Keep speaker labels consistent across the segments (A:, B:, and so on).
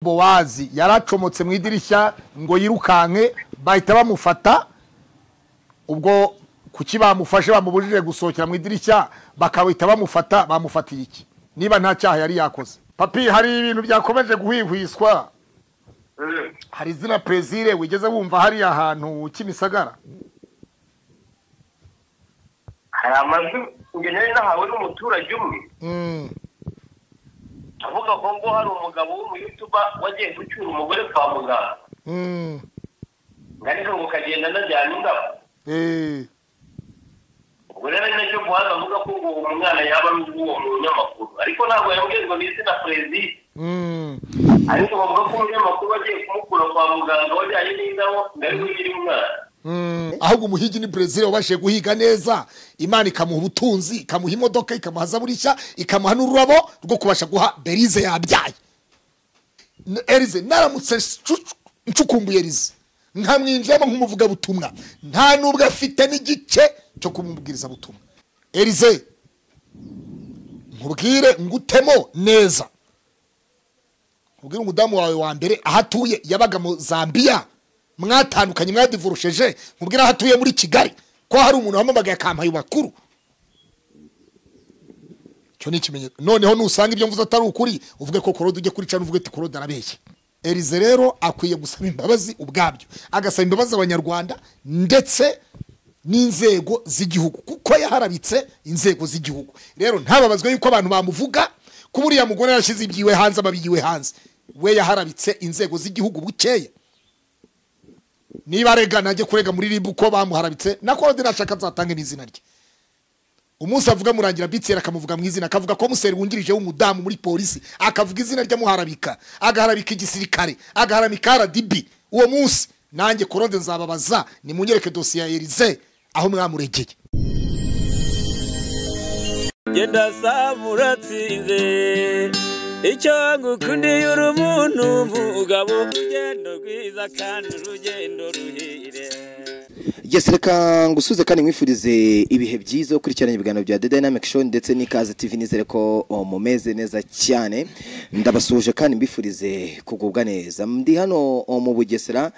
A: Bowazi yaracomotse mu idirishya ngo yirukanke, bahita bamufata. Ubwo kuki bamufashe bamubujije gusohokera mu idirishya bakahita bamufata? Bamufatiye iki niba nta cyaha yari yakoze? Papi, hari ibintu byakomeje guhwihwiswa. Hari izina Plaisir wigeze wumva hariya hantu Kimisagara?
B: Hari amajwi njye nari nahawe n'umuturage umwe avuga ko ngo hari umugabo w'umuyutuba wagiye gucyura umugore kwa muganga, ariko ngo kagenda anajyana indabo. Ubwo rero ari nacyo guhaza avuga ko ngo uwo mwana yaba ari uw'uwo munyamakuru, ariko ntabwo yambwiye ngo ni izina Plaisir. Ariko bavuga ko umunyamakuru wagiye kumukura kwa muganga wajyanye n'indabo ngo ari we nyiri umwana.
A: Ahubwo umuhigi ni Plaisir wabashije guhiga neza, Imana ikamuha ubutunzi, ikamuha imodoka, ikamuha zaburishya, ikamuha n'ururabo rwo kubasha guha Berize yabyaye. Erize naramutse ncukumbuye Erize nkamwinjiramo nk'umuvugabutumwa, nta nubwo afite n'igice cyo kumubwiriza butumwa. Erize nkubwire ngutemo neza, nkubwire umudamu wawe wa mbere aho atuye yabaga mu Zambia, mwatandukanye mwadivurusheje, nkubwire aho atuye muri Kigali ko hari umuntu wamamagaye akampaye bakuru. Cyo ni ikimenyetso. Noneho nusanga ibyo mvuze atari ukuri, uvuge ko Korode ujye kuri cana uvuge ati Korode arabeshya. Erize rero akwiye gusaba imbabazi ubwabyo, agasaba imbabazi abanyarwanda ndetse n'inzego z'igihugu, kuko yaharabitse inzego z'igihugu. Rero ntababazwe yuko abantu bamuvuga ko buriya mugore yarashize ibyiwe hanze, ababiyiwe hanze. We yaharabitse inzego z'igihugu bukeya. Niba arega najye kurega muri RIB ko bamuharabitse, na Korode nashaka nzatange n'izina rye. Umunsi avuga Murangira Bitsera akamuvuga mu izina, akavuga ko museri wungirije w'umudamu muri polisi, akavuga izina ry'amuharabika, agaharabika igisirikare, agaharamika RDB. Uwo munsi nanjye Korode nzababaza, nimunyereke dosiye ya Erize aho mwamuregeye.
C: Genda samuratsinze icyo ngukundiye uri umuntu mugabo, urugendo rwiza kandi urugendo ruhire.
D: Yes, reka ngusuze kandi nkwifurize ibihe byiza ukurikirana ibiganiro bya The Dynamic Show ndetse n'Ikaze TV. Nizere ko mumeze neza cyane, ndabasuhuje kandi mbifurize kugubwa neza. Ndi hano mu Bugesera,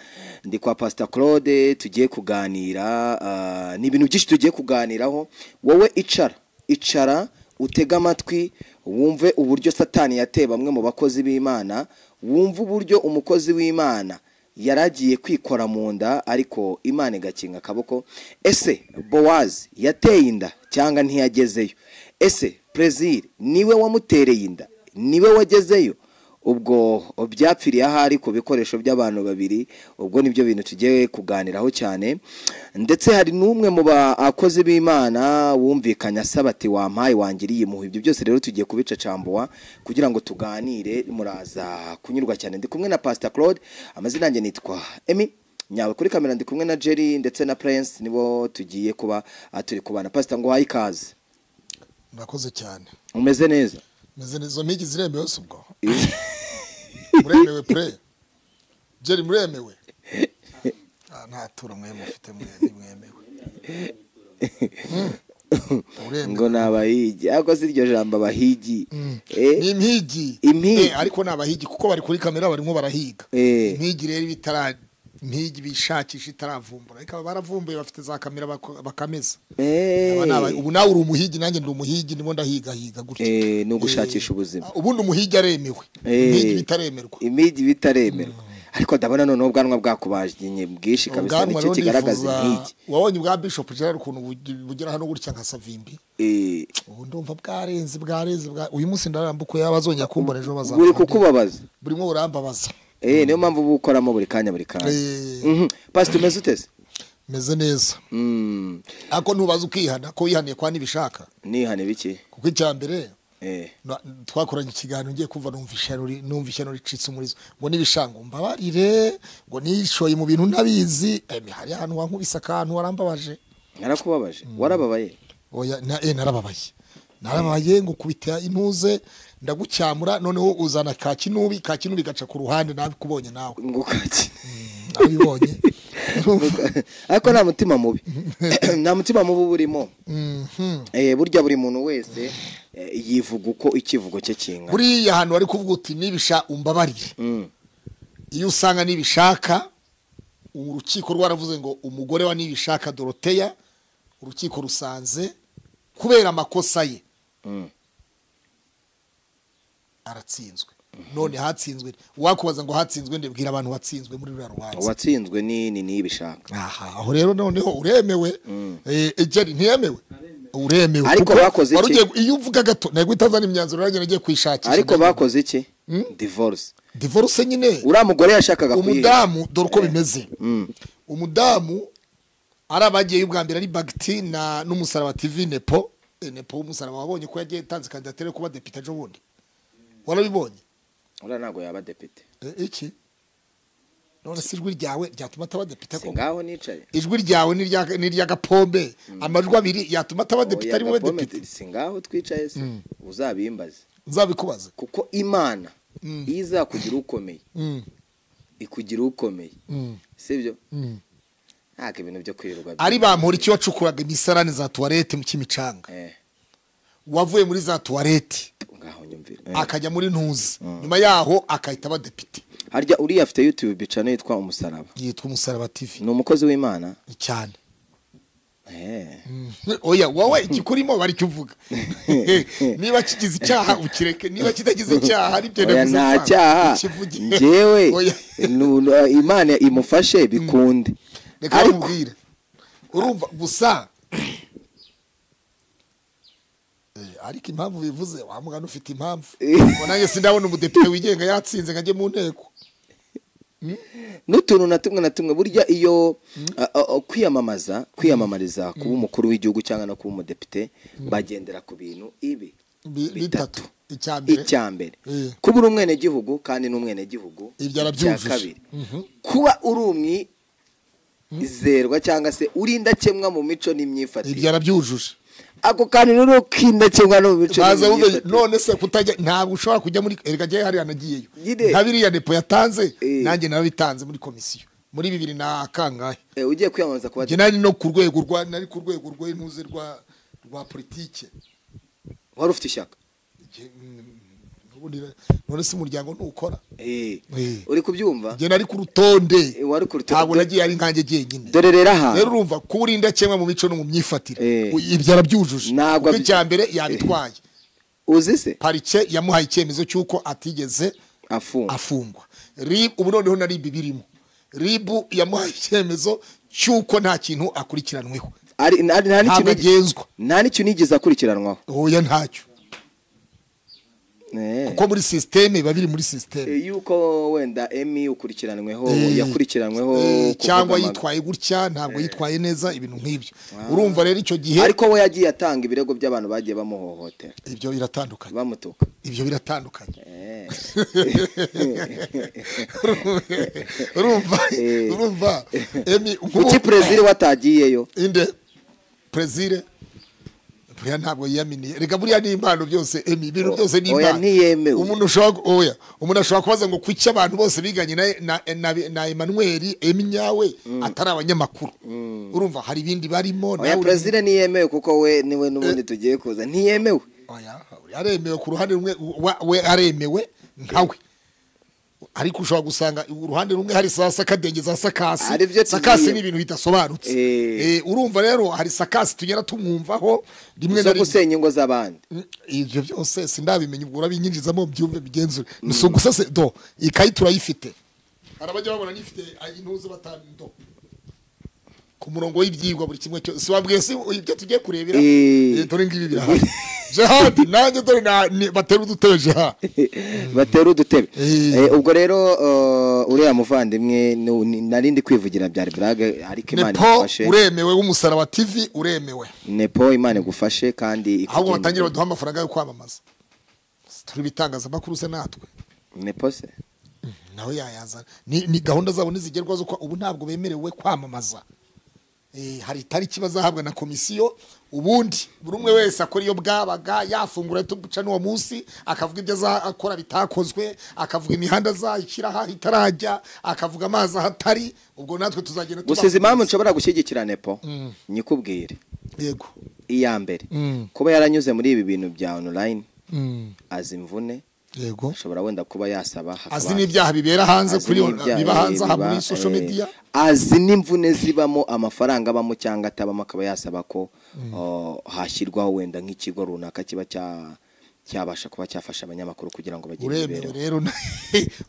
D: ndi kwa Pastor Claude, tugiye kuganira ni ibintu byinshi tugiye kuganiraho. Wowe icara icara utega amatwi wumve uburyo Satani yateye bamwe mu bakozi b'Imana, wumve uburyo umukozi w'Imana yaragiye kwikora mu nda ariko Imana igakinga akaboko. Ese Bowazi yateye inda cyangwa ntiyagezeyo? Ese Plaisir niwe wamutereye inda, niwe wagezeyo? Ubwo byapfiriye ahari ku bikoresho by'abantu babiri. Ubwo nibyo bintu tugiye kuganiraho cyane. Ndetse hari n'umwe mu bakozi b'Imana wumvikanye asaba ati wampaye wangiriye impuhwe. Ibyo byose rero tugiye kubicacambuwa kugira ngo tuganire, muraza kunyurwa cyane. Ndi kumwe na Pastor Claude, amazina yanjye nitwa Emmy Nyawe, kuri kamera ndi kumwe na Jerry ndetse na Prince, nibo tugiye kuba turi kubana. Pastor, ngo wahaye ikaze.
A: Murakoze cyane.
D: Umeze neza?
A: Meze neza. Mpigi ziremewe se ubwo? Muremewe pre? Jerry muremewe? Nta turo mwe mufite, mwe mwemewe.
D: Ngo nabahigi, ariko si iryo jambo abahigi.
A: Ni impigi. Ariko nabahigi kuko bari kuri kamera barimo barahiga. Impigi rero bitara impigi bishakisha itaravumbura, ariko baravumbuye bafite za kamera bakameza. Ubu nawe uri umuhigi nanjye ndi umuhigi, ndimo ndahiga higa gutya.
D: Ni ugushakisha ubuzima.
A: Ubundi umuhigi aremewe, impigi bitaremerwa.
D: Impigi bitaremerwa. Ariko ndabona noneho ubwanwa bwakubajye bwinshi kabisa, nicyo kigaragaza impigi.
A: Wabonye ubwa Bishop Gerard ukuntu bugera hano gutya nka Savimbi? Ubu ndumva bwarenze bwarenze. Uyu munsi ndarambuko yabazongera kumbona ejo bazaza.
D: Buri kukubabaza.
A: Burimo burambabaza.
D: Niyo mpamvu bukoramo buri kanya buri kanya. Pastor, umeze ute?
A: Meze neza. Ako ntubaza ukihana ko wihaniye kwa nibishaka.
D: Nihane biki?
A: Kuko icya mbere twakoranye ikiganiro ngiye kumva numva ishyano ricitse umurizo, ngo nibishango mbabarire, ngo nishoye mu bintu ntabizi. Hari ahantu wankubise akantu warambabaje.
D: Narakubabaje? Warababaye?
A: Oya, narababaye. Narababaye ngo kubita intuze ndagucyamura, noneho uzana ka kinubi, ka kinubi gaca ku ruhande nabikubonye nawe.
D: Ngo kaki.
A: Nabibonye.
D: Ariko nta mutima mubi, nta mutima mubi burimo. Burya buri muntu wese yivuga uko ikivugo cye kingana.
A: Buriya ahantu bari kuvuga uti nibisha umbabarire, iyo usanga nibishaka, urukiko rwaravuze ngo umugore wa Nibishaka Doroteya, urukiko rusanze kubera amakosa ye aratsinzwe. None hatsinzwe, wakubaza ngo hatsinzwe, ndebwira abantu watsinzwe muri ruriya rubanza.
D: Uwatsinzwe ni Nibishaka.
A: Aha aho rero noneho uremewe. Ejeri ntiyemewe, uremewe.
D: Ariko bakoze iki?
A: Iyo uvuga gato ntabwo itazana imyanzuro nanjye nagiye kwishakisha.
D: Ariko bakoze iki? Divorce nyine. Uriya mugore yashakaga kuyiha
A: umudamu, dore uko bimeze. Umudamu ari abagiye ubwa mbere ari Bagiti na n'Umusaraba TV Nepo. Nepo w'Umusaraba wabonye ko yagiye tanze kandidatire kuba depite ejo bundi, warabibonye?
D: Uriya ntabwo yaba depite.
A: Iki none si ijwi ryawe ryatuma ataba depite
D: ko ngaho nicaye?
A: Ijwi ryawe ni Gapombe, amajwi abiri yatuma ataba depite ari wowe depite.
D: Si ngaho twicaye se? Uzabimbaze.
A: Nzabikubaza.
D: Kuko Imana iyo izakugira ukomeye ikugira ukomeye, sibyo? Ntabwo ibintu byo kwirirwa
A: ari bampora icyo wacukuraga imisarane za tuwarete mu Kimicanga, wavuye muri za tuwarete
D: ngaho nyumvira
A: akajya muri ntuzi, nyuma yaho akahita aba depite.
D: Harya uriya afite YouTube channel yitwa Umusaraba.
A: Yitwa Umusaraba TV.
D: Ni umukozi w'Imana
A: cyane. Oya wowe ikikurimo bari cyuvuga. Niba kigize icyaha ukireke, niba kitagize icyaha ari byo
D: navuze. Nta cyaha njyewe, Imana imufashe bikunde.
A: Reka nkubwire, urumva gusa ariko impamvu bivuze wa mugana ufite impamvu. Nanjye sindabona umudepite wigenga yatsinze ngajye mu nteko.
D: N'utuntu na tumwe na tumwe burya iyo kwiyamamaza, kwiyamamariza kuba umukuru w'igihugu cyangwa no kuba umudepite, bagendera ku bintu ibi
A: bitatu.
D: Icya mbere kuba uri umwenegihugu kandi n'umwenegihugu. Icya kabiri kuba uri umwizerwa cyangwa se uri indakemwa mu mico n'imyifatire.
A: Ibyo arabyujuje.
D: Ako kandi rero kindakemwa no mu mico n'imyifatire.
A: None se kutajya, ntabwo ushobora kujya muri erega jye hariya nagiyeyo nka biriya Nepo yatanze, nanjye narabitanze muri komisiyo muri 2000 na kangahe.
D: Ugiye kwiyamamaza kuba
A: njye nari no ku rwego rwa, nari ku rwego rw'intuze rwa politike.
D: Wari ufite ishyaka?
A: None se umuryango ntukora?
D: Uri kubyumva?
A: Njye nari ku rutonde, ntabwo nagiye ari nkanjye jyenyine.
D: Dore rero aha
A: rero urumva kuba uri indakemwa mu mico no mu myifatire, ibyo arabyujuje. Kuko icya mbere yabitwaye.
D: Uzi se
A: parike yamuhaye icyemezo cy'uko atigeze afungwa. RIB ubu noneho na RIB birimo. RIB yamuhaye icyemezo cy'uko nta kintu akurikiranweho.
D: Nta n'ikintu yigeze akurikiranwaho.
A: Oya ntacyo. Kuko muri systeme babiri muri systeme
D: yuko wenda Emi ukurikiranweho yakurikiranweho
A: cyangwa yitwaye gutya ntabwo yitwaye neza, ibintu nk'ibyo. Urumva rero icyo gihe
D: ariko we yagiye atanga ibirego by'abantu bagiye bamuhohotera.
A: Ibyo biratandukanye,
D: bamutuka.
A: Ibyo biratandukanye. Urumva urumva Emi
D: kuki Prezire watagiyeyo?
A: Inde Prezire buriya ntabwo yiyaminiye. Reka buriya ni impano byose Emi, ibintu byose ni impano.
D: Oya ntiyemewe.
A: Umuntu ushobora, oya umuntu ashobora kubaza ngo kuki abantu bose biganye na Emmanuel Emi nyawe atari abanyamakuru. Urumva hari ibindi barimo.
D: Oya Prezire ntiyemewe kuko we niwe n'ubundi tugiye kuza ntiyemewe.
A: Oya aremewe ku ruhande rumwe, we aremewe nkawe. Ariko ushobora gusanga uruhande rumwe hari sasa kadenge za sakasi. Sakasi ni ibintu bidasobanutse. Urumva rero hari sakasi tugera tumwumvaho rimwe na rimwe
D: gusenya ingo z'abandi.
A: Ibyo byose sindabimenya, ubwo urabinyinjizamo byumve bigenzure. Nuso gusa se do ikayi turayifite. Harabajya babona nifite intuzo batando ku murongo w'ibyigwa buri kimwe cyose. Wabwiye si ibyo tugiye kurebera. Dore ngibi birahari. Jihad nanjye dore batera udutebe Jihad.
D: Batera udutebe. Ubwo rero uriya muvandimwe narindi kwivugira byari blague, ariko Imana igufashe.
A: Nepo uremewe w'Umusaraba TV uremewe.
D: Nepo Imana igufashe kandi
A: ahubwo batangira baduha amafaranga yo kwamamaza. Turi bitangazamakuru se natwe.
D: Nepo se
A: nawe yayazana. Ni gahunda zabo nizigerwa zo ubu ntabwo bemerewe kwamamaza. Hari itariki bazahabwa na komisiyo, ubundi buri umwe wese akora iyo bwabaga, yafungura tubuca n'uwo munsi, akavuga ibyo azakora bitakozwe, akavuga imihanda azashyira aho itarajya, akavuga amazi aho atari. Ubwo natwe tuzagenda
D: Gusa izi mpamvu nshobora gushyigikira Nepo, nyikubwire.
A: Yego.
D: Iya mbere, kuba yaranyuze muri ibi bintu bya online, azi imvune.
A: Yego.
D: Ashobora wenda kuba yasaba,
A: azi n'ibyaha bibera hanze
D: azi
A: kuri
D: n'ibyaha
A: biba hanze aha
D: biba,
A: muri social media,
D: azi n'imvune zibamo, amafaranga abamo cyangwa atabamo, akaba yasaba ko hashyirwaho wenda nk'ikigo runaka kiba cyabasha kuba cyafasha abanyamakuru kugira ngo bagire
A: uremewe
D: imibereho.
A: Rero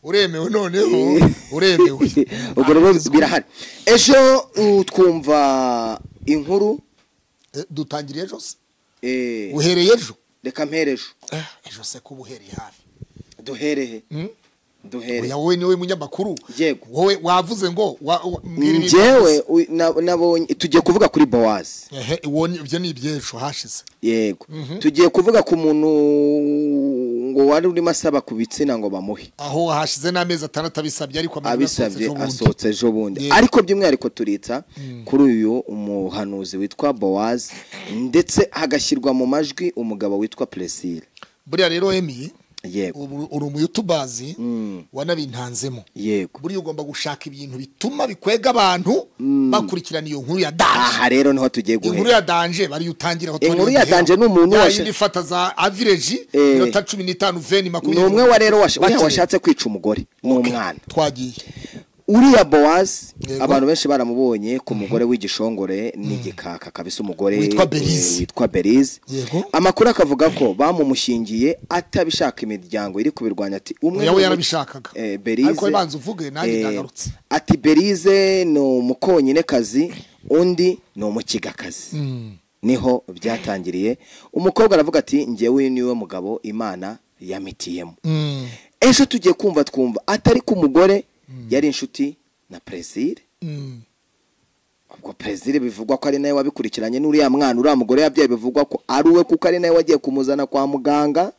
A: uremewe, noneho uremewe.
D: Ubwo rero birahari. Ejo twumva inkuru.
A: Dutangiriye ejo se? Uhereye ejo?
D: Reka mpere ejo.
A: Ejo se kuba uhereye hafi?
D: Duherehe, duhere.
A: Oya, wowe niwe munyamakuru.
D: Yego.
A: Wowe wavuze ngo mbwira ibintu
D: Njyewe
A: wavuze.
D: nabonye tugiye kuvuga kuri Boaz.
A: Ehe, ibyo ni iby'ejo hashize.
D: Yego, tugiye kuvuga ku muntu ngo wari urimo asaba ku bitsina ngo bamuhe.
A: Aho hashize n'amezi 6 abisabye, ariko amajwi
D: abisabye
A: asohotse ejo bundi.
D: Asohotse ejo bundi.
A: Yego.
D: Ariko by'umwihariko turitsa kuri uyu umuhanuzi witwa Boaz, ndetse hagashyirwa mu majwi umugabo witwa Presile.
A: Buriya rero Emi,
D: Yego.
A: ubu uri umuyutubazi, wanabintanzemo.
D: Yego.
A: Buriya ugomba gushaka ibintu bituma bikwega abantu bakurikirana iyo nkuru ya danger.
D: Aha rero niho tugiye
A: Inkuru
D: guhera.
A: ya danger bariyo utangiraho.
D: Inkuru ya danger ni umuntu
A: yindi ifata za average minota 15, 20,
D: Ni
A: 20.
D: umwe wa rero uriya
A: Bakire.
D: washatse kwica umugore n'umwana.
A: Twagiye.
D: Uriya Boaz,
A: Yego.
D: abantu benshi baramubonye ku mugore w'igishongore n'igikaka kabisa, umugore
A: Witwa Belize.
D: witwa Belize.
A: Yego.
D: Amakuru akavuga ko bamumushingiye atabishaka, imiryango iri kubirwanya, ati umwe
A: Oya, we yarabishakaga.
D: Belize,
A: Ariko banza uvuge, nanjye ndagarutse.
D: Ati Belize ni umukonyinekazi, undi ni umukigakazi. Niho byatangiriye. Umukobwa aravuga ati njyewe niwe mugabo Imana yamitiyemo. Ejo tugiye kumva twumva atari ku mugore yari inshuti na Presile. Ubwo Presile bivugwa ko ari nawe wabikurikiranye n'uriya mwana uriya mugore yabyaye, bivugwa ko ari uwe kuko ari nawe wagiye kumuzana kwa muganga.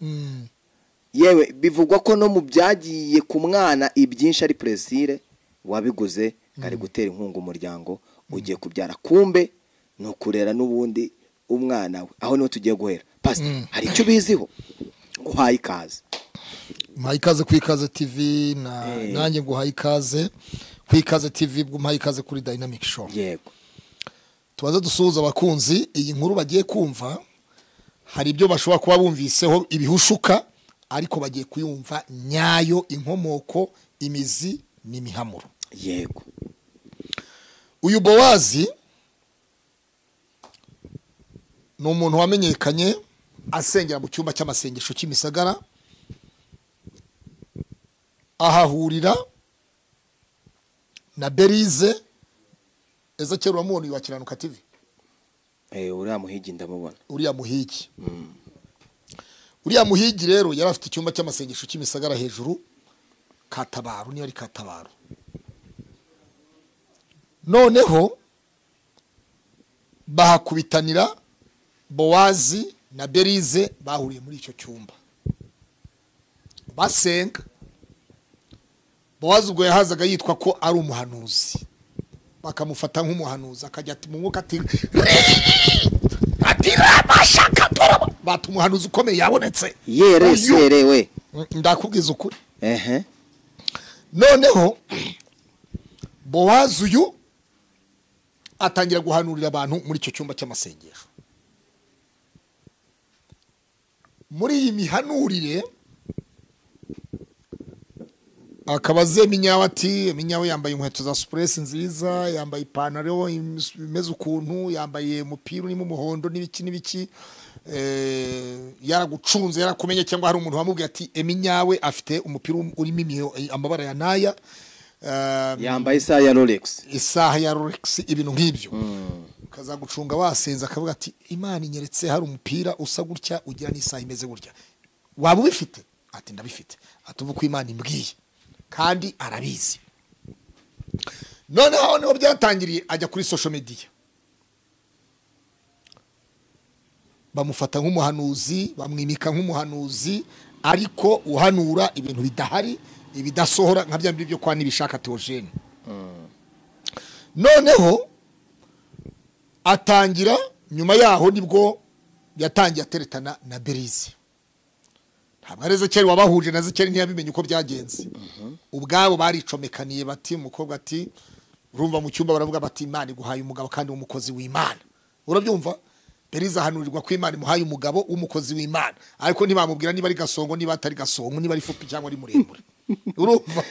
D: Yewe bivugwa ko no mu byagiye ku mwana ibyinshi ari Presile wabiguze, ngo ari gutera inkunga umuryango ugiye kubyara, kumbe ni ukurera n'ubundi umwana we. Aho niho tugiye guhera. Pastor, hari icyo ubiziho? Nguhaye ikaze.
A: Mpaye ikaze ku Ikaze TV na nanjye nguhaye ikaze ku Ikaze TV, bwo mpaye ikaze kuri Dynamic Show.
D: Yego.
A: Tubaze dusuhuza abakunzi. Iyi nkuru bagiye kumva hari ibyo bashobora kuba bumviseho ibihushuka, ariko bagiye kuyumva nyayo, inkomoko, imizi n'imihamuro.
D: Yego.
A: Uyu Bowazi ni umuntu wamenyekanye asengera mu cyumba cy'amasengesho cy'Imisagara, ahahurira na Belize. Ezekiyeli, uramubona uyu wa Kiranuka TV?
D: Uriya muhigi ndamubona.
A: Uriya muhigi. Uriya muhigi rero yari afite icyumba cy'amasengesho cy'Imisagara hejuru Katabaro, niyo ari Katabaro. Noneho bahakubitanira Bowazi na Belize, bahuriye muri icyo cyumba basenga. Bowazi ubwo yahazaga yitwa ko ari umuhanuzi, bakamufata nk'umuhanuzi, akajya ati mu mwuka ati ati rabashaka toraba, bata umuhanuzi ukomeye yabonetse.
D: Yere
A: Uyu-
D: serewe.
A: Ndakubwiza ukuri.
D: Ehe.
A: Noneho Bowazi uyu atangira guhanurira abantu muri icyo cyumba cy'amasengesho. Muri iyi mihanurire akaba azi Minyawe, ati Minyawe yambaye inkweto za supuresi nziza, yambaye ipantaro imeze ukuntu, yambaye umupira urimo umuhondo n'ibiki n'ibiki, yaragucunze, yarakumenye, cyangwa hari umuntu wamubwiye ati Eminyawe afite umupira urimo amabara ya naya,
D: Yambaye isaha ya Rolex.
A: Isaha ya Rolex, ibintu nk'ibyo. Kazagucunga wasenze, akavuga ati Imana inyeretse hari umupira usa gutya, ugira n'isaha imeze gutya, waba ubifite? Ati ndabifite. Ati ubu ko Imana imbwiye kandi arabizi. Noneho niho byatangiriye, ajya kuri social media, bamufata nk'umuhanuzi, bamwimika nk'umuhanuzi, ariko uhanura ibintu bidahari, ibidasohora, nka bya bindi byo kwa Nibishaka Theogene. Noneho Atangira nyuma yaho nibwo yatangiye ateretana na Berize. Ntabwo ari Ezekiyeli wabahuje na Ezekiyeli ntiyabimenye uko byagenze. Ubwabo baricomekaniye bati umukobwa ati urumva mu cyumba baravuga bati Imana iguhaye umugabo kandi w'umukozi w'Imana. Urabyumva? Berize ahanurirwa ko Imana imuhaye umugabo w'umukozi w'Imana, ariko ntibamubwira niba ari gasongo niba atari gasongo, niba ari fupi cyangwa ari muremure. Urumva?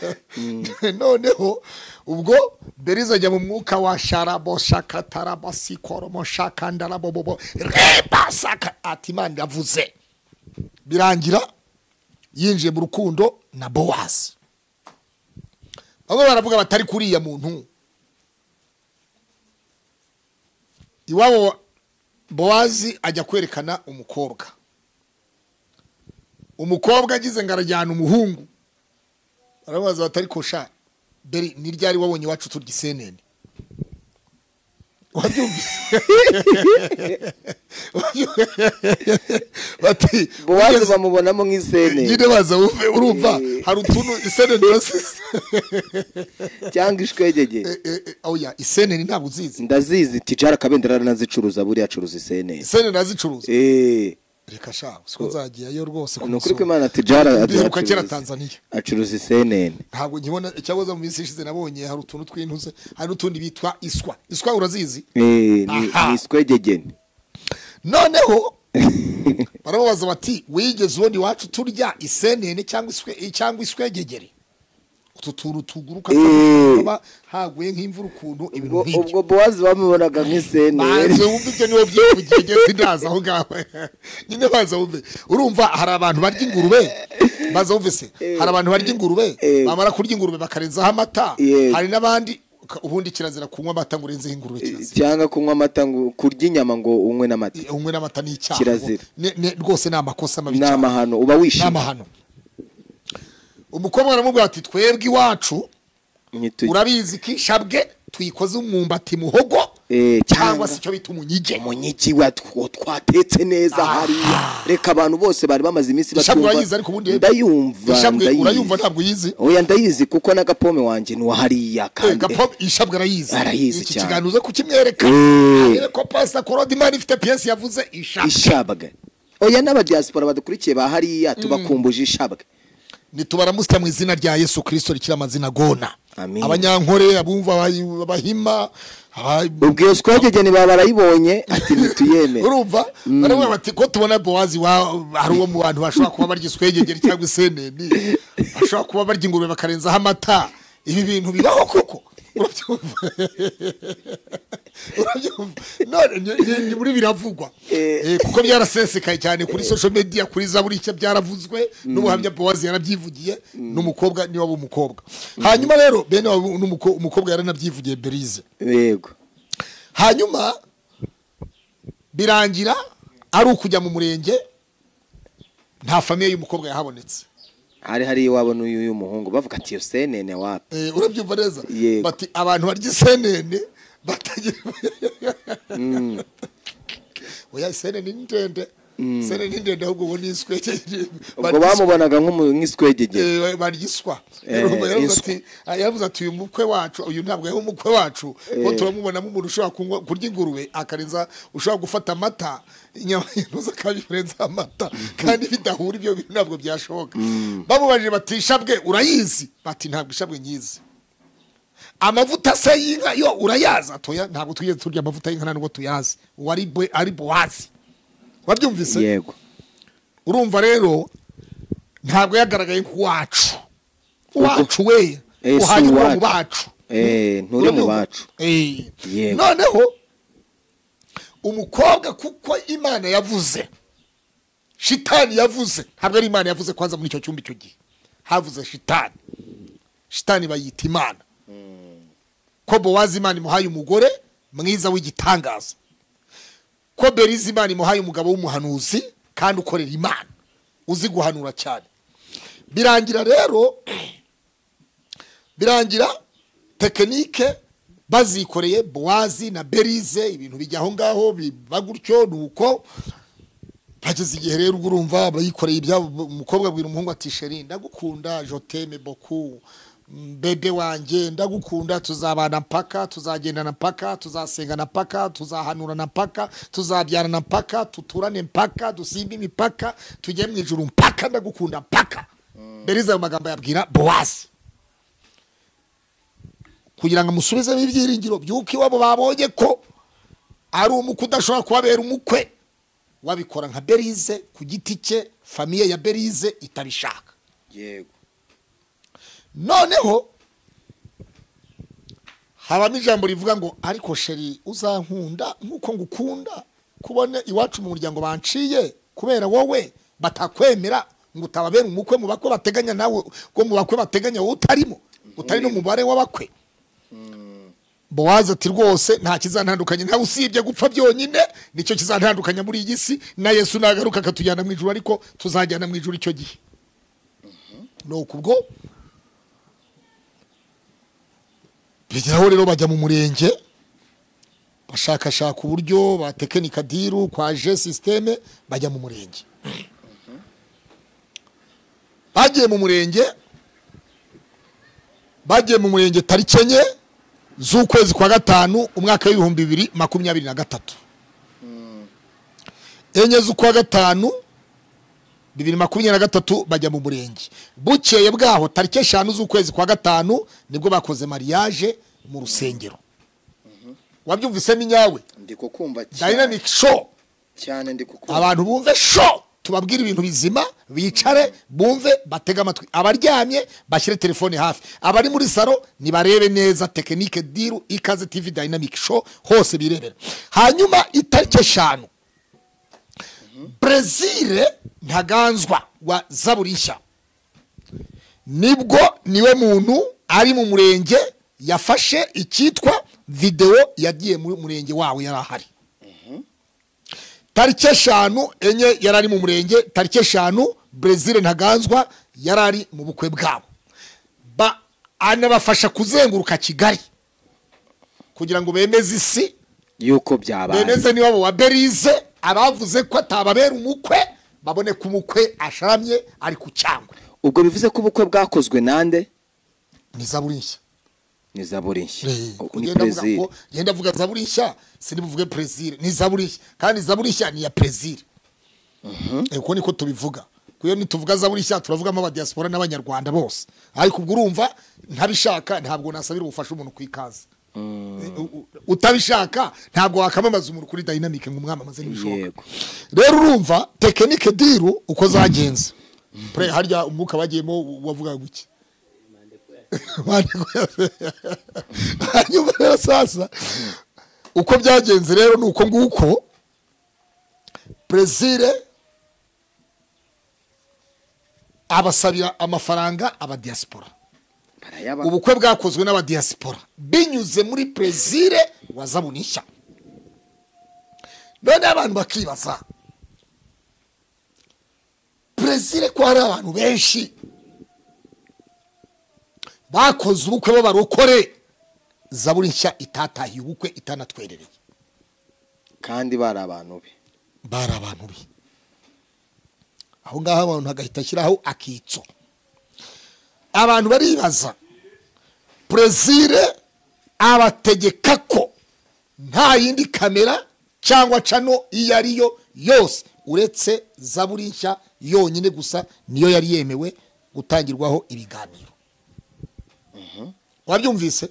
A: Noneho ubwo Berize ajya mu mwuka wa sharabo shakatarabo sikoromo shakandarabo bobo rebasaka ati Imana yavuze. Birangira yinjiye mu rukundo na Bowazi. Bamwe baravuga batari kuriya muntu. Iwabo Bowazi ajya kwerekana umukobwa. Umukobwa agize ngo arajyana umuhungu. Baramubaza batari kosha Beri ni ryari wabonye iwacu turya isenene? Wabyumvise? Bati
D: Bowazi bamubonamo nk'isenene.
A: Nyine baza wumve urumva hari utuntu isenene basize
D: cyangwa ishwegege.
A: Oya isenene ntabwo uzizi.
D: Ndazizi, Tijara Kabendera aranazicuruza, buriya acuruza isenene.
A: Isenene azicuruza? Reka sha, siko nzagiyeyo rwose.
D: Ni ukuri ko Imana Tijara
A: kera Tanzania
D: acuruza isenene.
A: Ntabwo nkibona icyaboza mu minsi ishize nabonye hari utuntu tw'intuze, hari n'utundi bitwa iswa. Iswa urazizi?
D: Ni iswegegene.
A: Noneho barababaza bati wigeze ubona iwacu turya isenene cyangwa iswegegere? Utu tuntu tuguruka kuba haguye nk'imvura ukuntu ibintu nk'ibyo.
D: Ubwo Bowazi bamubonaga nk'isenene.
A: Baze wumve ibyo niwe byivugiye nge sindaza aho ngaho. Nyine baza wumve. Urumva hari abantu barya ingurube, baza wumve se. Hari abantu barya ingurube, bamara kurya ingurube bakarenzaho amata. Hari n'abandi ubundi kirazira kunywa amata ngo urenzeho ingurube kirazira.
D: Cyangwa kunywa amata ngo kurya inyama ngo unywe n'amata.
A: Unywe n'amata ni icyaha.
D: Kirazira.
A: Rwose ni amakosa mabi cyane.
D: Ni amahano uba wishimye.
A: Ni amahano. Umukobwa aramubwira ati twebwe iwacu urabizi ko ishabwe tuyikoze umwumbati muhogo cyangwa se icyo bita umunyige.
D: Umunyigi twatetse neza hariya. Reka abantu bose bari bamaze iminsi
A: batumva. Ndayumva. Ishabwe urayumva ntabwo uyizi?
D: Oya ndayizi kuko na gapome wanje ni hariya kandi.
A: Gapome ishabwe arayizi.
D: Arayizi
A: Iki
D: cyane.
A: kiganiro uze kukimwereka. Arebe ko Pastor Claude Imana ifite pièce yavuze ishabwe.
D: Ishabwe. Oya n'abadiaspora badukurikiye ba hariya tubakumbuje ishabwe.
A: Nitubaramusya mu izina rya Yesu Kristo rikira amazina gona. Abanyankore abumva abahima
D: ubwo swegegene barayibonye ati nituyeme.
A: Urumva baravuga bati ko tubona Bowazi hari uwo mu bantu bashobora kuba barya iswegegere cyangwa isenene, bashobora kuba barya ingurube bakarenzaho amata. Ibi bintu bibaho koko? Urabyumva? None ni muri biravugwa kuko byarasesekaye cyane kuri social media, kuri za buri cyo byaravuzwe n'ubuhamya Bowazi yarabyivugiye n'umukobwa niwe waba umukobwa. Hanyuma rero bene umukobwa yaranabyivugiye Berize.
D: Yego.
A: Hanyuma birangira ari ukujya mu murenge, nta famiye y'umukobwa yahabonetse.
D: Hari iwabo n'uyu muhungu bavuga ati yo senene wapi?
A: Urabyumva neza? Bati abantu barya isenene batagira. Oya isenene ni ndende. Isenene ni ndende ahubwo ubu ni iswegege.
D: Ubwo bamubonaga nk'iswegege.
A: Barya Yavuze ati uyu mukwe wacu, uyu ntabwo yari umukwe wacu, ko turamubonamo umuntu ushobora kurya ingurube akarenza, ushobora gufata amata inyama y'intuza akabirenza amata, kandi bidahura ibyo bintu ntabwo byashoboka. Bamubajije bati ishabwe urayizi? Bati ntabwo ishabwe nyizi. Amavuta se y'inka yo urayaza? Toya ntabwo twigeze turya amavuta y'inka ntabwo tuyazi. Uwari ari Bowazi. Wabyumvise?
D: Yego.
A: Urumva rero ntabwo yagaragaye nk'uwacu. Uwacu we uhanyuma mu bacu.
D: Nturi mu bacu.
A: Noneho umukobwa kuko Imana yavuze, Shitani yavuze, ntabwo ari Imana yavuze kwanza muri icyo cyumba icyo gihe. Havuze Shitani. Shitani bayita Imana. Ko Bowazi Imana imuhaye umugore mwiza w'igitangaza. Ko Berize Imana imuhaye umugabo w'umuhanuzi kandi ukorera Imana, uzi guhanura cyane. Birangira rero, birangira tekinike bazikoreye Bowazi na Berize, ibintu bijya aho ngaho biba gutyo. Nuko bageze igihe rero urumva bayikoreye ibyabo, umukobwa abwira umuhungu ati chérie ndagukunda, je t'aime beaucoup, Bebe wanjye ndagukunda, tuzabana mpaka, tuzagendana mpaka, tuzasengana mpaka, tuzahanurana mpaka, tuzabyarana mpaka, tuturane mpaka, dusimbe imipaka, tujye mu ijuru mpaka, ndagukunda mpaka. Berize ayo magambo yabwira Bowazi kugira ngo amusubizemo ibyiringiro by'uko iwabo babonye ko ari umukwe udashobora kubabera umukwe. Wabikora nka Berize ku giti cye, famille ya Berize itabishaka.
D: Yego.
A: Noneho habamo ijambo rivuga ngo ariko chéri uzankunda nkuko ngukunda, kubone iwacu mu muryango banciye kubera wowe, batakwemera ngo utababera umukwe mu bakwe bateganya nawe, ngo mu bakwe bateganya wowe utarimo, utari no mubare w'abakwe. Bowazi ati rwose nta kizantandukanya nawe usibye gupfa byonyine, nicyo kizantandukanya muri iyi si, na Yesu nagaruka akatujyana mu ijuru, ariko tuzajyana mu ijuru icyo gihe. Nuko ubwo bigeraho rero bajya mu murenge bashakashaka uburyo ba tekinika diru kwa je systeme, bajya mu murenge. Bagiye mu murenge, bagiye mu murenge tariki 4 z'ukwezi kwa 5 umwaka w'ibihumbi 2023. 4 z'ukwa 5 2023 bajya mu murenge. Bukeye bwaho tariki 5 z'ukwezi kwa 5 nibwo bakoze mariage mu rusengero. Wabyumvise minyawe?
D: Ndi kukumva cyane.
A: Dynamic Show
D: cyane ndi kukumva.
A: Abantu bumve show, tubabwira ibintu bizima, bicare bumve, batega amatwi. Abaryamye bashyire telefone hafi, abari muri salo nibarebe neza Technique Diru, Ikaze TV, Dynamic Show hose birebera. Hanyuma itariki 5 Brezil Ntaganzwa wa Zaburi Nshya nibwo niwe muntu ari mu murenge yafashe icyitwa video yagiye mu murenge wawe yarahari. Tariki 5 enye yarari mu murenge, tariki 5 Brezil Ntaganzwa yarari mu bukwe bwabo. Ba anabafasha kuzenguruka Kigali kugira ngo bemeze isi
D: yuko byabaye,
A: bemeze niwabo wa Berize abavuze ko atababera umukwe, babone ko umukwe asharamye ari ku cyangwe.
D: Ubwo bivuze ko ubukwe bwakozwe nande?
A: Ni Zaburi Nshya.
D: Ni Zaburi Nshya. Ni Brezil.
A: Genda vuga Zaburi Nshya, sinibuvuge Brezil, ni Zaburi Nshya. Kandi Zaburi Nshya ni ya Brezil. Uko niko tubivuga. Kuyo nituvuga Zaburi Nshya turavugamo aba diaspora n'abanyarwanda bose. Ariko ubwo urumva ntabishaka ntabwo nasabira ubufasha umuntu kwikaza. Utabishaka ntabwo wakamamaza umuntu kuri Dynamic ngo umwamamaze n'ibishoboka. Rero urumva Technique Diru uko zagenze. Pre harya umwuka bagiyemo wavuga guki? Hanyuma rero sasa uko byagenze rero nuko nguko Brezil abasabira amafaranga aba diaspora. Ubukwe bwakozwe n'aba diaspora binyuze muri Brezil wa Zaburi Nshya. None abantu bakibaza Brezil ko hari abantu benshi bakoze ubukwe b'abarokore, Zaburi Nshya itatahiye ubukwe itanatwerereye,
D: kandi bari abantu be,
A: bari abantu be. Aho ngaho abantu hagahita ashyiraho akitso. Abantu baribaza Brezil abategeka ko nta yindi kamera cyangwa cano iyo ariyo yose uretse Zaburi Nshya yonyine gusa niyo yari yemewe gutangirwaho ibiganiro. Wabyumvise?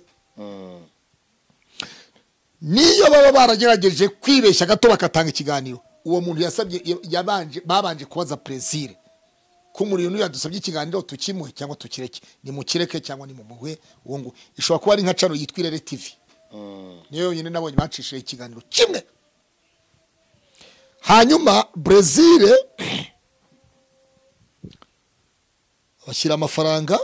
A: Niyo baba baragerageje kwibeshya gato bakatanga ikiganiro, uwo muntu yasabye yabanje babanje kubaza Brezil ko muri uyu yadusabye ikiganiro tukimuhe cyangwa tukireke, ni mukireke cyangwa ni mumuhe uwo ngo ishobora kuba ari nka cano yitwa Irere TV. Niyo yonyine nabonye bacishije ikiganiro kimwe. Hanyuma Brezil bashyira amafaranga,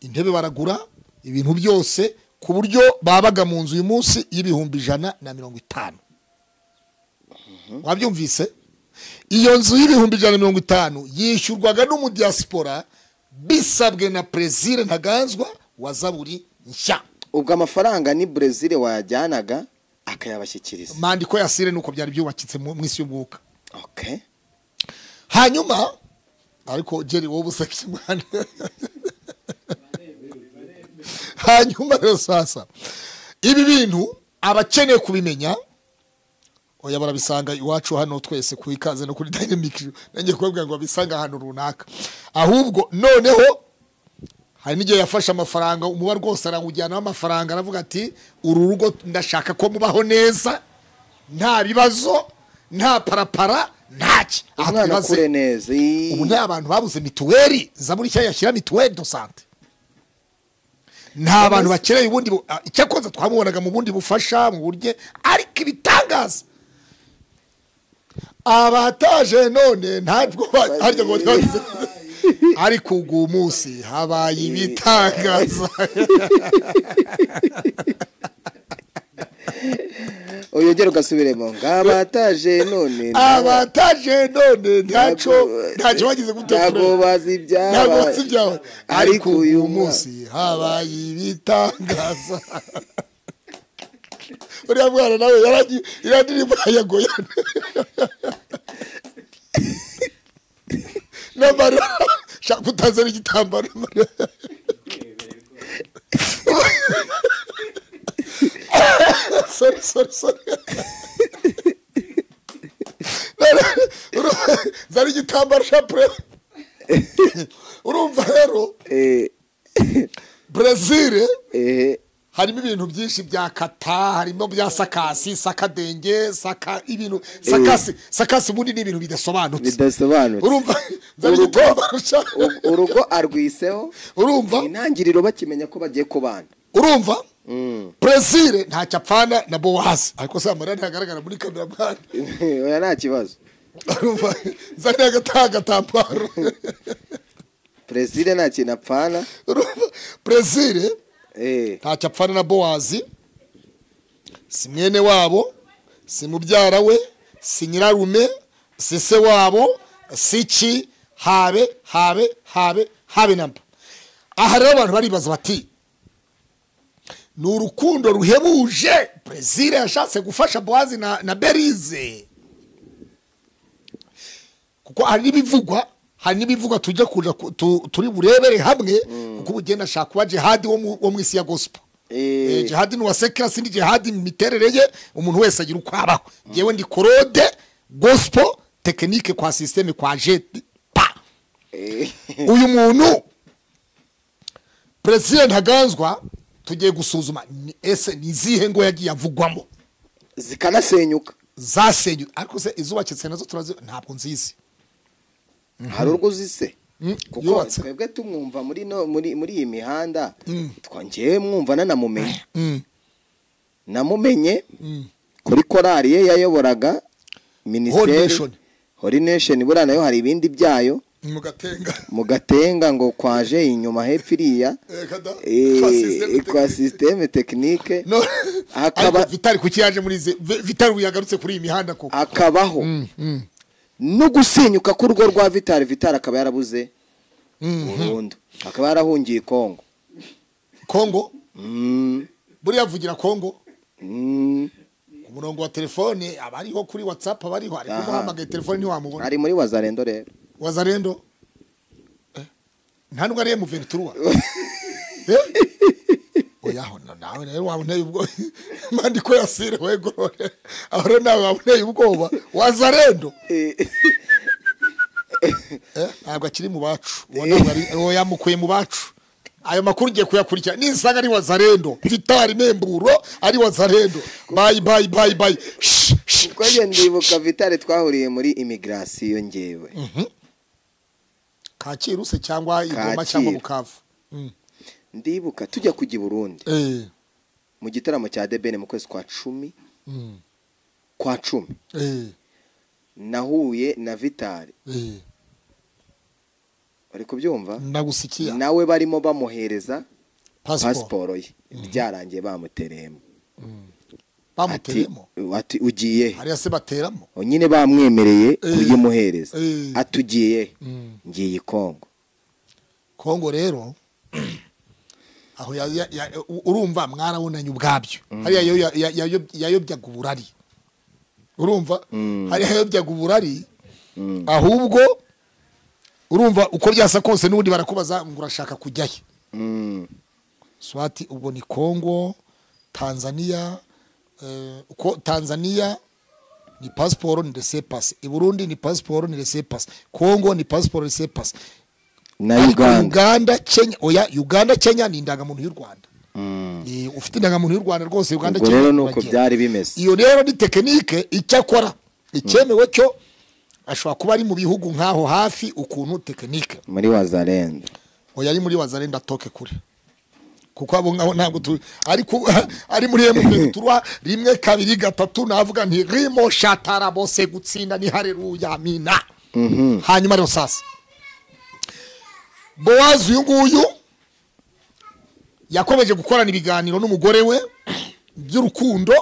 A: intebe baragura, ibintu byose ku buryo babaga mu nzu uyu munsi y'ibihumbi 150. Wabyumvise? Iyo nzu y'ibihumbi 150 yishyurwaga n'umudiaspora bisabwe na Brezil Ntaganzwa wa Zaburi Nshya.
D: Ubwo amafaranga ni Brezil wayajyanaga akayabashyikiriza.
A: Mandiko ya sire nuko byari byubakitse mu isi y'umwuka.
D: Okay.
A: Hanyuma ariko Jerry wowe usaka mwana. Hanyuma rero sasa ibi bintu abakeneye kubimenya, oya barabisanga iwacu hano twese ku Ikaze no kuri Dynamic, nanjye kubabwira ngo babisanga ahantu runaka. Ahubwo noneho hari n'igihe yafashe amafaranga, umuba rwose arawujyanaho amafaranga, aravuga ati uru rugo ndashaka ko mubaho neza, nta bibazo, nta parapara, ntaki.
D: Umwana akure neza.
A: Ubu nta bantu babuze mituweli, za muri cya yashyira mituweli do sante. Nta bantu bakeneye ubundi, icyakoze twamubonaga mu bundi bufasha mu buryo, ariko ibitangaza abataje none ntabwo harya ngo bagize, ariko ugu munsi habaye ibitangaza.
D: Oyongera ugasubiremo ngabataje none,
A: abataje none ntacyo bagize gute,
D: ntabwo bazi ibyabaye,
A: ariko uyu munsi habaye ibitangaza. Uriya mwana nawe yarandirimbo yagoye n'amarira, shaka utazana igitambaro. Sorry. Zari igitambaro shapure. Urumva rero Brazil harimo ibintu byinshi bya kata, harimo bya sakasi, sakadenge, saka ibintu sakasi, sakasi ubundi ni ibintu bidasobanutse. Urumva zari igitambaro
D: urugo arwiseho.
A: Urumva
D: intangiriro bakimenya ko bagiye kubana.
A: Urumva Brazil ntacyo apfana na Boaz, ariko se amara ntagaragara muri kamera bwana.
D: Oya nta kibazo.
A: Urumva zari agatambaro.
D: Brazil nta kintu apfana.
A: Urumva Brazil ntacyo apfana na Boaz, si mwene wabo, si mubyara we, si nyirarume, si se wabo, si ki, habe habe habe habe namba. Aha rero abantu baribaza bati ni urukundo ruhebuje Brazil yashatse gufasha Boaz na Berize, kuko hari n'ibivugwa tujya kuja turi burebere hamwe, kuko ubugenda ashaka kuba jihadi wo mu isi ya gospel. Jihadi ni wasekera, sindi jihadi mu miterere ye, umuntu wese agira uko abaho. Jewe ndi Claude gospel technique kwa systeme kwa jet pa. Uyu muntu President Ntaganzwa tugiye gusuzuma ese nizihe ngo yagiye avugwamo
D: zikanasenyuka,
A: zasenyuka, ariko se izubakitse nazo turazi ntabwo nzizi.
D: Hari urwo zise kuko twebwe tumwumva muri no muri iyi mihanda, twongeye mwumva nanamumenye. Namumenye kuri korali ye yayoboraga ministeri Holy Nation, buriya nayo hari ibindi byayo mu Gatenga ngo kwaje inyuma hepfo iriya kwa systeme technique.
A: Akaba Vitali kuki yaje muri Vitali yagarutse kuri iyi mihanda koko
D: akabaho no gusenyuka k'urugo rwa Vitali. Vitali akaba yarabuze burundu, akaba yarahungiye Kongo.
A: Kongo buriya avugira Kongo ku murongo wa telefone abariho kuri WhatsApp abariho, ariko umuhamagaye telefone ntiwamubona.
D: Ari muri Wazalendo rero.
A: Wazalendo nta nubwo ari M23. Oya nawe rero waboneye ubwo mandiko yasire wegorore aho nawe waboneye ubwoba Wazalendo. Ntabwo akiri mu bacu, uwo yamukuye mu bacu. Ayo makuru ngiye kuyakurikira nisanga ari Wazalendo, Vitali Memburo ari Wazalendo. Bye bye bye bye.
D: Kuko ndibuka Vitali twahuriye muri immigration ngewe.
A: Kacyiru se cyangwa Igoma cyangwa Bukavu.
D: Ndibuka tujya kujya i Burundi mu gitaramo cya Debene mu kwezi kwa 10 kwa 10 nahuye na Vitali. Bari kubyumva
A: ndagusikiya
D: nawe barimo bamuhereza pasiporo ye, byarangiye bamuteremo.
A: Bamuteremo
D: ati ugiye
A: hariya se bateramo
D: nyine bamwemereye kuyimuhereza, atugiye ngiye Kongo.
A: Kongo rero aho urumva mwarabonanye ubwabyo, hariya yayobyaga uburari. Urumva hariya yayobyaga uburari, ahubwo urumva uko byasa kose n'ubundi barakubaza ngo urashaka kujyahe. Swati ubwo ni Congo, Tanzania, uko Tanzania ni passport ni laissez-passer, i Burundi ni passport ni laissez-passer, Congo ni passport laissez-passer
D: na
A: Ariko
D: Uganda.
A: Uganda, Kenya, oya, Uganda Kenya ni indangamuntu y'u Rwanda. Ufite indangamuntu y'u Rwanda rwose Uganda
D: Ubwo
A: Kenya
D: rero nuko
A: uragenda.
D: byari bimeze.
A: Iyo rero ni tekinike. Icyakora icyemewe cyo ashobora kuba ari mu bihugu nk'aho hafi ukuntu tekinike
D: Muri Wazalendo.
A: Oya, ari muri Wazalendo atoke kure, kuko abo ngabo ntabwo tu ariko ari muri M23 rimwe kabiri gatatu navuga nti rimo shatara bose gutsinda ni haleluya amina. Hanyuma rero sasa Bowazi uyu nguyu yakomeje gukorana ibiganiro n'umugore we by'urukundo,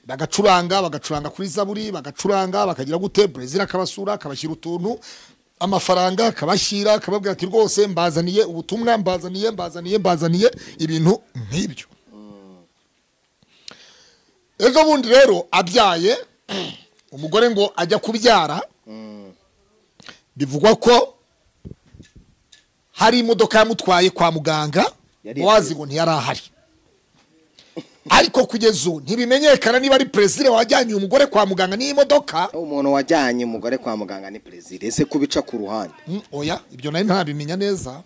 A: bagacuranga kuri zaburi, bagacuranga bakagira gute, Brazil akabasura, akabashyira utuntu, amafaranga akabashyira, akababwira ati rwose mbazaniye ubutumwa, mbazaniye mbazaniye mbazaniye ibintu nk'ibyo. Ejo bundi rero abyaye umugore ngo ajya kubyara, bivugwa ko hari imodoka yamutwaye kwa muganga.
D: Yari
A: Bowazi ngo ntiyari ahari, ariko kugeza ubu ntibimenyekana niba ari perezida wajyanye uyu mugore kwa muganga n'iyi modoka.
D: Umuntu wajyanye umugore kwa muganga ni perezida, ese kubica ku ruhande?
A: Oya, ibyo nari ntabimenya neza,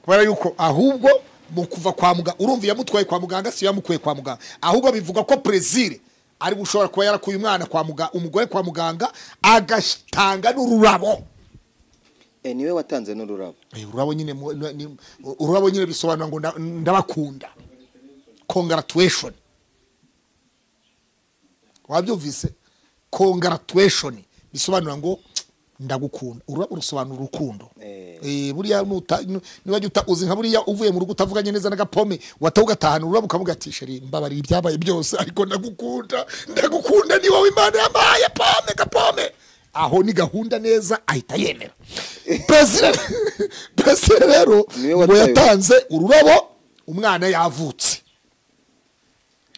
A: kubera yuko ahubwo mu kuva kwa muganga, urumva yamutwaye kwa muganga si yamukuye kwa muganga, ahubwo bivuga ko perezida ari gushobora kuba yarakuye umwana kwa muganga, umugore kwa muganga, agatanga n'ururabo.
D: Niwe watanze n'ururabo.
A: Ururabo nyine ururabo nyine bisobanura ngo ndabakunda, congratulation. Wabyumvise? Congratulation bisobanura ngo ndagukunda. Ururabo rusobanura urukundo. Buriya niba uta uzi nka buriya uvuye mu rugo utavuganye neza n'agapome, wataha ugatahana ururabo ukavuga ati chéri, mbabarira ibyabaye byose, ariko ndagukunda, ndagukunda, ni wowe Imana yampaye, pome gapome. Aho ni gahunda neza, ahita yemera. Perezida rero
D: Niwe
A: ngo
D: wataye.
A: yatanze ururabo umwana yavutse,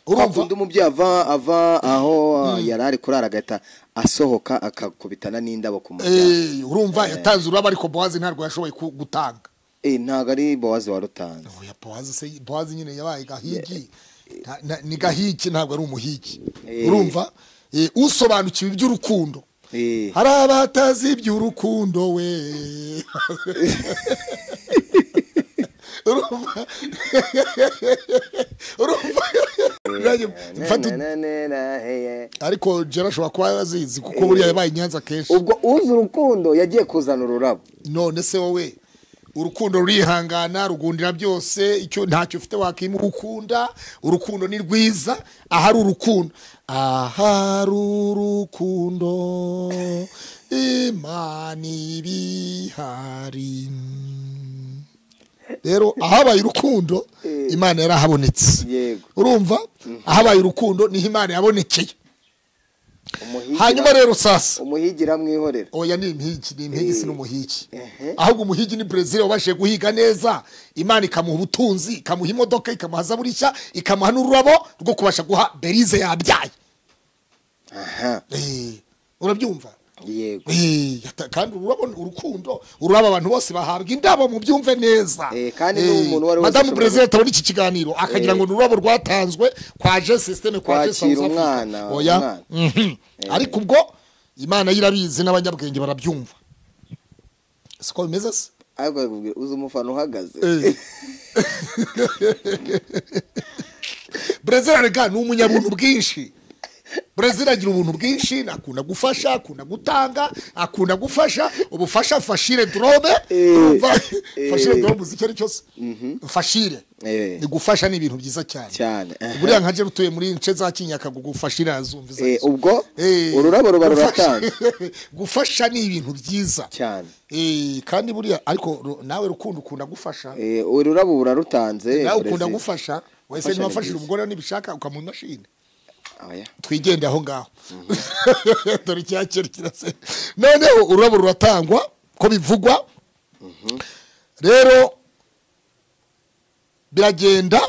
A: urumva?
D: Undi umubyeyi ava aho yari ari kurara agahita asohoka akakubitana n'indabo ku muryango.
A: Urumva yatanze ururabo, ariko Bowazi ntabwo yashoboye gutanga.
D: Ntabwo ari Bowazi warutanze.
A: Oya, Bowazi se, Bowazi nyine yabaye gahigi. Ni gahigi, ntabwo ari umuhigi. Urumva, usobanukiwe iby'urukundo, hari abatazi iby'urukundo we. Urumva Mfata-
D: Na, na, na, na.
A: Ariko Jera ashobora kuba yarazizi, kuko buriya yabaye i Nyanza kenshi.
D: Ubwo uzi urukundo yagiye kuzana ururabo.
A: None se wowe, urukundo rurihangana, rugundira byose, icyo ntacyo ufite wakima ukunda. Urukundo ni rwiza. Ahari urukundo, ahari urukundo Imana ibihari. Rero ahabaye urukundo, Imana yarahabonetse. Urumva, ahabaye urukundo niho Imana yabonekeye. Hanyuma rero sasa
D: Umuhigira mwihorera.
A: Oya, ni impigi, ni impigi, si n'umuhigi. Ahubwo umuhigi ni Brazil wabashije guhiga neza, Imana ikamuha ubutunzi, ikamuha imodoka, ikamuha zaburi nshya, ikamuha n'ururabo rwo kubasha guha Berize yabyaye. Urabyumva?
D: Yego.
A: Kandi ururabo, urukundo, ururabo, abantu bose bahabwa indabo, mu byumve neza.
D: Kandi n'umuntu uwo ari we wese
A: Madamu
D: ashobora
A: Brazil atabona iki kiganiro akagira ngo ni ururabo rwatanzwe kwa je system, kwa je
D: Kwakira
A: South Africa.
D: umwana,
A: Oya.
D: umwana.
A: Ariko ubwo Imana yo irabizi n'abanyabwenge barabyumva, siko bimeze se?
D: Ariko bakubwira, uzi umufana uhagaze.
A: Brazil rega ni umunyabuntu bwinshi. Brazil agira ubuntu bwinshi, akunda gufasha, akunda gutanga, akunda gufasha ubufasha. Fashire drome. Fashire drome, uzi icyo ari cyo se? Fashire ni gufasha, ni ibintu byiza cyane.
D: Cyane.
A: Buriya nka je utuye muri nce za Kinyakagugu, gufashira yazumva izo arizo.
D: Ubwo ururabo ruba ruratanze.
A: Gufasha ni ibintu byiza
D: cyane.
A: Kandi buriya ariko nawe Rukundo ukunda gufasha.
D: Ururabo burarutanze.
A: Nawe ukunda
D: Brazil.
A: gufasha wese.
D: Gufasha ni
A: Niwafashije
D: byiza.
A: umugore nibishaka ukamuha imashini.
D: Oya.
A: Twigende aho ngaho, dore icyakera kirase. Noneho ururabo ruratangwa ko bivugwa rero biragenda.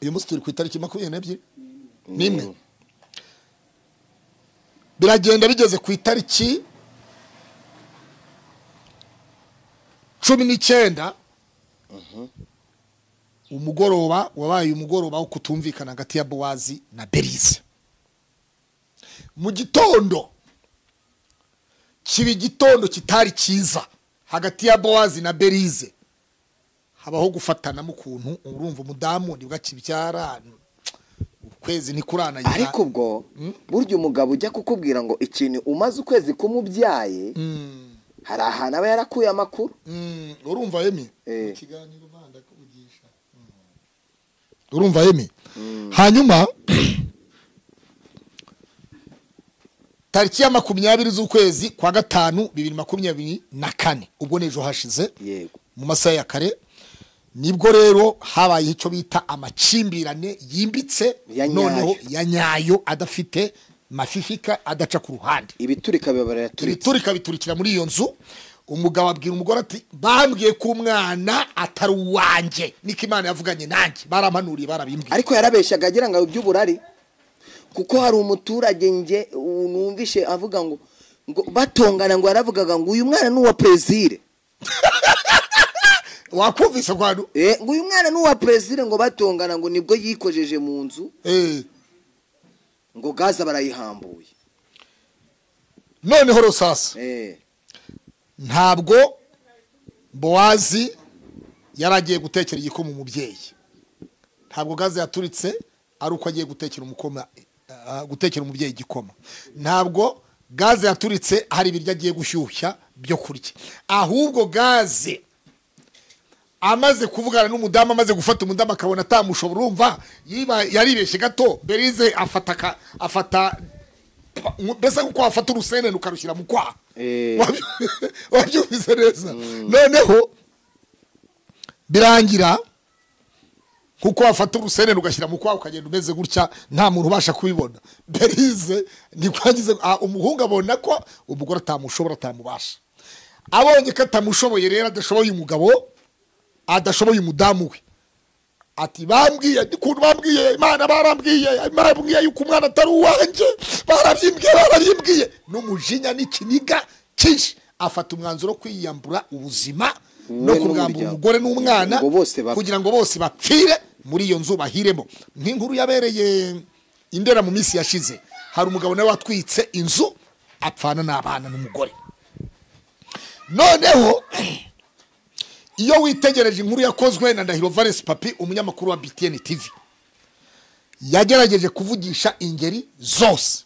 A: Uyu munsi turi ku itariki 21, biragenda bigeze ku itariki 19. Umugoroba wabaye umugoroba wo kutumvikana hagati ya Bowazi na Berize. Mu gitondo kiba igitondo kitari cyiza hagati ya Bowazi na Berize, habaho gufatana mu kuntu. Urumva umudamu nibwo akibyara, ukwezi ntikurana.
D: Ariko ubwo burya umugabo ujya kukubwira ngo ikintu umaze ukwezi kumubyaye, hari ahantu aba yarakuye amakuru.
A: Urumva Emi, ikiganiro banda kuvugisha. Urumva Emi. Hanyuma tariki ya 20 z'ukwezi kwa 5 2024, ubwo nejo hashize,
D: yego,
A: mu masaha ya kare, nibwo rero habaye icyo bita amakimbirane yimbitse, noneho ya nyayo, adafite mafifika, adaca ku ruhande.
D: Ibiturika bibarayaturitse,
A: ibiturika biturikira muri iyo nzu. Umugabo abwira umugore ati bambwiye ko umwana atari uwanjye, niko Imana yavuganye nanjye, barampanuriye, barabimbwiye.
D: Ariko yarabeshyaga agira ngo iby'uburari, kuko hari umuturage nge numvishe avuga ngo batongana, ngo yaravugaga ngo uyu mwana ni uwa Plaisir.
A: Wakumvise kwanu?
D: Ngo uyu mwana ni uwa Plaisir, ngo batongana, ngo nibwo yikojeje mu nzu, ngo gaza barayihambuye.
A: Noneho rusasa ntabwo Bowazi yaragiye gutekera igikoma umubyeyi, ntabwo gaze yaturitse ari uko agiye gutekera umukoma, gutekera umubyeyi igikoma, ntabwo gaze yaturitse hari ibiryo agiye gushyushya byo kurya, ahubwo gaze amaze kuvugana n'umudamu, amaze gufata umudamu akabona atamushobora, urumva yaribeshye gato, Berize afata mbese kuko wafata urusenene ukarushyira mu kwaha. Wabyumvise neza. Noneho birangira kuko wafata urusenene ugashyira mu kwaha ukagenda umeze gutya, nta muntu ubasha kubibona. Berize nikwagize umuhungu abona ko umugore atamushobora, atamubasha. Abonye ko atamushoboye rero, adashoboye umugabo, adashoboye umudamu we, ati bambwiye ukuntu bambwiye Imana, barambwiye Imana yambwiye yuko umwana atari uwanjye, barabyimbwiye. N'umujinya n'ikiniga cyinshi afata umwanzuro wo kwiyambura ubuzima no kubwambura umugore n'umwana, kugira ngo bose bapfire muri iyo nzu bahiremo. Nk'inkuru yabereye Indera mu minsi yashize, hari umugabo nawe watwitse inzu apfana n'abana n'umugore. Noneho iyo witegereje inkuru yakozwe na Ndahiro Valens Papi, umunyamakuru wa BTN TV, yagerageje kuvugisha ingeri zose,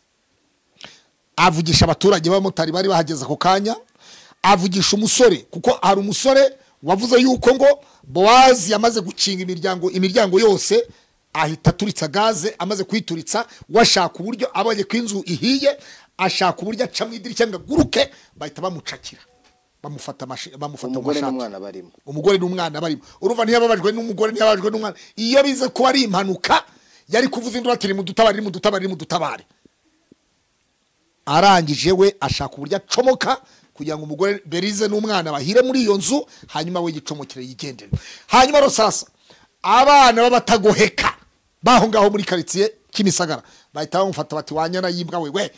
A: avugisha abaturage b'abamotari bari bahageze ako kanya, avugisha umusore, kuko hari umusore wavuze yuko ngo Bowazi yamaze gukinga imiryango yose, ahita aturitsa gaze. Amaze kuyituritsa, washaka uburyo abonye ko inzu ihiye, ashaka uburyo aca mu idirishya ngo aguruke, bahita bamucakira, bamufata
D: umugore n'umwana barimo,
A: umugore n'umwana barimo. Urumva ntiyababajwe n'umugore, ntiyababajwe n'umwana. Iyo bize kuba ari impanuka yari kuvuza induru ati mudutabare, mudutabare, mudutabare. Arangije we ashaka uburyo acomoka kugira ngo umugore Berize n'umwana bahire muri iyo nzu, hanyuma we yicomokere yigendere. Hanyuma rosasa abana b'abatagoheka baho ngaho muri quartier Kimisagara bahita bamufata bati wanyana yimbwa we we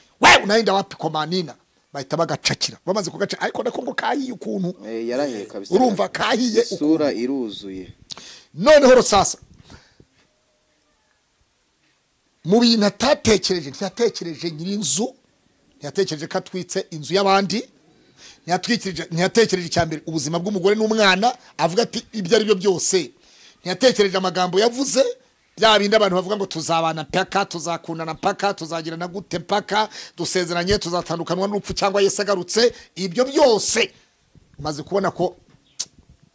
A: unaenda wapi komanina, bahita bagacakira. Bamaze kugaca, ariko nako ngo kahiye ukuntu,
D: yarahiye kabisa,
A: urumva kahiye
D: isura iruzuye.
A: Noneho rosasa mu bintu atatekereje, ntiyatekereje nyirinzu, ntiyatekereje ko atwitse inzu y'abandi, ntiyatekereje icyambere ubuzima bw'umugore n'umwana, avuga ati ibyo ari byo byose. Ntiyatekereje amagambo yavuze, bya bindi abantu bavuga ngo tuzabana mpaka, tuzakundana mpaka, tuzagirana gute mpaka, dusezeranye tuzatandukanwa n'urupfu cyangwa Yesu agarutse. Ibyo byose maze kubona ko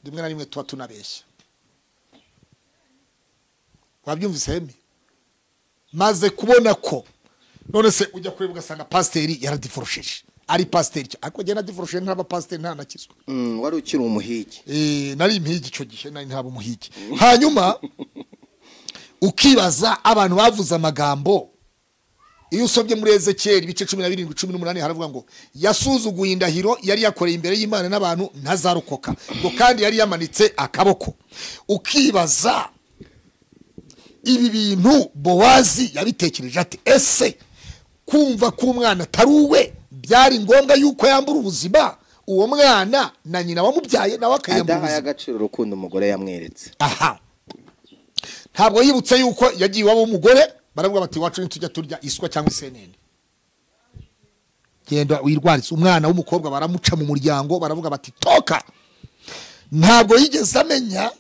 A: rimwe na rimwe tuba tunabeshya. Wabyumvise hemi? Maze kubona ko none se ujya kureba ugasanga pasiteri yaradiforosheje, ari pasiteri, ariko njye nadiforosheje ntaba pasiteri, ntanakizwa.
D: Wari ukiri umuhigi.
A: Nari impigi icyo gihe, nari ntaba umuhigi. Hanyuma ukibaza abantu bavuze amagambo. Iyo usomye muri Ezekiel ibice 17 18 haravuga ngo yasuzuguye indahiro yari yakoreye imbere y'Imana n'abantu ntazarokoka, ngo kandi yari yamanitse akaboko. Ukibaza ibi bintu Bowazi yabitekereje ati ese kumva ko umwana atari uwe byari ngombwa yuko yambura ubuzima uwo mwana na nyina wamubyaye nawe akayambura
D: adahaye agaciro urukundo umugore yamweretse.
A: Aha ntabwo yibutse yuko yagiye iwabo w'umugore, baravuga bati iwacu ntitujya turya iswa cyangwa isenene, genda wirwarize. Umwana w'umukobwa baramuca mu muryango, baravuga bati toka. Ntabwo yigeze amenya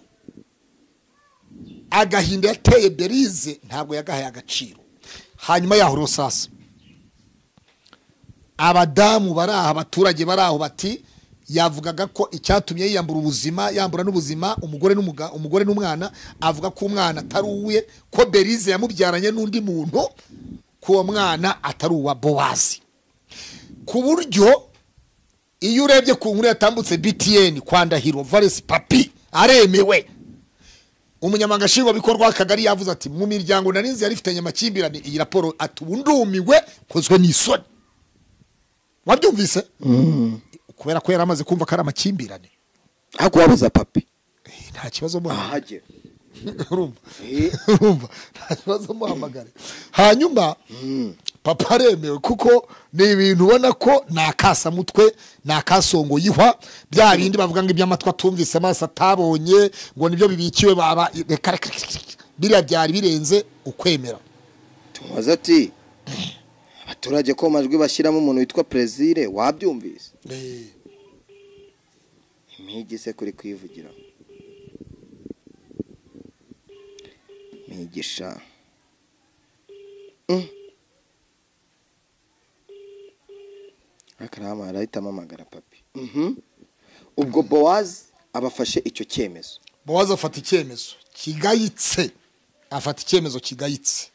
A: agahinda yateye Berize, ntabwo yagahaye agaciro. Hanyuma yaho rero sasa abadamu baraha, abaturage baraho bati yavugaga ko icyatumye yiyambura ubuzima, yambura n'ubuzima umugore umugore n'umwana, avuga ko umwana atari uwe, ko Berize yamubyaranye n'undi muntu, ko uwo mwana atari uwa Bowazi. Ku buryo iyo urebye ku nkuru yatambutse BTN kwa Ndahiro Valens Papi aremewe, umunyamabanga nshingwabikorwa w'akagari yavuze ati mu miryango narinzi yari ifitanye amakimbirane, iyi raporo ati ubu ndumiwe nkozwe n'isoni. Wabyumvise? Kubera ko yaramaze kumva ko ari amakimbirane.
D: Ariko wabuza Papi
A: nta kibazo muhamagare. Urumva? Urumva? Nta kibazo muhamagare. Hanyuma Papa aremewe kuko ni ibintu ubona ko nakasa mutwe nakasongo yihwa, bya bindi bavuga ngo iby'amatwi atumvise amaso atabonye ngo nibyo bibikiwe baba, reka biriya byari birenze ukwemera.
D: Tumubaza ati abaturage ko majwi bashyiramo umuntu witwa Plaisir, wabyumvise? Impigi se kuri kwivugira migisha akarama arahita amamagara Papi. Ubwo Bowazi abafashe icyo cyemezo.
A: Bowazi afata icyemezo kigayitse, afata icyemezo kigayitse.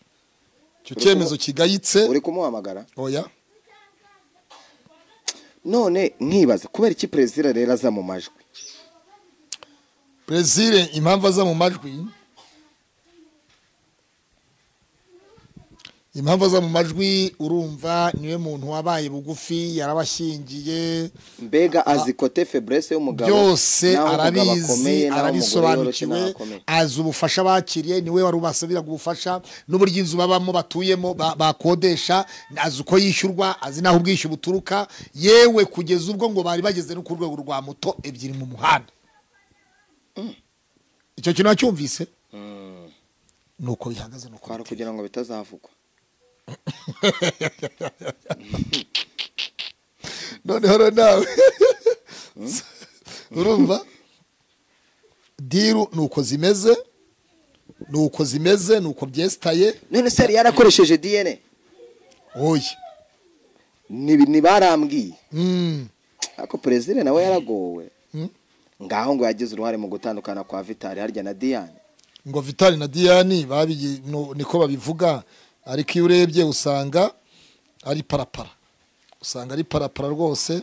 A: Icyo cyemezo kigayitse.
D: Uri kumuhamagara?
A: Oya.
D: None nkibaza kubera iki Plaisir rero aza mu majwi?
A: Plaisir impamvu aza mu majwi, impamvu aza mu majwi, urumva niwe muntu wabaye bugufi, yarabashyingiye,
D: mbega azi kote faiblesse y'umugabo
A: byose arabizi, arabisobanukiwe, azi ubufasha bakiriye, niwe wari ubasabira ubufasha n'uburyo inzu babamo batuyemo bakodesha, azi uko yishyurwa, azi naho ubwishyu buturuka, yewe kugeza ubwo ngo bari bageze no ku rwego rwa moto ebyiri mu muhanda. Icyo kintu wacyumvise? Nuko bihagaze, nuko
D: kwari kugira ngo bitazavugwa.
A: Noneho nawe urumva diru nuko zimeze, nuko zimeze, nuko byesitaye.
D: None se yarakoresheje DNA?
A: Oya
D: ni barambwiye. Ariko Plaisir nawe yaragowe. Ngaho ngo yagize uruhare mu gutandukana kwa Vitali harya na Diane.
A: Ngo Vitali na Diane babi niko babivuga, ariko iyo urebye usanga ari parapara, usanga ari parapara rwose.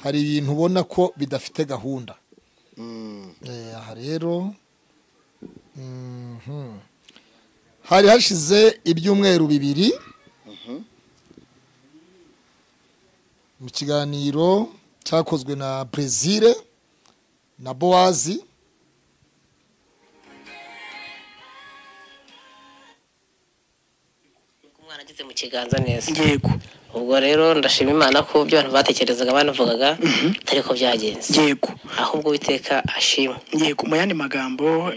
A: Hari ibintu ubona ko bidafite gahunda. Aha rero hari hashize ibyumweru 2 mu kiganiro cyakozwe na Plaisir na Bowazi.
E: Umwana ageze mu kiganza neza.
F: Yego.
E: Ubwo rero ndashima Imana ko ibyo abantu batekerezaga banavugaga atari ko byagenze.
F: Yego.
E: Ahubwo Uwiteka ashimwe.
F: Yego, mu yandi magambo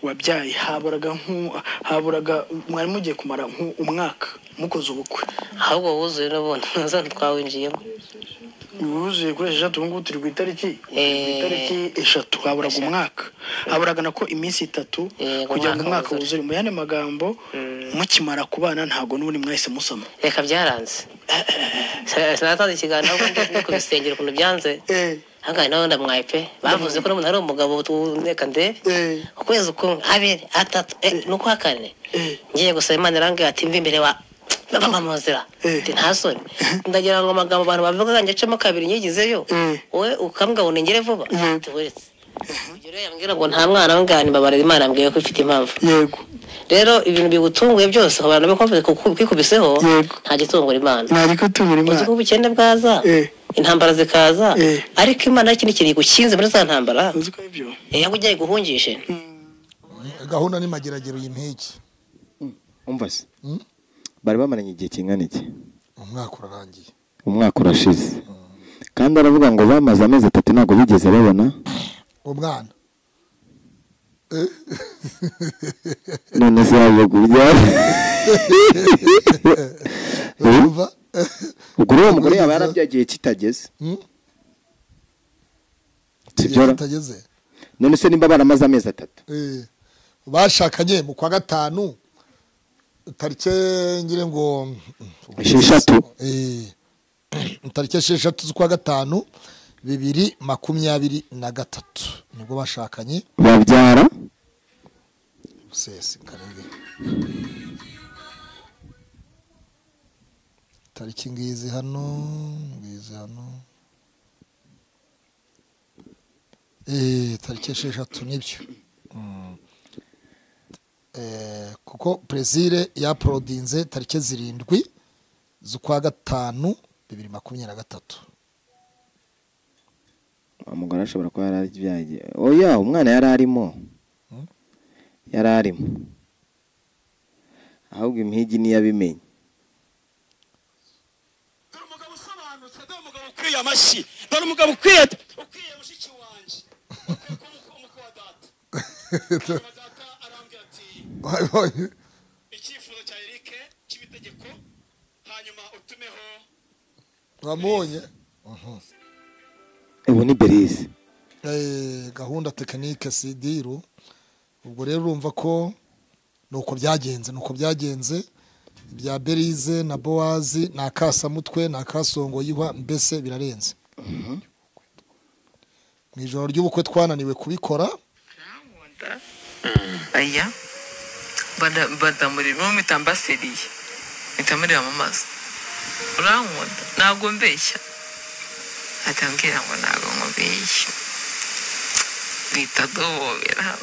F: wabyaye haburaga mwari mugiye kumara umwaka mukoze ubukwe.
E: Ahubwo wuzuye n'ubundi nazo twawinjiyemo.
F: Wuzuye kuri 6 ubu turi ku itariki 3 haburaga umwaka. Haburaga nako iminsi 3 kugira ngo umwaka wuzure. Mu yandi magambo mukimara kubana ntago n'ubundi mwahise musoma.
E: Reka byaranze. Sinatanze ikiganiro ahubwo ndi kubisengera ukuntu byanze. Hanga nawe ndamwaye pe. Bavuze ko n'umuntu ari umugabo reka ndebe. Ukwezi kumwe, abiri, atatu, nuko hakane. Ngiye gusaba Imana irambwira ati mva imbere wa baba mu nzira. Ati nta soni. Ndagira ngo amagambo abantu bavuga ngecemo kabiri nyigizeyo. Wowe ukambwa ngo ningere vuba. Tuburetse. Ibyo rero yambwira ngo nta mwana w'ingani mbabarira Imana ambwiye ko ifite impamvu.
F: Yego.
E: Rero ibintu bigutunguye byose abantu bakomeze kwikubiseho nta gitungura Imana.
F: Nta gitungura Imana.
E: Uzi ko ubukene bwaza, intambara zikaza, ariko Imana ikindi kintu igukinze muri za ntambara.
F: Uzi ko ibyo.
E: Yakugiye guhungishe.
A: Gahunda ni mageragero y'impeke.
D: Umva se. Bari bamaranye igihe kingana iki?
A: Umwaka urarangiye.
D: Umwaka urashize. Kandi aravuga ngo bamaze amezi 3 ntabwo bigeze babona
A: umwana.
D: None se yaje kubyara. Ubwo uwo mugore yaba yarabyagiye kitageze.
A: Kitageze.
D: None se nimba baramaze amezi 3.
A: Bashakanye mu kwa 5 tariki ngire ngo
D: 6.
A: Tariki 6 z'ukwa 5 2023 nibwo bashakanye
D: babyara
A: sese karenge. Tariki ngizi hano tariki 6 nibyo. Kuko Plaisir yaprodinze tariki 7 z'ukwa 5 2023.
D: Umugore ashobora kuba yarabyaye. Oya, umwana yararimo. Yararimo. Ahubwo impigi ni yabimenye.
G: Dore umugabo usobanutse, dore umugabo ukwiye amashyi, dore umugabo ukwiye mushiki wanjye. Ukwiye wa data. Data arambwira ati icyifuzo cya Eric cy'ibitegeko hanyuma utumeho.
A: Wamubonye?
D: Ubu ni Berize.
A: Gahunda tekinike sidiru. Ubwo rero urumva ko nuko byagenze bya Berize na Boazi na Kasamutwe na Kasongo yihwa, mbese birarenze. Mu ijoro ry'ubukwe twananiwe kubikora.
H: Aya badamuri mitambaseriye mitamurira mu maso. Urankunda ntabwo mbeshya. Atambwira ngo ntabwo nkubeshya. Bita duhobera.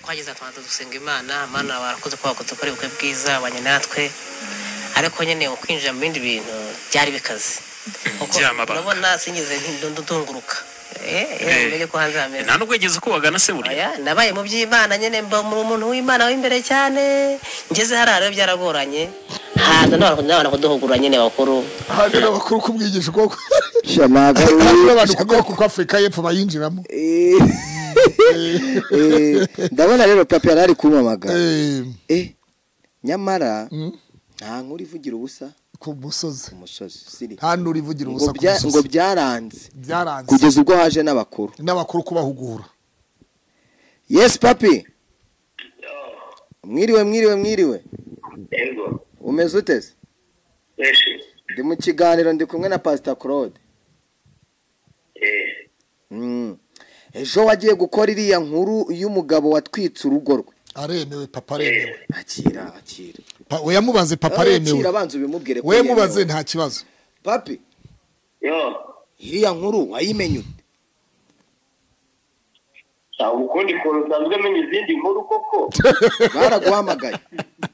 E: Twageze tubanza dusenga Imana, Mana warakoze ko wakoze ukora ubukwe bwiza abanye natwe. Ariko nyine ukwinjira mu bindi bintu byari bikaze. Urabona singize ndunguruka. Mbere ko hanze hameze.
I: Nta nubwo yigeze kubagana se burya.
E: Oya, nabaye mu by'Imana nyine mba umuntu w'Imana w'imbere cyane. Ngeze hariya rero byaragoranye. Haza n'abantu kuduhugura nyine bakuru.
A: Haza n'abakuru kumwigisha uko.
D: Shamaga.
A: N'abantu kubwira kuko Afrika y'Epfo bayinjiramo.
D: Ndabona rero papa yarari kumamaga. Nyamara nta nkuru ivugira ubusa
A: ku musozi.
D: Siri.
A: Nta nkuru ivugira ubusa ku musozi.
D: Ngo byaranze.
A: Byaranze.
D: Kugeza ubwo haje n'abakuru.
A: N'abakuru kubahugura.
D: Yes papi. Mwiriwe mwiriwe mwiriwe.
B: Yego.
D: Umeze ute se? Ndi mu kiganiro ndi kumwe na Pastor Claude. Ejo wagiye gukora iriya nkuru y'umugabo watwitse urugo rwe.
A: Aremewe papa aremewe.
D: Akira akira.
A: Oya mubaze papa aremewe.
D: Akira banza ubimubwire ko.
A: We mubaze nta kibazo.
D: Papi.
B: Yo.
D: Iriya nkuru wayimenye ute?
B: Ukundi kuntu usanzwe menya izindi nkuru koko.
D: Baraguhamagaye.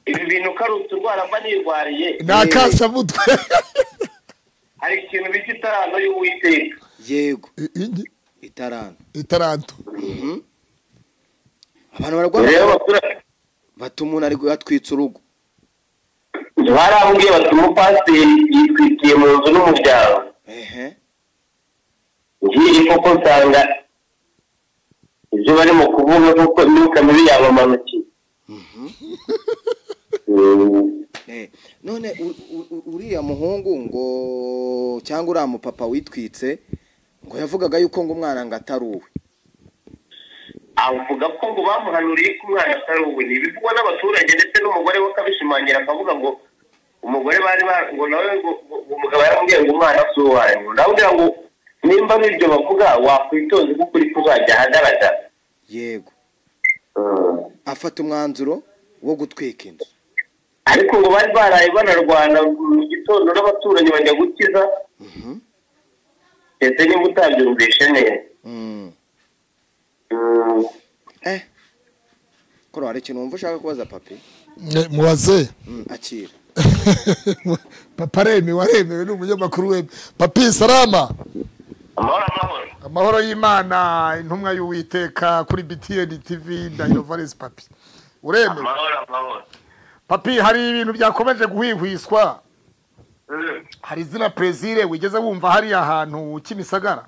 B: Ibi bintu karutse urwara mba nirwariye.
A: Nakasamutwe.
B: Hari ikintu bita itaranto y'Uwiteka.
D: Yego. Itaranto.
A: Itaranto.
D: Abantu baragwa bati umuntu ari atwitse urugo.
B: Barambwiye bati umupasiteri yitwikiye mu nzu n'umuryango. Ngiye koko nsanga ibyo barimo kuvuga kuko imyuka mibi yabamanukiye.
D: None uriya muhungu ngo cyangwa uriya mupapa witwitse ngo yavugaga yuko ngo umwana ngo atari uwe.
B: Avuga ko ngo bamuhanuriye ko umwana atari uwe. Ni ibivugwa n'abaturage ndetse n'umugore we akabishimangira akavuga ngo umugore bari ngo nawe ngo umugabo yaramubwiye ngo umwana si uwanyu. Nawe ngo nimba n'ibyo bavuga wakwitoza kuko uri kuzajya ahagaragara.
D: Yego. Afata umwanzuro wo gutwika inzu.
B: Ariko ngo bari baraye banarwana mu gitondo n'abaturanyi bajya gukiza. Ndetse nimba utabyumvishe neza.
D: Koro hari ikintu wumva ushaka kubaza papi?
A: Mubaze.
D: Akira.
A: Papa aremewe aremewe ni umunyamakuru wemewe. Papi salama.
B: Amahoro amahoro.
A: Amahoro y'Imana intumwa y'Uwiteka kuri BTN TV Ndahiro Valens Papi. Uremewe.
B: Amahoro amahoro.
A: Papi hari ibintu byakomeje guhwihwiswa. Hari izina Plaisir wigeze wumva hariya hantu Kimisagara?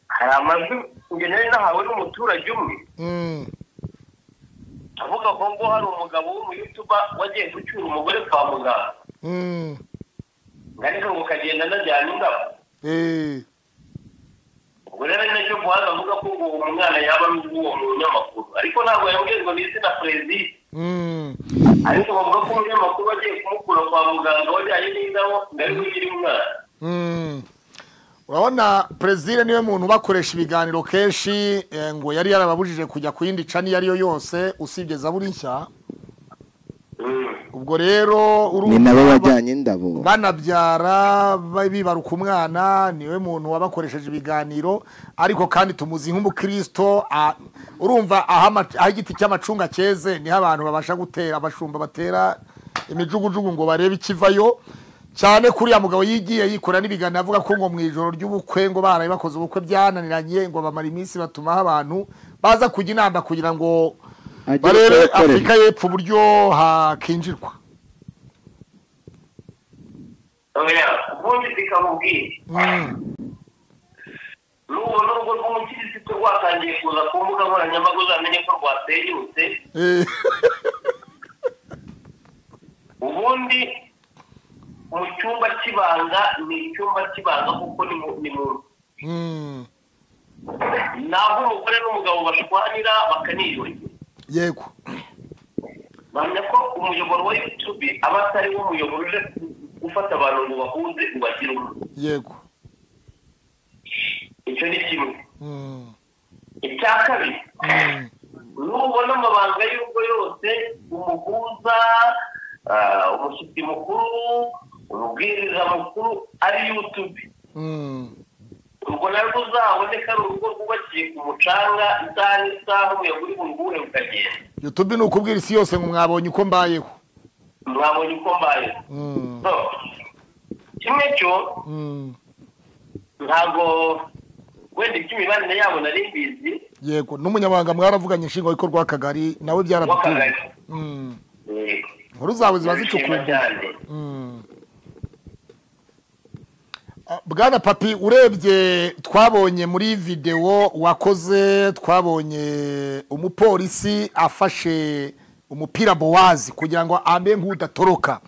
B: Hari amajwi njye nari nahawe n'umuturage umwe avuga ko ngo hari umugabo w'umuyutuba wagiye gucyura umugore kwa muganga, ariko ngo kagenda anajyana indabo. Ubwo rero ari nacyo guhaza avuga ko ngo uwo mwana yaba ari uw'uwo munyamakuru, ariko ntabwo yambwiye ngo ni izina Plaisir. Ariko bavuga ko umunyamakuru wagiye kumukura kwa muganga wajyanye n'indabo ngo ari we nyiri umwana.
A: Urabona Plaisir niwe muntu bakoresha ibiganiro kenshi, ngo yari yarababujije kujya ku yindi cani iyo ariyo yose usibye Zaburi Nshya. Ubwo rero
D: ni nabo bajyanye indabo
A: banabyara bibaruka umwana, niwe muntu wabakoresheje ibiganiro. Ariko kandi tumuzi nk'umukristo, urumva aho igiti cy'amacunga cyeze niho abantu babasha gutera, abashumba batera imijugujugu ngo barebe ikivayo. Cyane kuriya mugabo yigiye yikora n'ibiganiro avuga ko ngo mu ijoro ry'ubukwe ngo baraye bakoze ubukwe byananiranye, ngo bamara iminsi batumaho abantu baza kujya inama kugira ngo barebe Afurika y'Epfo uburyo hakinjirwa.
B: Ubundi bikamubwira n'ubwo n'urugo rw'umukirisitu rwatangiye kuza ku mbuga nkoranyambaga, uzamenye ko rwasenyutse. Ubundi mu cyumba cy'ibanga ni icyumba cy'ibanga kuko ni mu naho umugore n'umugabo bashwanira bakaniyongera.
A: Yego,
B: bamenya ko umuyoboro wa YouTube aba atari wo muyoboro uje gufata abantu ngo bahuze ubagire umwe.
A: Yego,
B: icyo ni kimwe. Icya kabiri, nubona amabanga y'urugo yose, umuhuza, umushyitsi mukuru, umubwiriza mukuru ari YouTube, ubwo narwo uzaboneka ari urugo rwubakiye ku mucanga, isaha n'isaha umuyaga uri buruhure ukagenda.
A: YouTube ni ukubwira isi yose ngo mwabonye uko mbayeho,
B: mwabonye uko mbayeho. Kimwe cyo ntabwo wenda iby'imibanire yabo nari mbizi.
A: Yego, n'umunyamabanga mwaravuganye nshingwabikorwa w'akagari nawe byaramutunguye. Inkuru zawe ziba zicukumbuye. Bwana Papi, urebye twabonye muri video wakoze, twabonye umupolisi afashe umupira Bowazi kugira ngo ambe nk'udatoroka.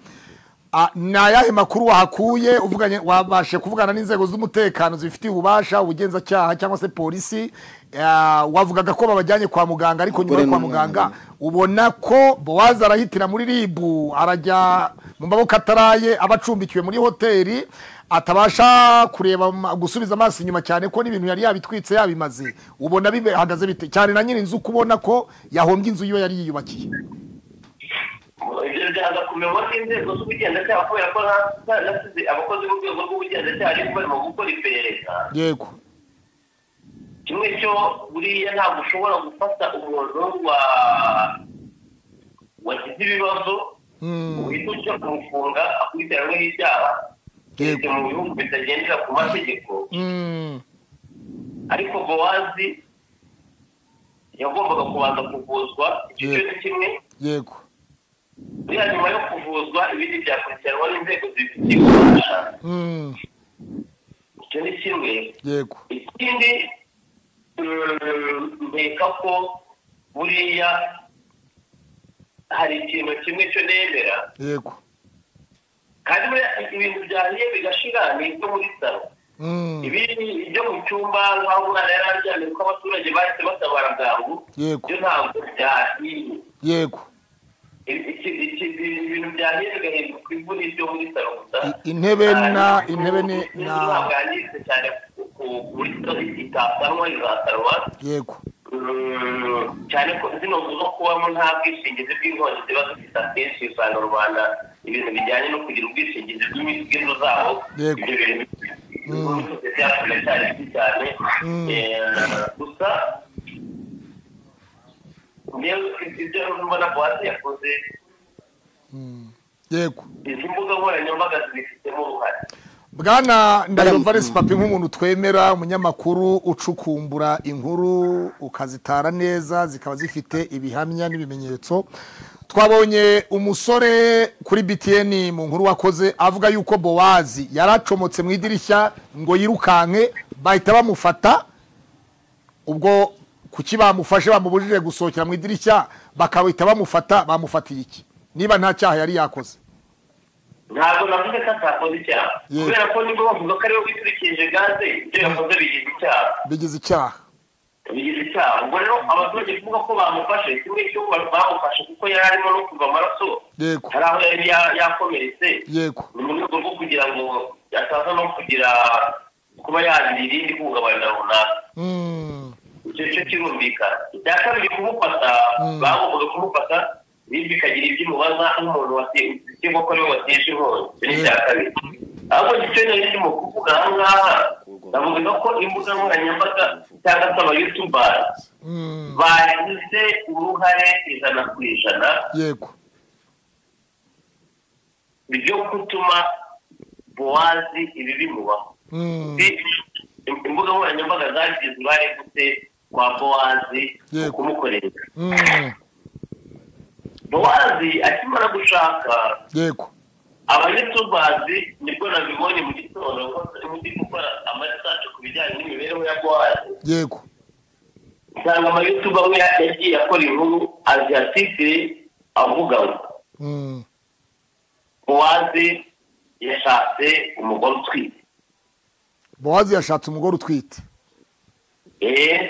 A: Ni ayahe makuru wahakuye? Uvuganye, wabashe kuvugana n'inzego z'umutekano zibifitiye ububasha, ubugenzacyaha cyangwa se polisi? Wavugaga ko babajyanye kwa muganga, ariko nyuma yo kwa muganga ubona ko Bowazi arahitira muri RIB, arajya mu maboko ataraye, abacumbikiwe muri hoteli, atabasha kureba gusubiza amaso inyuma cyane ko n'ibintu yari yabitwitse yabimaze. Ubona bihagaze bite cyane na nyiri inzu kubona ko yahombye inzu yiwe yari yiyubakiye?
B: Ibyo byaza kumenywa n'inzego z'ubugenzacyaha kubera ko nasize abakozi b'urwego rw'ubugenzacyaha ariko barimo gukora iperereza.
A: Yego,
B: kimwe cyo buriya ntabwo ushobora gufata umuntu wagize ibibazo uhita ujya kumufunga akurikiranweho ibyaha keretse mu bihugu bitagendera ku mategeko. Ariko Bowazi yagombaga kubanza kuvuzwa, icyo cyo ni kimwe.
A: Yego,
B: buriya nyuma yo kuvuzwa ibindi byakurikiranwa n'inzego zibifitiye ububasha. Icyo ni kimwe.
A: Yego,
B: ikindi nkeka ko buriya hari ikintu kimwe cyo nemera.
A: Yego,
B: kandi buriya ibintu byahiye bigashira ni ibyo muri salo, ibindi ibyo mu cyumba nk'aho umwana yari aryamye kuko abaturage bahise batabara bwangu, byo ntabwo byahiye.
A: Yego,
B: ibintu byahiye bigahinduka ivu n'ibyo muri salo gusa.
A: Intebe na intebe ni
B: ntabwo yangiritse cyane ku buryo itasanwa, izasanwa.
A: Yego,
B: cyane ko zino nzu zo kubamo nta bwishingizi bw'inkongi ziba zifite, akenshi usanga rubanda ibintu bijyanye no kugira ubwishingizi bw'inzu zabo, ibyo bintu byacu biracyari bibi cyane. Gusa ibyo mbona Bowazi yakoze,
A: yego,
B: izi mbuga nkoranyambaga zibifitemo uruhare.
A: Bwana Ndahiro Valens Papi, nk'umuntu twemera, umunyamakuru ucukumbura inkuru ukazitara neza zikaba zifite ibihamya n'ibimenyetso, Twabonye umusore kuri BTN mu nkuru wakoze avuga yuko Bowazi yaracomotse mu idirishya ngo yirukanke, bahita bamufata. Ubwo kuki bamufashe bamubujije gusohokera mu idirishya bakabita bamufata, bamufatiye iki niba nta cyaha yari yakoze?
B: Ntabwo navuze ko atakoze icyaha, kubera ko nibwo bavuga ko ariwe witurikije gaze, ibyo yakoze bigize icyaha,
A: bigize icyaha,
B: bigize icyaha. Ubwo rero abaturage kuvuga ko bamufashe, kimwe cyo bamufashe kuko yari arimo no kuva amaraso, hari aho yari yakomeretse, ni mu rwego rwo kugira ngo ataza no kugira kuba yagira irindi hungabana runaka. Icyo cyo kirumvikana. Icya kabiri, kumufata, bagombaga kumufata ibindi bikagira ibyo imubaza nk'umuntu ukekwa ko ariwe wateje inkongi. Icyo ni icya kabiri. Ahubwo icyo nari ndimo kuvuga aha ngaha, navuga ko imbuga nkoranyambaga cyangwa se abayutubari bagize uruhare 100%
A: yego
B: byo gutuma Bowazi ibi bimubaho. Imbuga nkoranyambaga zagize uruhare gute kwa Bowazi kumukorera? Bowazi akimara gushaka,
A: yego,
B: abayutubazi nibwo nabibonye mu gitondo ndi gukora amaresearch ku bijyanye n'imibereho ya Bowazi,
A: yego,
B: usanga amayutuba amwe yagiye akora inkuru aziatike avuga ngo Bowazi yashatse umugore utwite.
A: Bowazi yashatse umugore utwite.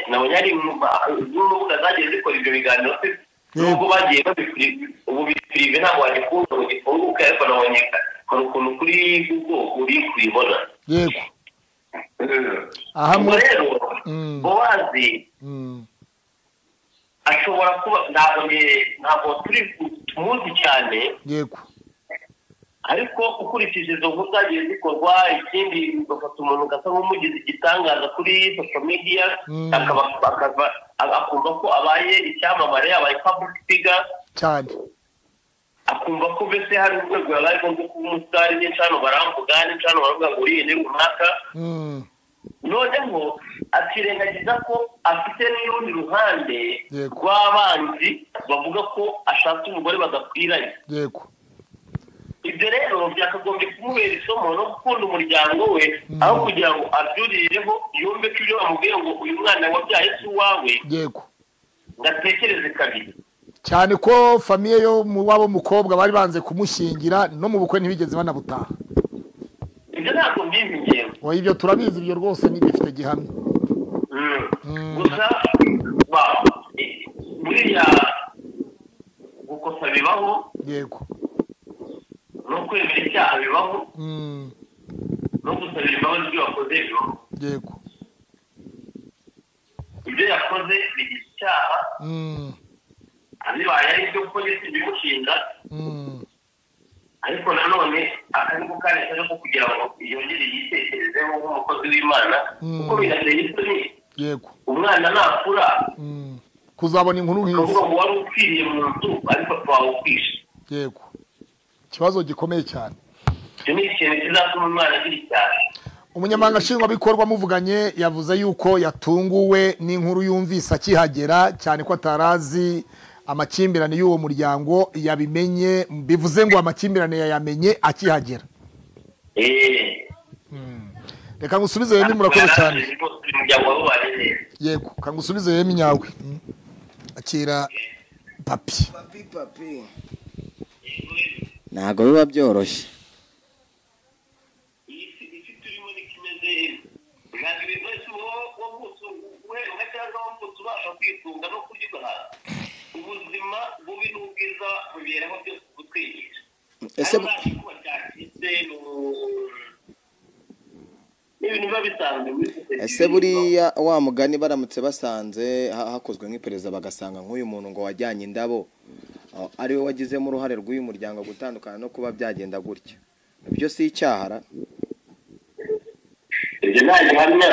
B: Nabonye ari n'urubuga zagiye zikora ibyo biganiro, nubwo bagiye ubu bipirive ntabwo wagikunda ngo gifunguke, ariko nabonye hari ukuntu kuri Google uri kubibona.
A: Yego.
B: Ubwo rero Bowazi ashobora kuba, ntabwo turi tumuzi cyane,
A: yego,
B: ariko ukurikije izo nkuru zagiye zikorwa, ikindi ugafata umuntu ugasa nk'umugize igitangaza kuri social media, akumva ko abaye icyamamare, abaye public figure
A: cyane,
B: akumva ko mbese hari urwego yabaye rwo kuba umusitari, n'incano baramvuga, n'incano baravuga ngo uriye ni runaka. Noneho akirengagiza ko afite n'urundi ruhande rw'abanzi bavuga ko ashatse umugore badakwiranye.
A: Yego.
B: Ibyo rero byakagombye kumubera isomo no gukunda umuryango we, aho kugira ngo abyurireho yumve ko ibyo bamubwiye ngo uyu mwana wabyaye si uwawe,
A: yego,
B: ngatekereze kabiri.
A: Cyane ko famiye yo mu wabo mukobwa bari banze kumushyingira, no mu bukwe ntibigeze banabutaha.
B: Ibyo ntabwo mbizi ngewe.
A: Oya, ibyo turabizi, ibyo rwose nibifite gihamya.
B: Gusa buriya gukosa bibaho,
A: yego,
B: no kwemera icyaha bibaho, no gusabira imbabazi ibyo wakoze bibaho,
A: yego,
B: ibyo yakoze bigize icyaha, bibaye ari ibyo kuko ndetse bimushinga, ariko nanone akariko karekare ko kugira ngo yongere yitekerezeho nk'umukozi w'Imana, kuko birateye isoni,
A: yego,
B: umwana nakura
A: kuzabona inkuru nk'izi,
B: ukavuga ngo wari upfiriye mu nzu ariko twawukwishe.
A: Yego, ikibazo gikomeye cyane.
B: Icyo ni ikintu kizatuma umwana agira icyaha.
A: Umunyamabanga nshingwabikorwa muvuganye yavuze yuko yatunguwe n'inkuru yumvise akihagera, cyane ko atarazi amakimbirane y'uwo muryango, yabimenye, bivuze ngo amakimbirane yayamenye akihagera. Reka ngusubize yemi, murakoze cyane. Yego, reka ngusubize yemi nyawe. Akira papi.
D: Papi. Ntabwo biba byoroshye.
B: Ubuzima bubi n'ubwiza buberaho byose kutwigisha.
D: Ese ese buriya wa mugani baramutse basanze hakozwe nk'iperereza bagasanga nk'uyu muntu ngo wajyanye indabo ariwe wagizemo uruhare rw'uyu muryango gutandukana no kuba byagenda gutya, ibyo si icyahara?
B: Ibyo nta gihamya.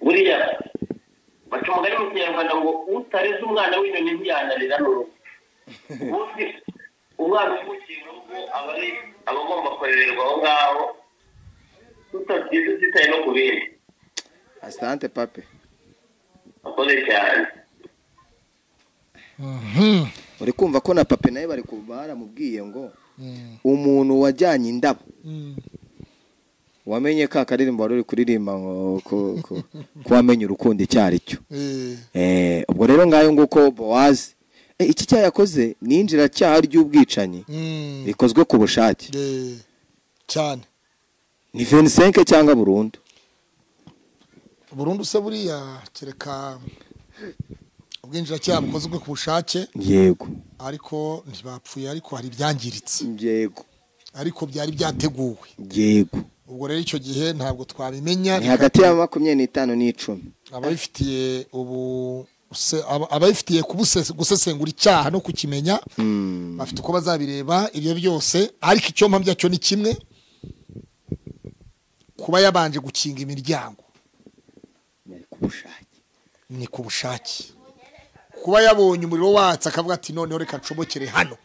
B: Buriya baca umugani mu Kinyarwanda ngo utareze umwana w'inyoni ntiyanarira n'urugo. Ubundi umwana uvukiye mu rugo aba agomba kurererwa aho ngaho, tutabyize tutitaye no ku bindi.
D: Asante pape.
B: Akoze cyane.
D: Uri kumva ko na pape nawe bari baramubwiye ngo umuntu wajyanye indabo wamenye ka karirimbo wari uri kuririmba ngo ko wamenye urukundo icyo ari cyo. Ubwo rero ngayo nguko Bowazi iki cyaha yakoze ni injiracyaha ry'ubwicanyi rikozwe ku bushake
A: cyane.
D: Ni 25 cyangwa burundu.
A: Burundu se buriya kereka ubwinjiracyaha bukozwe ku bushake.
D: Yego.
A: Ariko ntibapfuye, ariko hari ibyangiritse.
D: Yego.
A: Ariko byari byateguwe.
D: Yego.
A: Ubwo rero icyo gihe ntabwo twabimenya.
D: Ni hagati ya 25 n'icumi.
A: Ababifitiye ubu abayifitiye gusesengura icyaha no kukimenya bafite uko bazabireba ibyo byose, ariko icyo mpamya cyo ni kimwe, kuba yabanje gukinga imiryango ni ku bushake, kuba yabonye umuriro watse akavuga ati noneho reka nshobokere hano,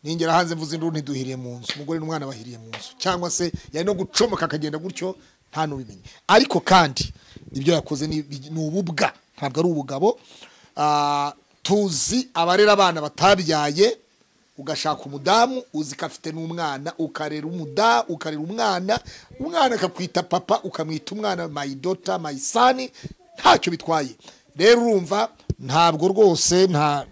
A: ningera hanze mvuze induru ntiduhiriye mu nzu, umugore n'umwana bahiriye mu nzu, cyangwa se yari no gucomoka akagenda gutyo nta n'ubimenye. Ariko kandi ibyo yakoze ni ububwa, ntabwo ari ubugabo. Tuzi abarera abana batabyaye, ugashaka umudamu uzi ko afite n'umwana, ukarera ukarera umwana, umwana akakwita papa, ukamwita umwana my daughter, my son, ntacyo bitwaye. Rero urumva ntabwo rwose nta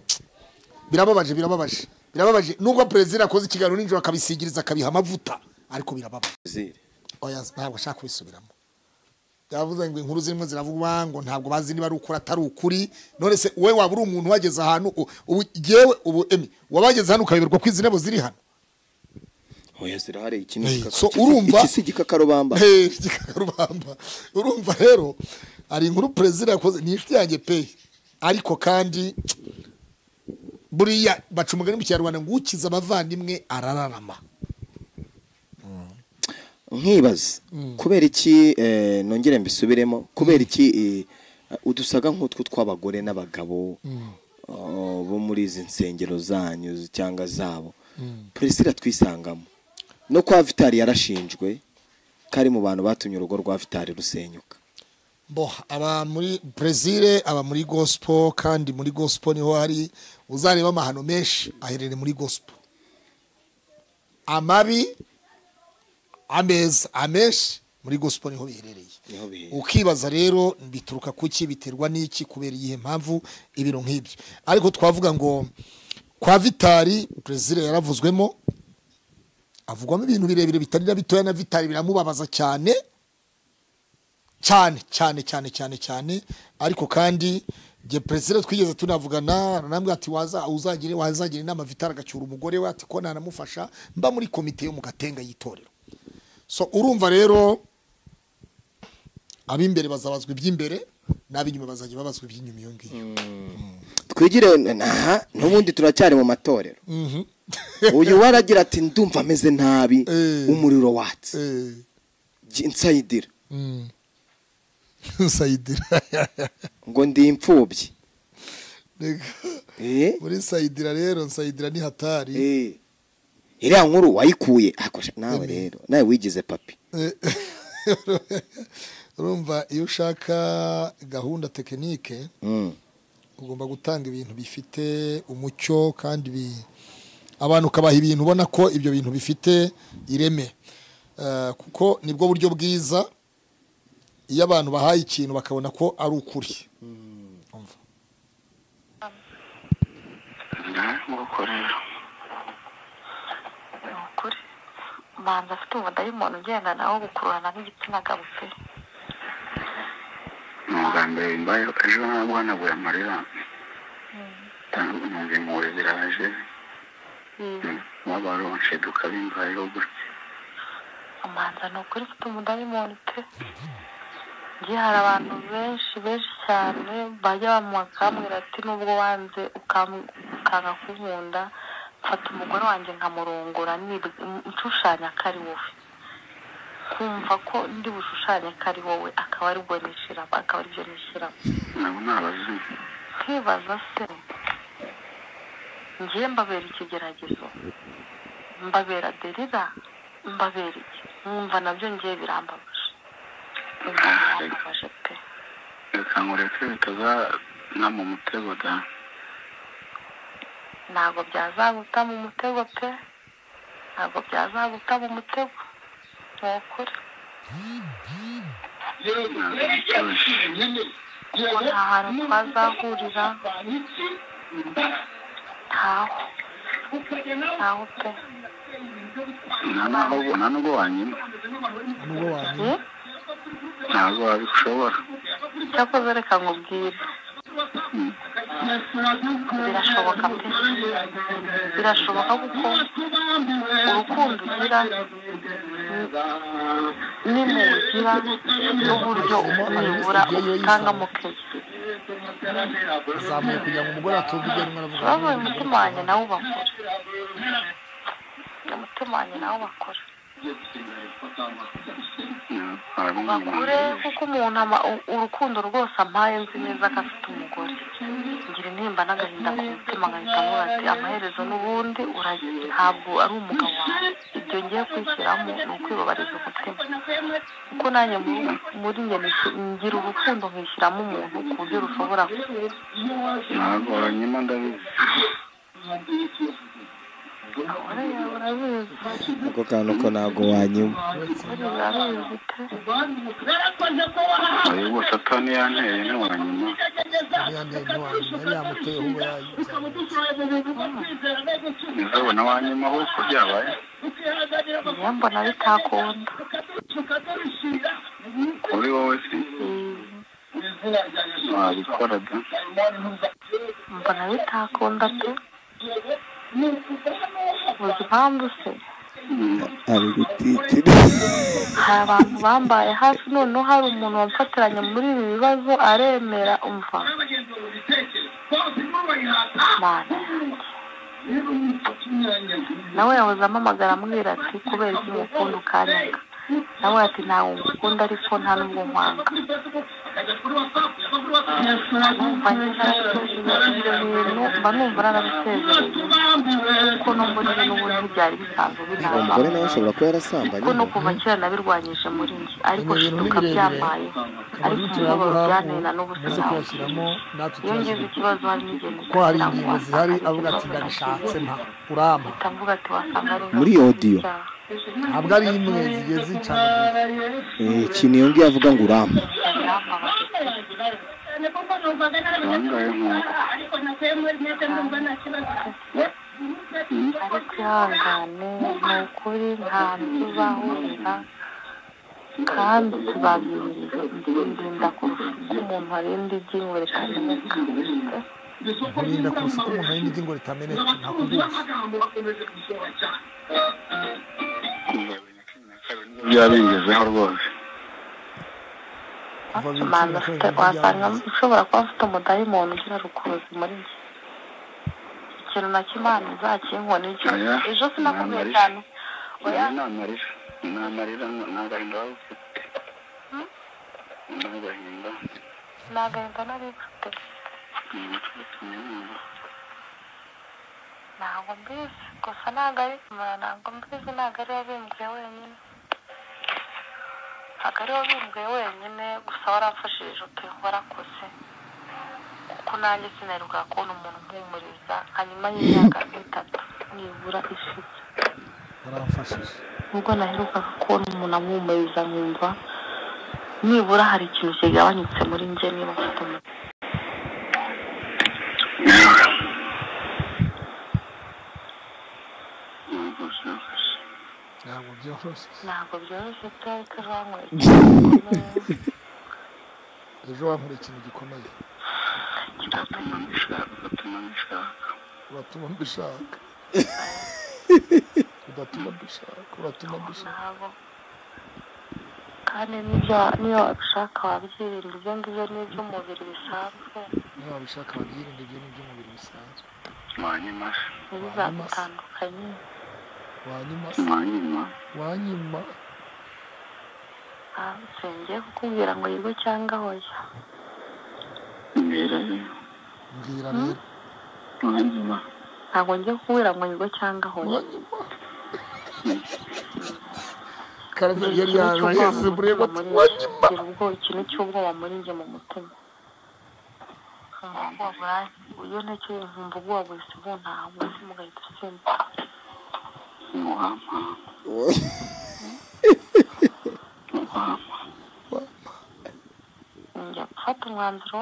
A: birababaje, birababaje, birababaje. Nubwo perezida akoze ikiganiro ninjoro akabisigiriza akabiha amavuta, ariko birababaje. Oya, ntabwo ashaka kubisubiramo. Yavuze ngo inkuru zirimo ziravugwa ngo ntabwo bazi niba ari ukuri atari ukuri. None se wowe waba uri umuntu wageze ahantu ubu jewe ubu emi wabageze hano ukayoberwa ko izi ntebo ziri hano?
D: Oya zirahari, iki ni
A: so urumva
D: iki si igikakarubamba.
A: Igikakarubamba. Urumva rero ari inkuru perezida yakoze ni inshuti yanjye pe, ariko kandi buriya baca umugani mu Kinyarwanda ngo ukiza abavandimwe arararama.
D: Nkibaza kubera iki nongere mbisubiremo, kubera iki udusaga nk'utwo tw'abagore n'abagabo bo muri izi nsengero zanyu cyangwa zabo Priscilla twisangamo no kwa Vitali yarashinjwe kari mu bantu batumye urugo rwa Vitali rusenyuka.
A: Bo aba muri Brazil, aba muri gospel, kandi muri gospel niho hari uzareba amahano menshi aherere muri gospel, amabi ameza ameshi muri gospel niho biherereye. Ukibaza rero bituruka kuki, biterwa n'iki, kubera iyihe mpamvu, ibintu nk'ibyo. Ariko twavuga ngo kwa Vitali Brazil yaravuzwemo, avugwamo ibintu birebire bitari na bitoya, na Vitali biramubabaza cyane cyane cyane cyane cyane cyane. Ariko kandi je Brazil twigeze tunavugana, aranambwira ati wazagira wazagira inama Vitali agacyura umugore we, ati ko nanamufasha mba muri komite yo mu Gatenga y'itorero. So urumva rero abimbere bazabazwa iby'imbere n'abinyuma bazajya babazwa iby'inyuma iyo ngiyo.
D: Twigire naha n'ubundi turacyari mu matorero. Uyu waragira ati ndumva ameze nabi, umuriro watse. Nsayidira.
A: Nsayidira.
D: Ngo ndi imfubyi.
A: Muri Nsayidira rero, Nsayidira ni hatari.
D: Iriya nkuru wayikuye akosha nawe rero nawe wigize papi.
A: Urumva iyo ushaka gahunda tekinike ugomba gutanga ibintu bifite umucyo kandi abantu ukabaha ibintu ubona ko ibyo bintu bifite ireme, kuko nibwo buryo bwiza iyo abantu bahaye ikintu bakabona ko ari ukuri. Umva
H: manza afite umudayimoni ugenda nawe gukururana n'igitsina gabo pe.
I: Ubwa mbere mbaye ejo nabwo naguye amarira, numva impuhwe ziraje, umubabaro nshiduka bimbayeho gutya.
H: Amanza ni ukuri ufite umudayimoni pe. Ngiye hari abantu benshi benshi cyane bajya bamubwira ati nubwo wanze ukanga kunkunda, mfata umugore wanjye nkamurongora nshushanya ko ari wowe, kumva ko ndi bushushanye ko ari wowe, akaba ari bwo nishyiramo, akaba ari byo nishyiramo. Nkibaza se ngiye mbabera ikigeragezo, mbabera derira, mbabera iki, nkumva nabyo ngiye birambabaje. Birambabaje pe.
I: Reka nkureke bitazana mu mutego da.
H: Ntabwo byazaguta mu mutego pe, ntabwo byazaguta mu mutego, ni ukuri. Kuko nta hantu twazahurira, ntaho, ntaho pe.
I: Nta nubwo wanyima,
A: nubwo wanyima
I: ntabwo wabishobora.
H: Cyakoze reka nkubwire, birashoboka pe, birashoboka kuko urukundo ugira nimugira n'uburyo nibura utangamo keya.
A: Azamuye kugira ngo umugore atumve ibyo arimo aravuga.
H: Bavuye umutima wanjye nawe ubakora, umutima wanjye nawe ubakora bakure, kuko umuntu urukundo rwose ampaye nzi neza ko afite umugore, ngira intimba n'agahinda ku mutima, nkahita mvuga ati amaherezo n'ubundi ntabwo ari umugabo wawe. Ibyo ngiye kwishyiramo ni ukwibabariza umutima, kuko nanjye muri njye ngira urukundo nkishyiramo umuntu ku buryo rushobora.
I: Ntabwo wanyima ndabizi.
D: Ako kantu ko ntabwo wanyuma.
I: Ahubwo Satani yanteye ntiwanyuma. Ntizabona wanyuma ahubwo byabaye.
H: Mbona bitakunda.
I: Kuri wowe si wabikora da.
H: Mbona bitakunda pe. Uzi impamvu se?
D: Ari gutitira.
H: Hari abantu bambaye hafi, noneho hari umuntu wamfatiranye muri ibi bibazo aremera umva. Mana nawe yahoze ampamagara ambwira ati kubera iki ngukunda ukanyanga, nawe ati ntabwo ngukunda ariko nta n'ubwo nkwanga. Numva mba numva narabisezereye, kuko no muri njye n'ubundi byari bisanzwe
D: Uwo mugore nawe ashobora kuba yarasambanye.
H: Kuko no kuva kera nabirwanyije muri njye, ariko shiduka byambayeho, ariko umubabaro byanteye na n'ubu sinawukira. Iyo ngize ikibazo hari n'igihe
A: ko hari ingingo zihari avuga ati ndabishatse mpa urampa,
H: mpita ati wasanga ari
D: muri audio
A: ntabwo ari imwe zigiye zicana.
D: Ikintu iyo ngiyo avuga ngo urampa.
H: Ariko ihangane, ni ukuri nta tuzahurira kandi tuzabyirinda kurusha uko umuntu arinda iryinyo ritameneka.
A: Kurinda kurusha uko umuntu arinda iryinyo ritameneka ntakubwira.
I: Byabingezeho rwose.
H: Wasanga ushobora kuba afite umudayimoni ugira rukuruzi muri njye. Ikintu na kimana uzakinkona icyo ejo sinakubwiye cyane. Oya
I: ni amarira, ni amarira, ni agahinda waba ufite. Ni agahinda.
H: Ni agahinda nari mfite. Ntabwo mbizi gusa, ntabwo ari ntabwo mbizi, ntabwo ari wabimbwiye wenyine, ntabwo ari wabimbwiye wenyine gusa, waramfashije pe, warakoze, kuko nanjye sinaheruka kubona umuntu mpumuriza hanyuma y'imyaka 3 nibura ishize.
A: Waramfashije.
H: Nubwo naherukaga kubona umuntu ampumuriza nkumva nibura hari ikintu kigabanyutse muri njye niba mfite umuntu.
A: Ntabwo byoroshye.
H: Ntabwo byoroshye pe, ariko ejo wankoreye
A: ejo wankoreye ikintu gikomeye.
I: Uratuma mbishaka.
A: Uratuma mbishaka. Udatuma mbishaka. Uratuma mbishaka.
H: Kandi n'ibyo niyo wabishaka wabyirinda, ibyo ngibyo ni iby'umubiri bisanzwe.
A: Niyo wabishaka wabyirinda, ibyo ni iby'umubiri bisanzwe.
I: Wanyima.
H: Ntibizagutandukanye.
A: Wanyima.
I: Wanyima.
A: Wanyima.
H: Singiye kukubwira ngo yego cyangwa hoya.
I: Mbwira rero.
A: Mbwira rero.
I: Wanyima.
H: Ntabwo ngiye kukubwira ngo yego cyangwa hoya.
A: Wanyima. Karaveri yari yaraheze mureba ati wanyima.
H: Ngira ubwoba, ikintu cy'ubwoba muri njye mu mutima. Nkumva ubwoba burangiye, iyo ntekeye nkumva ubwoba buhise buntaha, umutima ugahita usimbuka. Njya gufata umwanzuro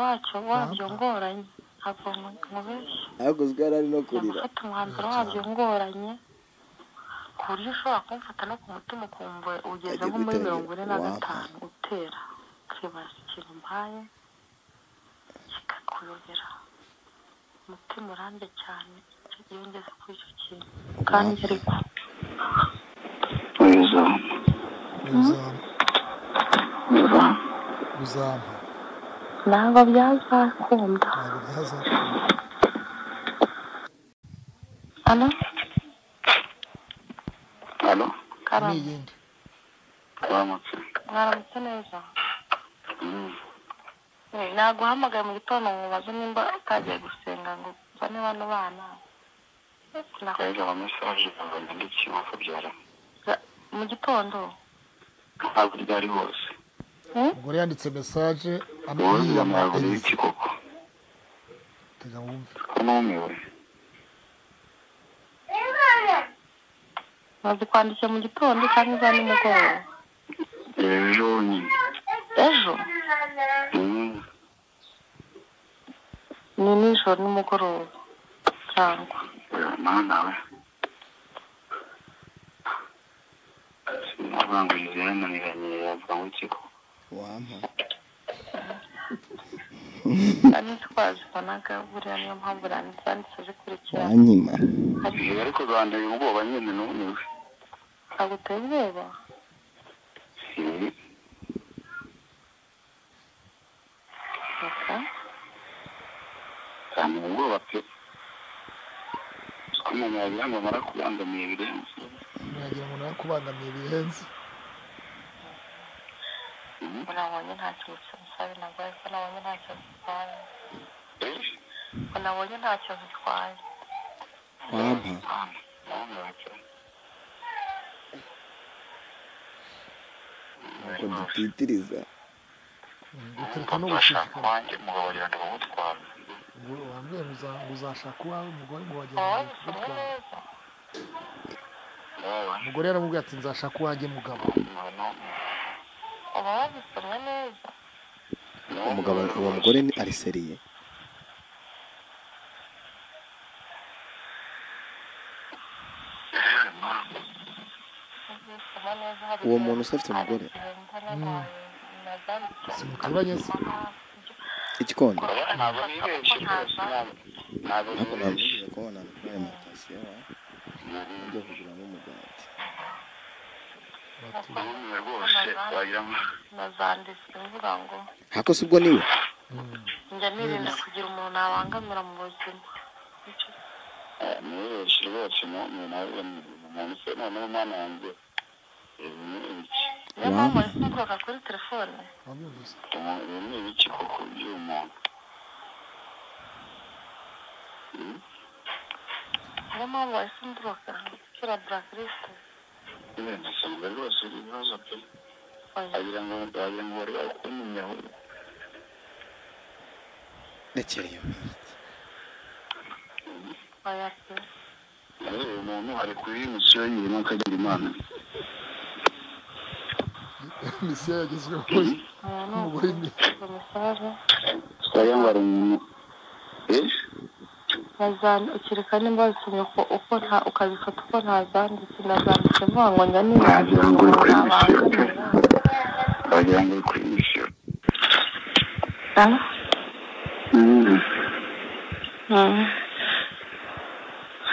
H: wabyo ngoranye, ntabwo nkubeshya.
D: Ntabwo uzwi yari ari no kurira.
H: Gufata umwanzuro wabyo ngoranye, ku buryo ushobora kumfata no ku mutima ukumva ugeze nko muri 45 utera, ukibaza ikintu mbaye kikakuyobera. Umutima urambye cyane iyo ngeze kuri icyo kintu, kandi ariko
A: uzampa
H: ntabwo byazakunda. Alo?
I: Alo?
H: Karame.
I: Mwaramutse.
H: Mwaramutse neza. Naguhamagaye mu gitondo nkubaze nimba utagiye gusenga ngo uzane bano bana.
I: Mbega ama message yandikiye wakabyara.
H: Mu gitondo?
I: Ntabwo ryari hose.
A: Umugore yanditse message
I: amubwira iki koko?
A: Tega wumve.
I: Ko numiwe.
H: Bazikwandikira mu gitondo cyangwa za nimugoroba?
I: Ejo nyine.
H: Ejo? Ni nijoro nimugoroba cyangwa?
I: Mana we. Sinavuga ngo yarananiranye, yavuga ngo iki koko?
D: Wampa.
H: Nari twazibonaga buriya niyo mpamvu zanditse zikurikirana.
D: Wanyima.
I: Ariko banteye ubwoba nyine numiwe.
H: Aguteye ubwoba?
I: Banteye ubwoba pe. Ko umuntu wagira ngo narakubangamiye birenze.
A: Wagira ngo narakubangamiye birenze.
H: Nabonye nta kintu kimusaba, ntabwo ariko nabonye nta kintu gitwaye. Nabonye nta kintu gitwaye.
D: Wampa. Ntabwo dutitiriza.
A: Gutereta no gushishikara.
I: Wanjye umugabo wagira ngo ndamutwara.
A: Wambwiye ngo uzashaka uwawe umugore ngo wagira ngo ndamutwara. Umugore yaramubwiye ati nzashaka uwanjye mugabo.
H: Uba wabisomye neza.
D: Umugabo uwo mugore ni ariseriye. Uwo muntu se afite umugore?
A: Simuturanye se.
D: Igikondo.
I: Ntabwo nibeshye rwose, ntabwo
D: Ariko nabwiye ko wananukura alimentation ujya kuguramo umugati.
I: Numiwe rwose wagira ngo
H: Nazanditse mvuga ngo
D: Hako se ubwo niwe?
H: njya nirinda kugira umuntu nabangamira mu buzima.
I: Nibeshye rwose, numiwe nawe umuntu se noneho mwana wanjye. Ibi ni ibiki?
H: Niyo mpamvu wahise umukoroka kuri telefone.
A: Wabyumvise?
I: Ibi ni ibiki koko by'uyu muntu?
H: Niyo mpamvu wahise umburoka ushyira blacklist.
I: Nasanzwe rwose ibibazo pe. Wagira ngo wari wakuntumye ahubwo.
D: Rekera iyo miti.
H: Oya pe.
I: Uyu muntu ari kuri misiyo yiwe n'akagira Imana.
A: Misiyo yagezweho. Umugore ni
H: Message
I: Wagira ngo ari umuntu.
H: Ukireka nimba wabisomye uko nta ukabifata uko ntazanditse, nazanditse mvuga ngo njya nirinda
I: Wagira ngo uri kuri misiyo pe.
H: nabangamira.
I: Wagira ngo uri kuri misiyo.
H: Alo?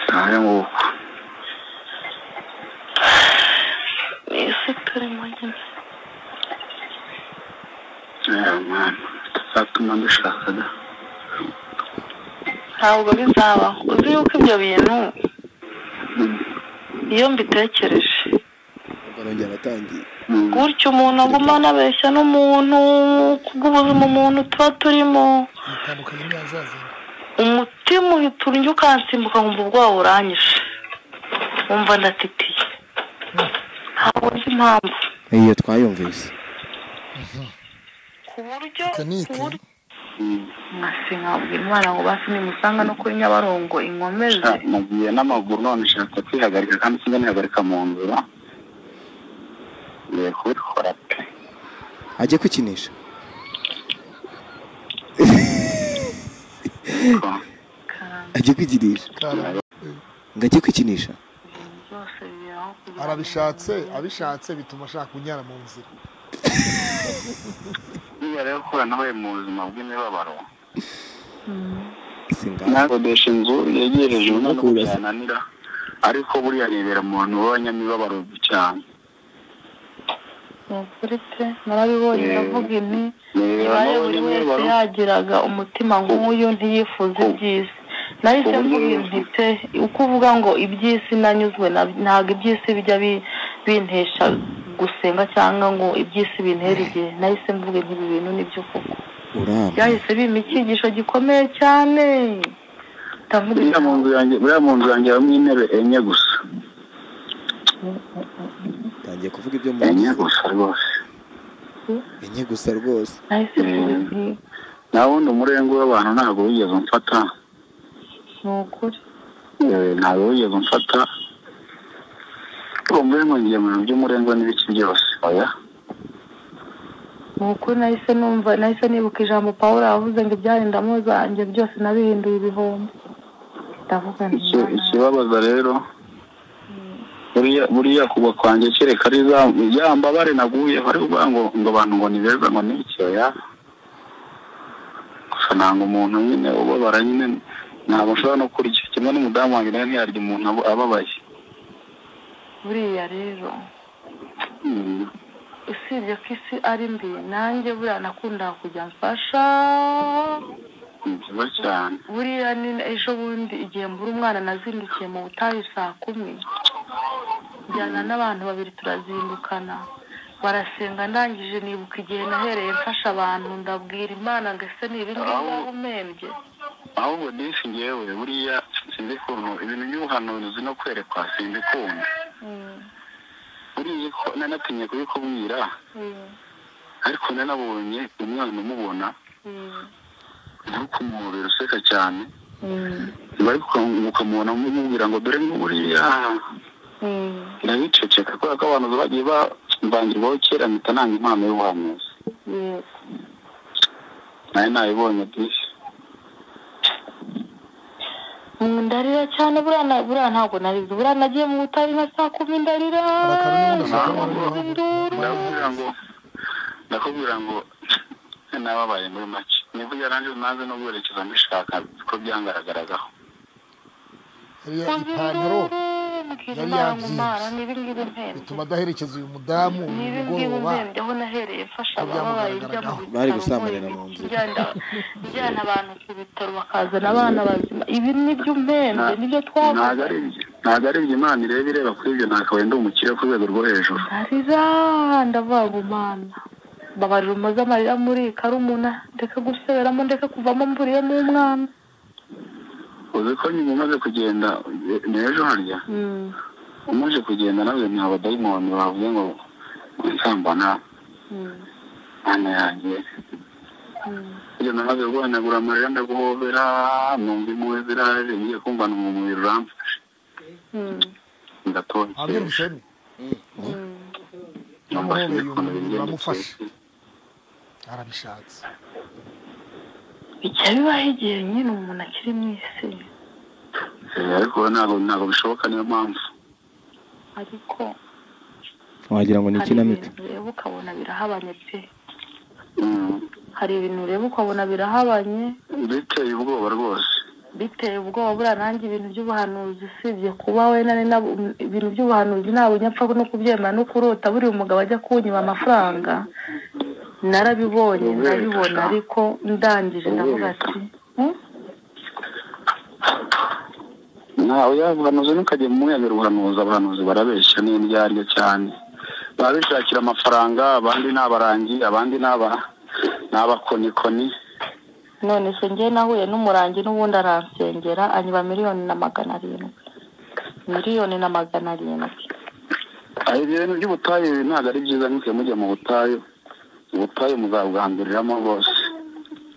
I: Ntahe nguko.
H: Ni isi turimo nyine.
I: Mwana, tutazatuma dushaka da.
H: Ntabwo bizabaho. Uzi yuko ibyo bintu iyo mbitekereje
D: Ubwo arongera aratangiye.
H: gutyo umuntu aguma anabeshya n'umuntu kubw'ubuzima umuntu tuba turimo,
A: Bitandukanye n'ihazaza.
H: umutima uhita urya ukansimbuka nkumva ubwoba buranyishe, wumva ndatitiye, ntabwo nzi impamvu.
D: Iyo twayumvise.
H: Ku buryo
A: Tekinike.
H: ku buryo Nkasenga nkabwira Imana ngo basi nimusanga no kuri Nyabarongo inkomeze.
I: Nagiye n'amaguru none nshaka kwihagarika kandi sinjya nihagarika mu nzira. Ngiye kubikora pe.
D: Ajye kwikinisha. Ajye kwikinisha. Ngo ajye kwikinisha.
A: Arabishatse, abishatse bituma ashaka kunyara mu nzira.
I: Niba rero kura nawe mu buzima bw'imibabaro. Nakodesha inzu yegereje umwana byananira, ariko buriya nibera mu bantu b'abanyamibabaro cyane.
H: Nukuri pe narabibonye, ndavuga inti ibaye buri wese yagiraga umutima nk'uyu ntiyifuze iby'isi. Nahise mvuga inti pe, uko uvuga ngo iby'isi nanyuzwe, ntabwo iby'isi bijya bintesha gusenga cyangwa ngo iby'isi bintere igihe. Nahise mvuga inti ibi bintu nibyo koko. Byahise bimpa icyigisho gikomeye cyane.
I: Buriya mu nzu yanjye habamo intebe enye gusa.
D: Tangiye kuvuga ibyo mu
I: enye gusa rwose.
D: Enye gusa rwose.
I: Naho wundi umurengo w'abantu ntabwo wigeze umfata.
H: Ni ukuri.
I: Ntabwo wigeze umfata. Urumva ngo ngiye mu bintu by'umurengo n'ibiki byose. Oya.
H: Ni ukuri nahise numva, nahise nibuka ijambo Pawulo yavuze ngo ibyarindamo zanjye byose nabihinduye ibihombo. Ndavuga nti
I: ikibabaza rero buriya kugwa kwanjye kereka ari ya mbabare naguye, bari kuvuga ngo abantu ngo ni beza ngo ni iki, oya. Gusa nanga umuntu nyine ubabara nyine, ntabwo nshobora no kurya. Kimwe n'umudamu wanjye nawe ntiyarya umuntu ababaye.
H: Buriya rero usibye ko isi ari mbi, nanjye buriya nakundaga kujya mfasha.
I: Ni cyane.
H: Buriya ni ejo bundi igihe mbura umwana nazindukiye mu butayu saa 10, njyana n'abantu babiri turazindukana, barasenga. Ndangije nibuka igihe nahereye mfasha abantu, ndabwira Imana ngo ese ni ibi ngibi waba umpembye.
I: Ahubwo disi ngewe buriya sinzi ukuntu ibintu by'ubuhanuzi no kwerekwa simbikunda. Buriya ko nanatinye kubikubwira, ariko nanabonye umwana umubona ntukumuhobera useka cyane, ariko ukamubona umubwira ngo dore nk'uriya. Ndabiceceka kubera ko abantu bagiye bamvangirwaho kera, mpita nanga impano y'ubuhanuzi. Nayo nayibonye disi.
H: Ndarira cyane buriya ntabwo narize. Buriya nagiye mu butayu nka saa 10 ndarira.
I: Ndakubwira ngo nababaye muri make. Nibwo yarangiza naze no guherekeza mbishaka ko byangaragaragaho.
A: Ipantaro yari yabyimbye bituma adaherekeza uyu mudamu mugoroba.
D: Bari gusambanira mu nzira,
H: njyana abantu ku bitaro bakazana abana bazima. Ibi nibyo mpembye, nibyo twavuze.
I: Ntabwo ari ibyo Imana ireba, ireba kuri ibyo. Nakabaye ndi umukire ku rwego rwo hejuru.
H: Ndarira ndavuga ngo Mana mbabarira umoze amarira muri karumuna, ndeka guseberamo, ndeka kuvamo mvuriyemo umwana.
I: Uzi ko nyuma umaze kugenda ni ejo harya umaze kugenda nawe ni abadayimoni bavuze ngo nsambana mana yanjye. Iyo namaze guhanagura amarira ndaguhobera, numva impuhwe ziraje, ngiye kumva numva umubiri uramfashe ndatonkesha.
A: Uramufashe arabishatse.
H: Bijya bibaho igihe nyine umuntu akiri mu isi.
I: Ariko ntabwo bishoboka, niyo mpamvu.
H: Ariko
D: wagira ngo ni ikinamico.
H: Ureba ukabona birahabanye pe. Hari ibintu ureba ukabona birahabanye.
I: Biteye ubwoba rwose.
H: Biteye ubwoba. Buriya nanjye ibintu by'ubuhanuzi usibye kuba we ibintu by'ubuhanuzi ntabwo nyapfa no kubyemera no kurota. Buriya umugabo ajya kunyiba amafaranga narabibonye, ndabibona, ariko ndangije ndavuga ati
I: ntawe yabuhanuzi ntukajye mu mwemera ubuhanuzi. Abahanuzi barabeshya n'indyarya cyane, babishakira amafaranga, abandi ni abarangi, abandi ni abakonikoni.
H: None se njye nahuye n'umurangi n'ubundi aransengera anyiba 1,700,000. 1,700,000.
I: Ibintu by'ubutayu ntabwo ari byiza, ntuke mujya mu butayu. Ubutayu muzabwanduriramo rwose.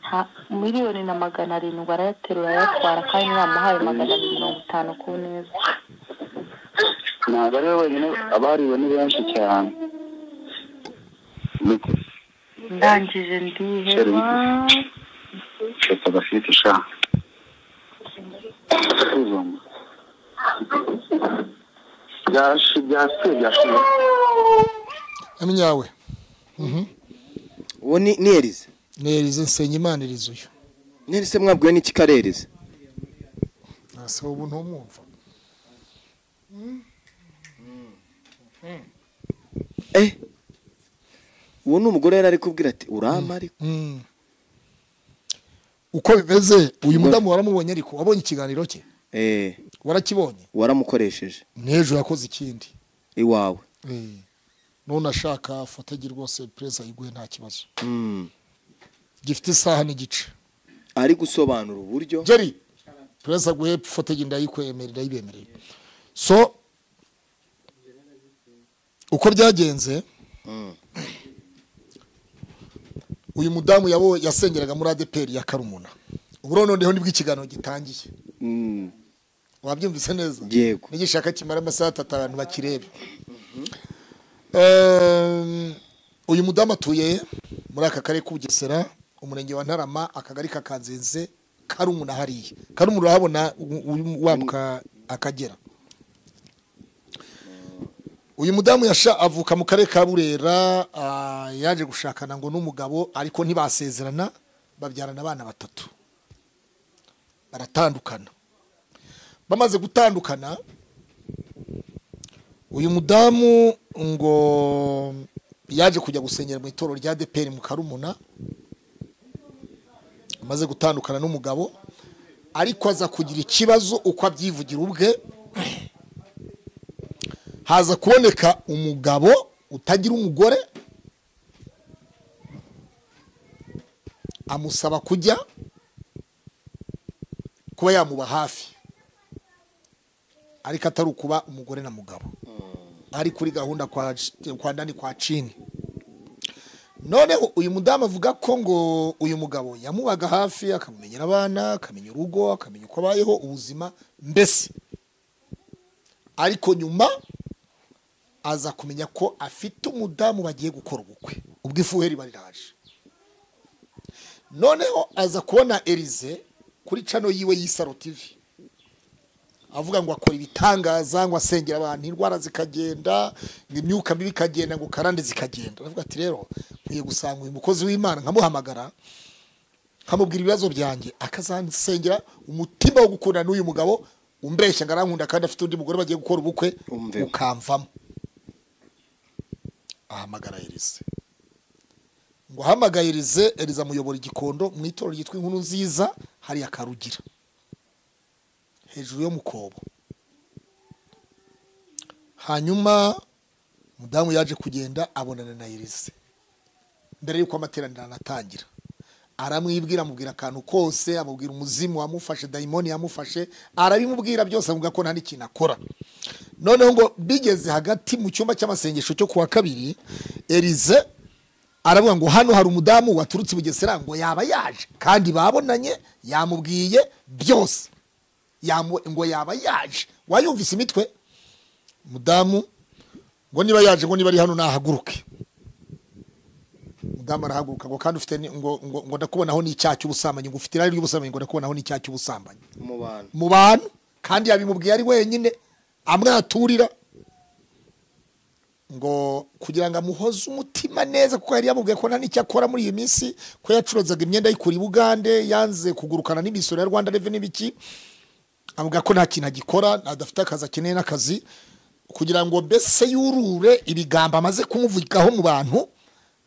H: 1,700,000 arayaterura arayatwara kandi namuhaye 250 ku neza.
I: Ntabwo ari we wenyine, abariwe ni benshi cyane.
H: Ndangije ndiheba.
I: Reka gafite sha.
A: Aminyawe.
D: Uwo ni Elize.
A: Ni Elize Nsengimana Elize uyu.
D: None se mwabwiwe n'iki karerize?
A: Ase ubu ntumwumva.
D: Uwo ni umugore yari ari kubwira ati urampa ariko.
A: Uko bimeze uyu mudamu waramubonye ariko wabonye ikiganiro cye? Warakibonye?
D: Waramukoresheje.
A: N'ejo yakoze ikindi.
D: Iwawe.
A: None ashaka fotegi rwose presa iguhe nta kibazo. Gifite isaha n'igice.
D: Ari gusobanura uburyo.
A: Jerry presa guhe fotegi ndayikwemerera ndayibemerera. So uko byagenze uyu mudamu yabo yasengeraga muri ADPR ya Karumuna. Ubu noneho nibwo ikiganiro gitangiye. Wabyumvise neza?
D: Yego.
A: Nigishaka kimara amasaha 3 abantu bakirebe. Uyu mudamu atuye muri aka karere k'Ubugesera, umurenge wa Ntarama, akagari ka Kanzenze, Karumuna hariya. Karumuna urahabona wambuka Akagera. Uyu mudamu yasha avuka mu karere ka Burera, yaje gushakana ngo n'umugabo ariko ntibasezerana, babyarana abana 3. Baratandukana. Bamaze gutandukana uyu mudamu ngo yaje kujya gusenyera mu itorero rya ADPR mu Karumuna, amaze gutandukana n'umugabo ariko aza kugira ikibazo uko abyivugira ubwe, haza kuboneka umugabo utagira umugore amusaba kujya kuba yamuba hafi ariko atari ukuba umugore na mugabo, ari kuri gahunda kwa ndani kwa chini. Noneho uyu mudamu avuga ko ngo uyu mugabo yamubaga hafi, akamumenyera abana, akamenya urugo, akamenya uko abayeho ubuzima mbese, ariko nyuma aza kumenya ko afite umudamu bagiye gukora ubukwe ubwo ifuheri bariraje. Noneho aza kubona Elize kuri channel yiwe y'Isaro TV avuga ngo akora ibitangaza, ngo asengera abantu indwara zikagenda, ngo imyuka mibi ikagenda, ngo karande zikagenda. Aravuga ati rero nkwiye gusanga uyu mukozi w'Imana nkamuhamagara nkamubwira ibibazo byanjye, akazansengera umutima wo gukunda n'uyu mugabo umbeshya ngo arankunda kandi afite undi mugore bagiye gukora ubukwe ukamvamo. Ahamagara Elize. Ngo ahamagaye Elize, Elize amuyobora igikondo mu itorero ryitwa Inkuru Nziza hariya Karugira hejuru yo mukobo. Hanyuma mudamu yaje kugenda abonana na Elize mbere yuko amateraniro anatangira, aramwibwira, amubwira akantu kose, amubwira umuzimu wamufashe, daimoni yamufashe, arabimubwira byose, avuga ko nta n'ikintu akora. Noneho ngo bigeze hagati mu cyumba cy'amasengesho cyo kuwa kabiri, Elize aravuga ngo hano hari umudamu waturutse Bugesera ngo yaba yaje kandi babonanye, yamubwiye byose, ngo yaba yaje. Wayumvise imitwe mudamu ngo niba yaje, ngo niba ari hano nahaguruke. Mudamu arahaguruka ngo kandi ufite ngo ndakubonaho n'icyaha cy'ubusambanyi, ngo ufite irari ry'ubusambanyi, ngo ndakubonaho n'icyaha cy'ubusambanyi mu bantu, kandi yabimubwiye ari wenyine amwaturira ngo kugira ngo amuhoze umutima neza, kuko yari yamubwiye ko nta n'icyo akora muri iyi minsi, ko yacuruzaga imyenda ayikura i Bugande, yanze kugurukana n'imisoro ya Rwanda Revenue n'ibiki, avuga ko nta kintu agikora, adafite akazi, akeneye n'akazi, kugira ngo mbese yurure ibigambo amaze kumuvugaho mu bantu.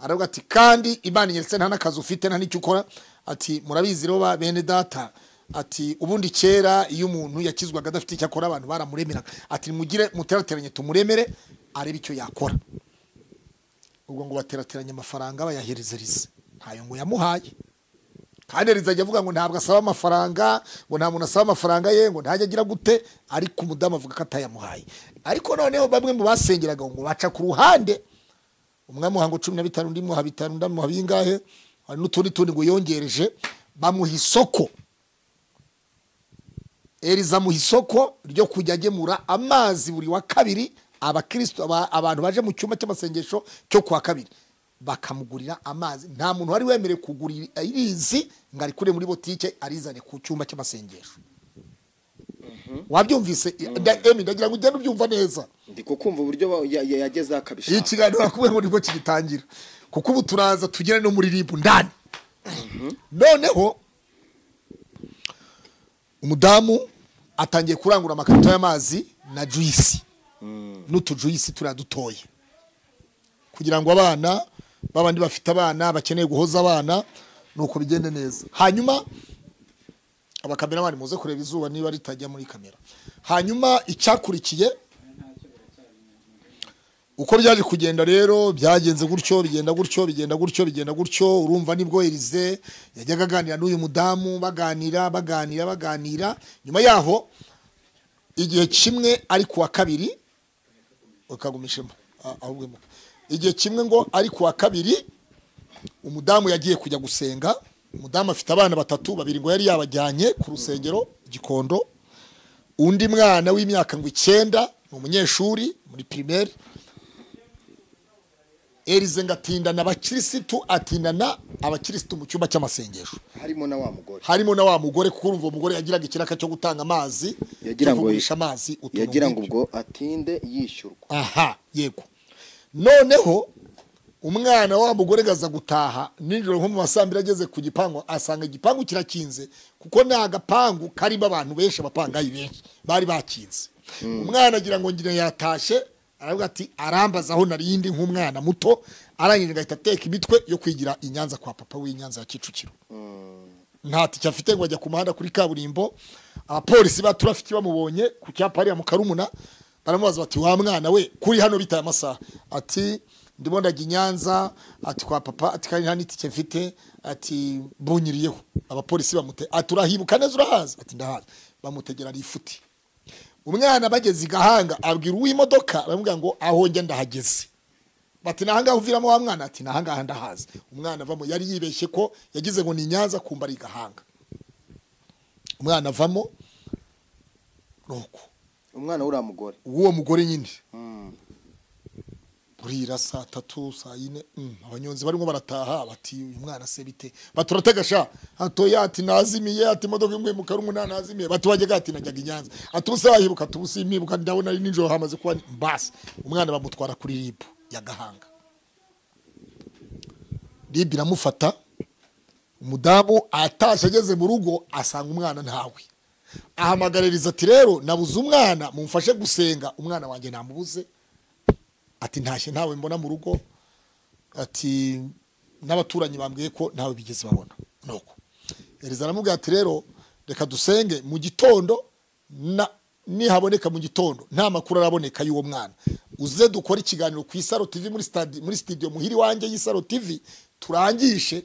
A: Aravuga ati kandi Imana inyeretse nta n'akazi ufite nta n'icyo ukora. Ati murabizi rero bene data, ati ubundi kera iyo umuntu yakizwaga adafite icyo akora abantu baramuremeraga, ati mugire muterateranye tumuremere arebe icyo yakora. Ubwo ngo baterateranye amafaranga bayahereza Elize, ntayo ngo yamuhaye. Kandi Elize ajya avuga ngo ntabwo asaba amafaranga, ngo nta muntu asaba amafaranga ye, ngo ntajya agira gute, ariko umudamu avuga ko atayamuhaye. Ariko noneho bamwe mu basengeraga ngo baca ku ruhande, umwe amuha ngo 15, undi muha 5, undi amuha bingahe, hari n'utundi tundi ngo yongereje. Bamuha isoko, Elize amuha isoko ryo kujya agemura amazi buri wa kabiri, abakristo abantu baje mu cyumba cy'amasengesho cyo kuwa kabiri bakamugurira amazi. Nta muntu wari wemerewe kugura irizi ngo arikure muri botike arizane ku cyumba cy'amasengesho. Wabyumvise? Emi, ndagira ngo ugende ubyumva neza.
D: Ndi kukumva uburyo yageze akabishaka.
A: Ikiganiro nakubwiye ngo nibwo kigitangira, kuko ubu turaza tugere no muri RIB ndani. Noneho umudamu atangiye kurangura amakarito y'amazi na juice n'utujuice turiya dutoya, kugira ngo abana babandi bafite abana bakeneye guhoza abana nuko bigende neza. Hanyuma abakameramani muze kureba izuba niba ritajya muri kamera. Hanyuma icyakurikiye uko byaje kugenda rero, byagenze gutyo, bigenda gutyo, bigenda gutyo, bigenda gutyo. Urumva nibwo Elize yajyaga aganira n'uyu mudamu, baganira baganira baganira. Nyuma yaho igihe kimwe ari kuwa kabiri, ukagumishemo ahubwo igihe kimwe ngo ari kuwa kabiri, umudamu yagiye kujya gusenga. Umudamu afite abana batatu, babiri ngo yari yabajyanye ku rusengero Gikondo, undi mwana w'imyaka ngo 9 ni umunyeshuri muri primaire. Elize ngatinda abakirisitu, atindana abakirisitu mu cyumba cy'amasengesho,
D: harimo na wa mugore,
A: harimo na wa mugore, kuko urumva umugore yagiraga ikiraka cyo gutanga amazi,
D: yagira ngo
A: amazi,
D: yagira ngo ubwo atinde yishyurwa.
A: Aha, yego. Noneho umwana wa mugore gaza gutaha nijoro nko mu masambira, ageze ku gipangu asanga igipangu kirakinze, kuko nta gapangu karimo abantu benshi, abapangayi benshi bari bakinze. Umwana agira ngo ngira yatashe, aravuga ati arambaza aho narindi nk'umwana muto, arangije ngahita ateka imitwe yo kwigira i Nyanza kwa papa w'Inyanza ya Kicukiro. Nta tike afite ngo ajya ku muhanda kuri kaburimbo. Abapolisi ba traffic bamubonye ku cyapa hariya mu Karumuna, baramubaza bati wa mwana we kuri hano bitaye amasaha? Ati ndimo ndajya i Nyanza, ati kwa papa, ati kandi nta n'itike mfite, ati bunyiriyeho. Abapolisi bamute ati urahibuka neza urahaza? Ati ndahaza. Bamutegera rifuti. Umwana bageze igahanga abwira uw'imodoka, baramubwira ngo aho njya ndahageze. Bati nahangaha uviramo wa mwana? Ati nahangaha ndahaza. Umwana avamo, yari yibeshye ko yagize ngo ni Nyanza, kumba ari igahanga. Umwana avamo nuko
D: umwana uriya mugore,
A: uwo mugore nyine burira saa 3 saa 4, abanyonzi barimo barataha bati uyu mwana se bite? Baturatega sha atoya, ati nazimiye, ati imodoka imwe mu Karumuna nazimiye. Bati wajyaga? Ati najyaga i Nyanza. Ati ubuse wahibuka? Ati ubuse imibuka ndabona ari nijoro hamaze kuba basi. Umwana bamutwara kuri RIB ya Gahanga. RIB iramufata. Umudamu atashe ageze mu rugo asanga umwana ntawe. Ahamagaririza ati rero nabuze umwana, mumfashe gusenga, umwana wanjye namubuze. Ati ntashye ntawe mbona mu rugo, ati n'abaturanyi bambwiye ko ntawe bigeze babona. Nuko Elize aramubwira ati rero reka dusenge mu gitondo, nihaboneka mu gitondo nta makuru araboneka y'uwo mwana, uze dukora ikiganiro ku Isaro TV muri stade, muri studio muhiri wanjye y'Isaro TV, turangishe.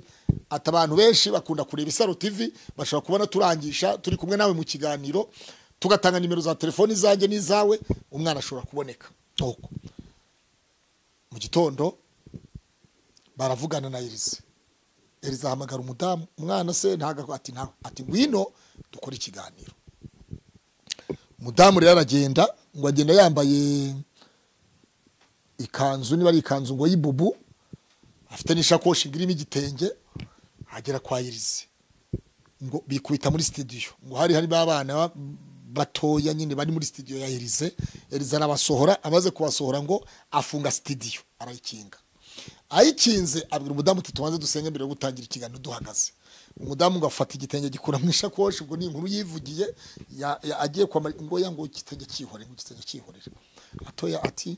A: Ati abantu benshi bakunda kureba Isaro TV, bashobora kubona turangisha turi kumwe nawe mu kiganiro, tugatanga nimero za telefoni zanjye n'izawe, umwana ashobora kuboneka. Nuko mu gitondo baravugana na Elize. Elize ahamagara umudamu, umwana se ntaga, ati ntawe, ati ngwino dukora ikiganiro. Umudamu rero aragenda, ngo agenda yambaye ikanzu, niba ari ikanzu ngo y'ibubu, afite n'ishakoshi irimo igitenge, agera kwa Elize ngo bikubita muri studio, ngo hari harimo abana batoya nyine bari muri studio ya Elize. Elize arabasohora, amaze kubasohora ngo afunga studio arayikinga. Ayikinze abwira umudamu ati tubanze dusenge mbere yo gutangira ikiganiro duhagaze. Umudamu ngo afata igitenge gikura mu ishakoshi, ubwo ni inkuru yivugiye, agiye kwa ngo ya ngo igitenge cyihore, ngo igitenge cyihorere. Atoya ati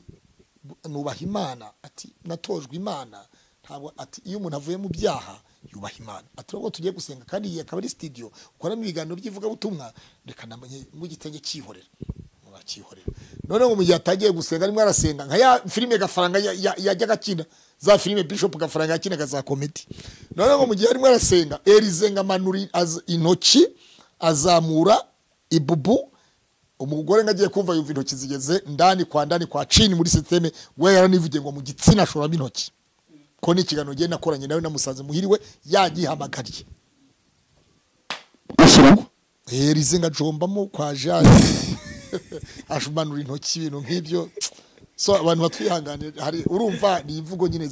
A: nubaha Imana, ati natojwe Imana, ntabwo ati iyo umuntu avuye mu byaha yubaha Imana. Ati ubwo tugiye gusenga kandi iyi akaba ari studio ukoramo ibiganiro by'ivugabutumwa, reka namenye ngo igitenge cyihorera. Muracyihorera. None ngo mu gihe atagiye gusenga arimo arasenga nka ya filime Gafaranga yajyaga akina, za filime Bishop Gafaranga yakinaga za comedy. None ngo mu gihe arimo arasenga Elize ngamanura intoki azamura ibubu, umugore ngagiye kumva yumva intoki zigeze ndani kwa ndani kwa chini muri systeme, we yaranivugiye ngo mu gitsina ashoramo intoki. Ko ni ikiganiro giye nakoranye nawe namusanze muhiriwe yagihamagariye. Elize ngajombamo kwa Jeanne ashumanura intoki ibintu nk'ibyo. So abantu batwihangane, hari urumva ni imvugo nyine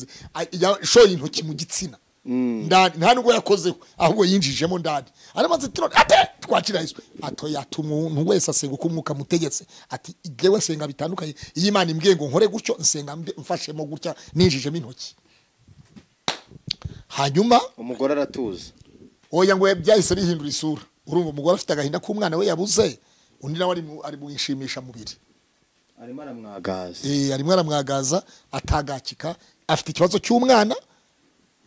A: yashoye intoki mu gitsina ndani, nta nubwo yakozeho ahubwo yinjijemo ndani, aramaze tiro ate twakira Yesu ato yatumuntu wese asenga uko umwuka mutegetse, ati jewe senga bitandukanye, iyi Imana imbwiye ngo nkore gutyo nsenga mfashemo gutya ninjijemo intoki. Hanyuma
D: umugore aratuza,
A: oya ngo byahise bihindura isura. Urumva umugore afite agahinda k'umwana we yabuze, undi nawe ari mu ishimisha mubiri,
D: arimo aramwagaza,
A: arimo aramwagaza atagakika, afite ikibazo cy'umwana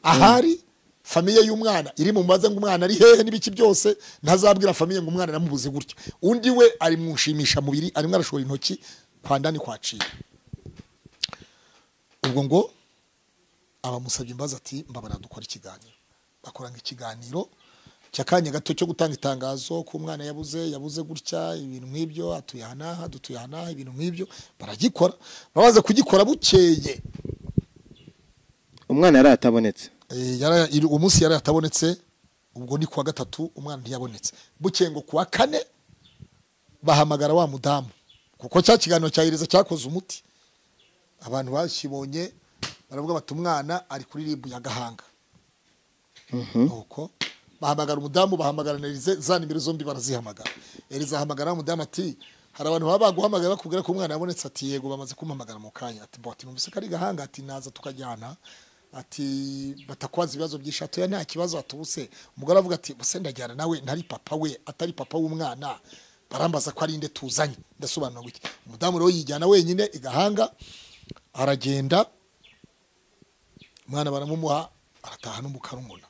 A: ahari famiye y'umwana iri mu maze ngo umwana ari hehe n'ibiki byose, ntazabwira famiye ngo umwana namubuze gutya. Undi we ari mu nshimisha mubiri, arimo arashora intoki kwa ndani kwacira. Ubwo ngo abamusabye imbaza ati mbabara dukora ikiganiro, bakoranga ikiganiro cyakanya gato cyo gutanga itangazo ko umwana yabuze gutya ibintu nk'ibyo, atuye hanaha dutuye hanaha ibintu nk'ibyo, baragikora. Babaze kugikora bukeye
D: umwana yaratabonetse,
A: umunsi yaratabonetse, ubwo ni kuwa gatatu umwana ntiyabonetse. Bukeye ngo kuwa kane bahamagara wa mudamu, kuko cya kiganiro cya Elize cyakoze umuti, abantu bakibonye baravuga bati umwana ari kuri ribu ya Gahanga. Nuko bahamagara umudamu, bahamagara na Elize, za nimero zombi barazihamagara. Elize ahamagara umudamu ati hari abantu baba baguhamagara bakubwira ko umwana yabonetse, ati yego bamaze kumpamagara mu kanya, ati bo ati numvise ko ari Gahanga, ati naza tukajyana, ati batakwaza ibibazo byinshi, ati nta kibazo, atubuse. Umugore avuga ati bose ndajyana nawe ntari papa we, atari papa w'umwana, barambaza ko ari inde tuzanye, ndasobanura gutya. Umudamu rero yijyana wenyine i Gahanga, aragenda umwana baramumuha, arataha n'umukarumuna.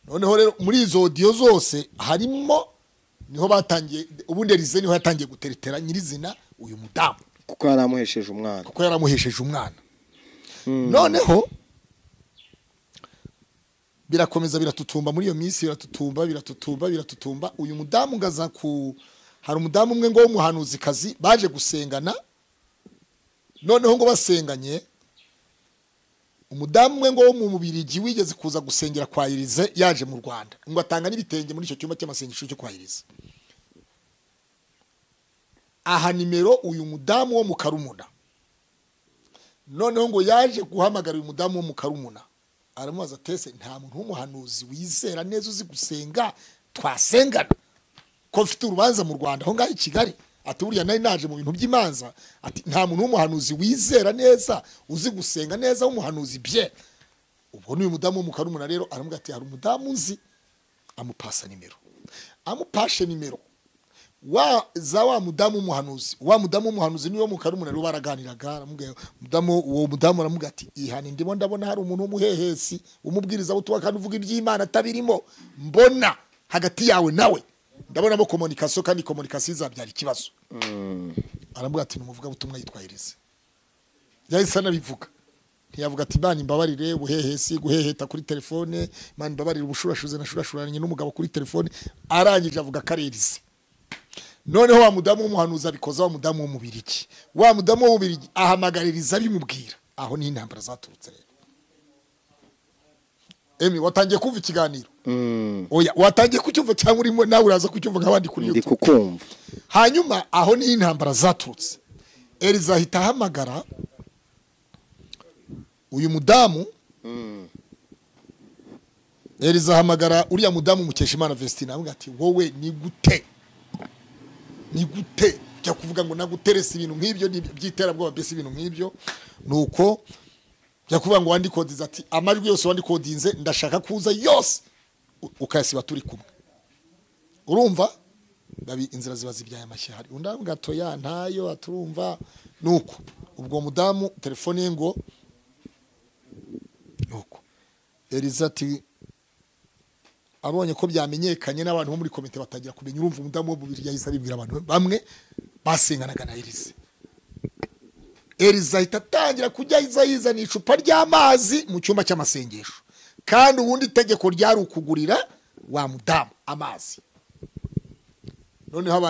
A: Noneho rero muri izo audio zose harimo niho batangiye, ubundi Elize niho yatangiye guteretera nyirizina uyu mudamu,
D: kuko yaramuhesheje umwana,
A: kuko yaramuhesheje umwana. Noneho birakomeza biratutumba muri iyo minsi, biratutumba. Uyu mudamu ngaza ku hari umudamu umwe ngo w'umuhanuzi kazi baje gusengana, noneho ngo basenganye umudamu umwe ngo wo mu Mubirigi wigeze kuza gusengera kwa Elize yaje mu Rwanda, ngo atanga n'ibitenge muri icyo cyumba cy'amasengesho cyo kwa Elize, aha nimero uyu mudamu wo mu Karumuna. Noneho ngo yaje guhamagara uyu mudamu wo mu Karumuna, aramubaza tese nta muntu w'umuhanuzi wizera neza uzi gusenga twasengana, ko mfite urubanza mu Rwanda aho ngaho i Kigali, ati buriya nari naje mu bintu by'imanza, ati nta muntu w'umuhanuzi wizera neza uzi gusenga neza w'umuhanuzi bye. Ubwo n'uyu mudamu wo mu Karumuna rero aramubwira ati hari umudamu nzi, amupasa nimero, amupashe nimero wa za wa mudamu w'umuhanuzi, wa mudamu w'umuhanuzi niwe mu Karumuna rero baraganiraga, aramubwira mudamu, uwo mudamu aramubwira ati ihane ndimo ndabona hari umuntu w'umuhehesi umubwiriza butuwa kandi uvuga iby'Imana atabirimo, mbona hagati yawe nawe ndabonamo communication kandi communication izabyara ikibazo. Aramubwira ati numuvuga butumwa yitwa Elize. Yahise anabivuga, ntiyavuga ati Imana imbabarire ubuhehesi guheheta kuri telefone, Imana imbabarire ubushurashuze nashurashuranye n'umugabo kuri telefone, arangije avuga ko ari Elize. Noneho wa mudamu w'umuhanuzi abikoza wa mudamu w'umubirigi, wa mudamu w'umubirigi ahamagaririza bimubwira. Aho ni intambara zaturutse rero. Emi watangiye kumva ikiganiro? Oya watangiye kucyumva cyangwa urimo nawe uraza kucyumva nk'abandi kuri
D: YouTube? Ndi kukumva.
A: Hanyuma aho ni intambara zaturutse. Elize ahita ahamagara uyu mudamu, Elize ahamagara uriya mudamu Mukeshimana Vestine, avuga ati wowe ni gute, ni gute cya kuvuga ngo naguterese ibintu nk'ibyo by'iterabwoba mbese ibintu nk'ibyo. Nuko cya kuvuga ngo wandikodiza, ati amajwi yose wandikodinze ndashaka kuza yose ukayasiba turi kumwe. Urumva babi inzira ziba zibyaye amashyari. Undi avuga ati ya ntayo aturumva. Nuko ubwo mudamu telefone ye ngo nuko Elize ati abonye ko byamenyekanye n'abantu bo muri komite batagira kumenya, urumva umudamu wo mubiri yahise abibwira abantu bamwe basenganaga na Elize. Elize ahita atangira kujya yizana icupa ry'amazi mu cyumba cy'amasengesho, kandi ubundi itegeko ryari ukugurira wa mudamu amazi. Noneho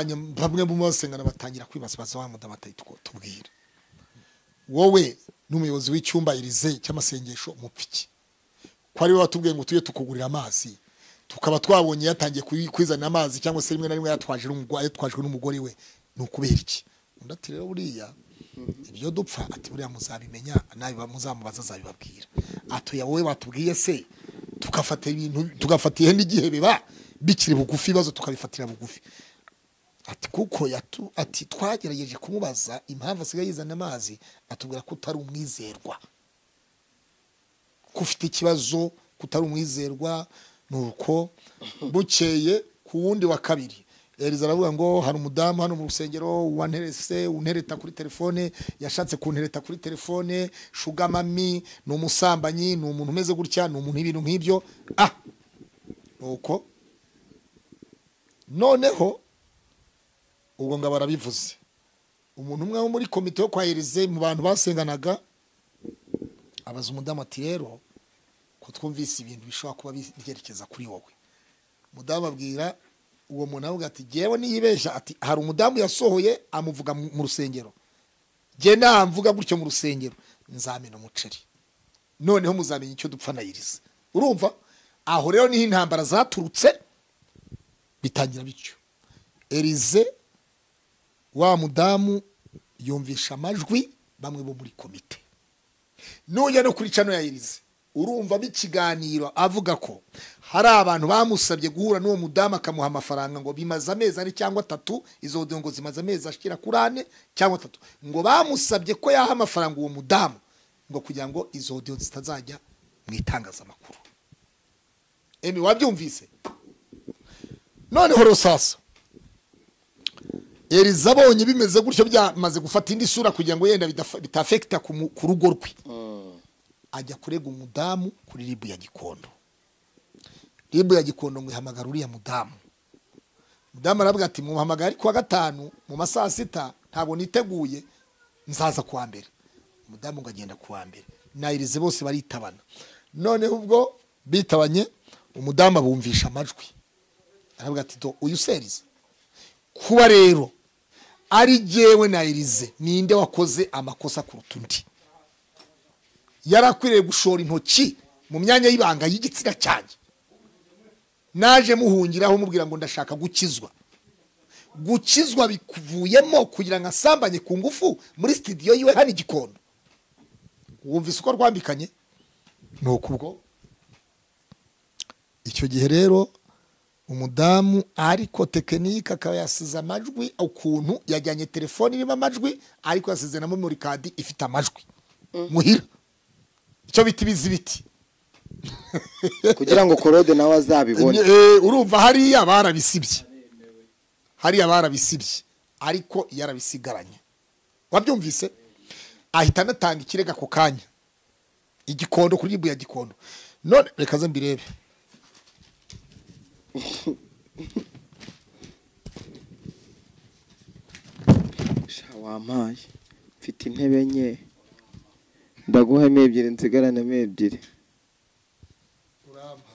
A: bamwe mu basengana batangira kwibaza baza wa mudamu atayitubwira, wowe n'umuyobozi w'icyumba Elize cy'amasengesho mupfiki ko ari we watubwiye ngo tujye tukugurira amazi, Tukaba twabonye yatangiye kwizana amazi cyangwa se rimwe na rimwe yatwaje yatwajwe n'umugore we, ni ukubera iki? Undi ati rero buriya ibyo dupfa, ati buriya muzabimenya, nabi muzamubaza azabibabwira. Ati wowe watubwiye se tugafata ibintu tugafata ihene igihe biba bikiri bugufi, ibibazo tukabifatira bugufi. Ati kuko ati twagerageje kumubaza impamvu asigaye yizana amazi, atubwira ko utari umwizerwa, ko ufite ikibazo, kutari umwizerwa. Nuko bukeye ku wundi wa kabiri Eliza aravuga ngo hari umudamu hano mu rusengero wanterese untereta kuri telefone, yashatse kuntereta kuri telefone, shuga mami ni umusambanyi, ni umuntu umeze gutya, ni umuntu ibintu nk'ibyo. Nuko noneho ubwo ngo barabivuze, umuntu umwe wo muri komite yo kwa Elize mu bantu basenganaga abaza umudamu ati rero ko twumvise ibintu bishobora kuba byerekeza kuri wowe. Umudamu abwira uwo muntu avuga ati jewe niyibesha, ati hari umudamu yasohoye amuvuga mu rusengero, je namvuga gutyo mu rusengero nzamena umuceri, noneho muzamenya icyo dupfa na Elize. Urumva aho rero niho intambara zaturutse, bitangira bityo. Elize wa mudamu yumvisha amajwi bamwe bo muri komite. Nujya no kuri channel ya Elize urumva bikiganiro avuga ko hari abantu bamusabye guhura n'uwo mudamu akamuha amafaranga ngo bimaze amezi ane cyangwa atatu, izo ngo zimaze amezi ashikira kuri ane cyangwa atatu, ngo bamusabye ko yaha amafaranga uwo mudamu ngo kugira ngo izo audio zitazajya mu itangazamakuru. Emi wabyumvise? Noneho rosasa Eliza abonye bimeze gutyo byamaze gufata indi sura kugira ngo yenda bitafekta ku rugo rwe, ajya kurega umudamu kuri ribu ya Gikondo. Ribu ya Gikondo ngo ihamagara uriya mudamu. Mudamu aravuga ati muhamagara ari kuwa gatanu mu masaha 6 ntabwo niteguye, nzaza kuwa mbere. Umudamu ngo agenda kuwa mbere, na Elize bose baritabana. Noneho ubwo bitabanye umudamu abumvisha amajwi, aravuga ati do uyu Serize kuba rero ari jewe na Elize ninde wakoze amakosa kuruta undi, yarakwiriye gushora intoki mu myanya y'ibanga y'igitsina cyanjye, naje muhungiraho mubwira ngo ndashaka gukizwa. Gukizwa bikuvuyemo kugira ngo asambanye ku ngufu muri studio yiwe hano Gikondo. Wumvise uko rwambikanye? Nuko ubwo icyo gihe rero umudamu ariko tekinike akaba yasize amajwi, ukuntu yajyanye telefone irimo amajwi ariko yasize na memory card ifite amajwi muhira, icyo biti bizibiti
D: kugira ngo Korode nawe azabibone.
A: Urumva hariya barabisibye, hariya barabisibye ariko yarabisigaranye. Wabyumvise? Ahita anatanga ikirega ako kanya Igikondo kuri ribu ya Gikondo. None reka ze mbirebe.
D: Wampaye mfite intebe nke, ndaguha ebyiri nsigarane ebyiri.
A: Uramba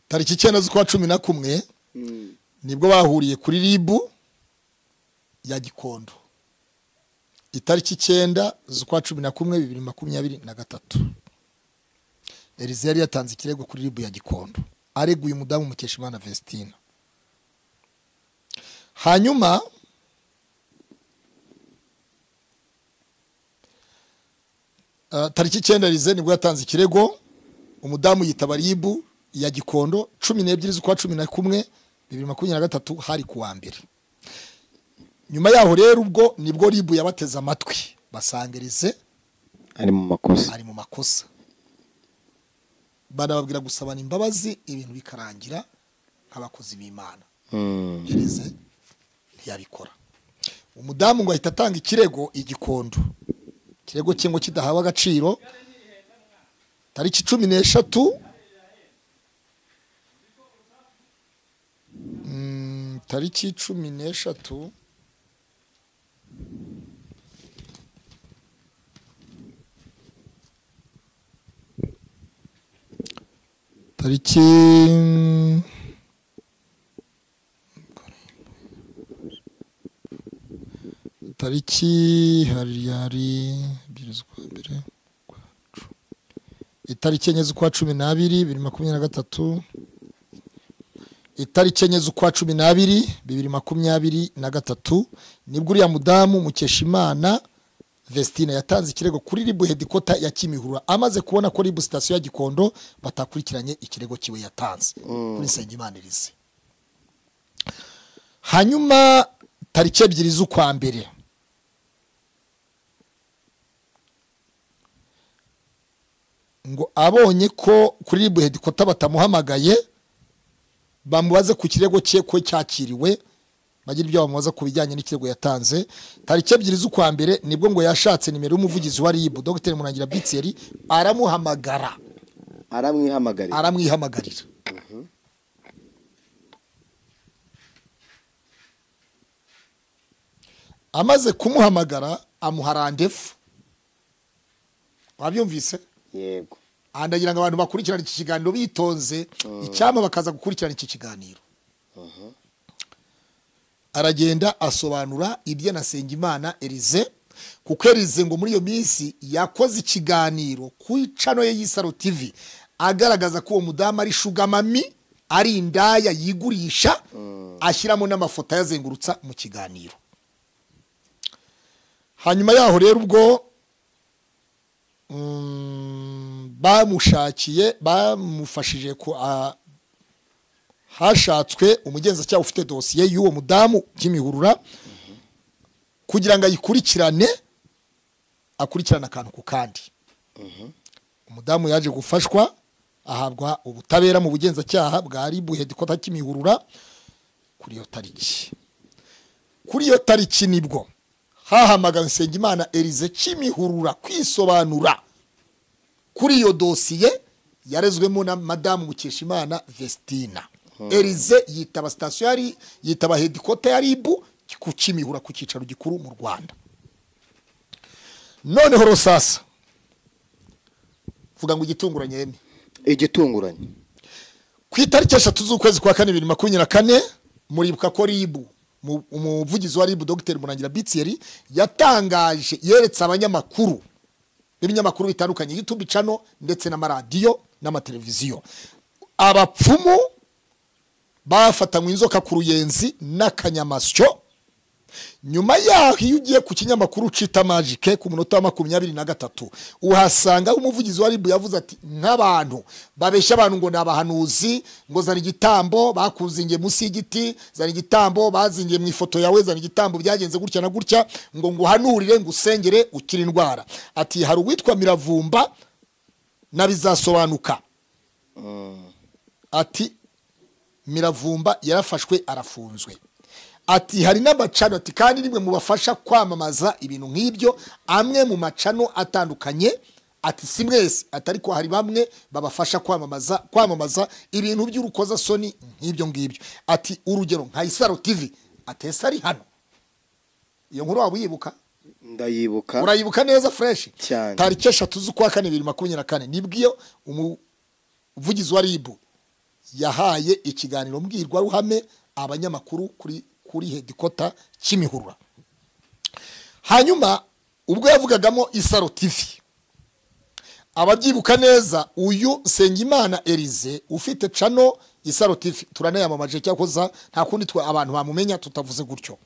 A: Tariki 9 z'ukwa 11 nibwo bahuriye kuri ribu ya Gikondo. Itariki 9 z'ukwa 11 2023 Elize yari yatanze ikirego kuri ribu ya Gikondo areguye umudamu Mukeshimana Vestine. Hanyuma tariki 9 Elize nibwo yatanze ikirego, umudamu yitaba ribu ya Gikondo 12 z'ukwa 11 2023 hari kuwa mbere. Nyuma yaho rero ubwo nibwo ribu yabateze amatwi basangirize
D: ari mu makosa,
A: ari mu makosa, banababwira gusabana imbabazi ibintu bikarangira nk'abakozi b'Imana. Elize ntiyabikora. Umudamu ngo ahita atanga ikirego Igikondo, ikirego cye ngo kidahawe agaciro. Tariki 13 tariki 13 Tariki hari 2 z'ukwa mbere, itariki 4 z'ukwa 12 2023, itariki 4 z'ukwa 12 2023 nibwo uriya mudamu Mukeshimana Vestine yatanze ikirego kuri RIB headquarter ya Kimihurura, amaze kubona ko RIB station ya Gikondo batakurikiranye ikirego kiwe yatanze kuri Nsengimana Elise. Hanyuma tariki 2 z'ukwa mbere ngo abonye ko kuri RIB headquarter batamuhamagaye bamubaze ku kirego cye ko cyakiriwe, bagira ibyo bamubaza ku bijyanye n'ikirego yatanze. Tariki 2 z'ukwa mbere nibwo ngo yashatse nimero y'umuvugizi wa RIB Dr Murangira Bitseri, aramuhamagara, aramwihamagarira. Amaze kumuhamagara amuha randevu. Wabyumvise?
D: Yego.
A: Andagira ngo abantu bakurikirana iki kiganiro bitonze, icyama bakaza gukurikirana iki kiganiro. Aragenda asobanura ibye na Nsengimana Elise, kuko Elise ngo muri iyo minsi yakoze ikiganiro ku channel ye y'Isaro TV agaragaza ko uwo mudamu ari sugar mami, ari indaya yigurisha, ashyiramo n'amafoto yazengurutsa mu kiganiro. Hanyuma yaho rero ubwo bamushakiye, bamufashije ko hashatswe umugenzacyaha ufite dosiye y'uwo mudamu Kimihurura kugira ngo ayikurikirane, akurikirane akantu ku kandi. Umudamu yaje gufashwa ahabwa ubutabera mu bugenzacyaha bwa RIB headquarter Kimihurura kuri iyo tariki. Kuri iyo tariki nibwo hahamagawe Nsengimana Elise Kimihurura kwisobanura kuri iyo dosiye yarezwemo na madamu Mukeshimana Vestina. Elise yitaba station yari yitaba headquarter ya RIB ku Kimihurura ku cyicaro gikuru mu Rwanda. Noneho rosasa vuga ngo igitunguranye yeme,
D: igitunguranye
A: ku itariki 3 z'ukwezi kwa 4 2024, muribuka ko RIB umuvugizi wa RIB Dr Murangira Bitseri yatangaje, yeretse abanyamakuru b'ibinyamakuru bitandukanye, YouTube channel ndetse n'amaradiyo n'amateleviziyo, abapfumu bafatanywe inzoka ku Ruyenzi n'akanyamasyo. Nyuma yaho iyo ugiye ku kinyamakuru Cita Magic ku munota wa 23 uhasanga umuvugizi wa RIB yavuze ati nk'abantu babeshya abantu ngo nabahanuzi, ngo zana igitambo bakuzingiye munsi y'igiti, zana igitambo bazingiye mu ifoto yawe, zana igitambo byagenze gutya na gutya, ngo nguhanurire ngo usengere ukira indwara. Ati hari uwitwa Miravumba nabizasobanuka. Ati Miravumba yarafashwe arafunzwe. Ati hari n'amacano, ati kandi nimwe mubafasha kwamamaza ibintu nk'ibyo, amwe mu macano atandukanye, ati si mwese, atari ko hari bamwe babafasha kwamamaza ibintu by'urukoza soni nk'ibyo ngibyo. Ati urugero nka Isaro TV, atesa ari hano. Iyo nkuru wabuyibuka?
D: Ndayibuka.
A: Urayibuka neza fresh
D: cyane.
A: Tariki 3 z'ukwa 4 2024 nibwiyo umuvugizi wa RIB yahaye ikiganiro mbwirwa ruhame abanyamakuru kuri headquarter Kimihurura. Hanyuma ubwo yavugagamo Isaro TV, ababyibuka neza uyu Nsengimana Elise ufite channel Isaro TV, turanayamamaje cyakoza nta kundi twe abantu bamumenya tutavuze gutyo,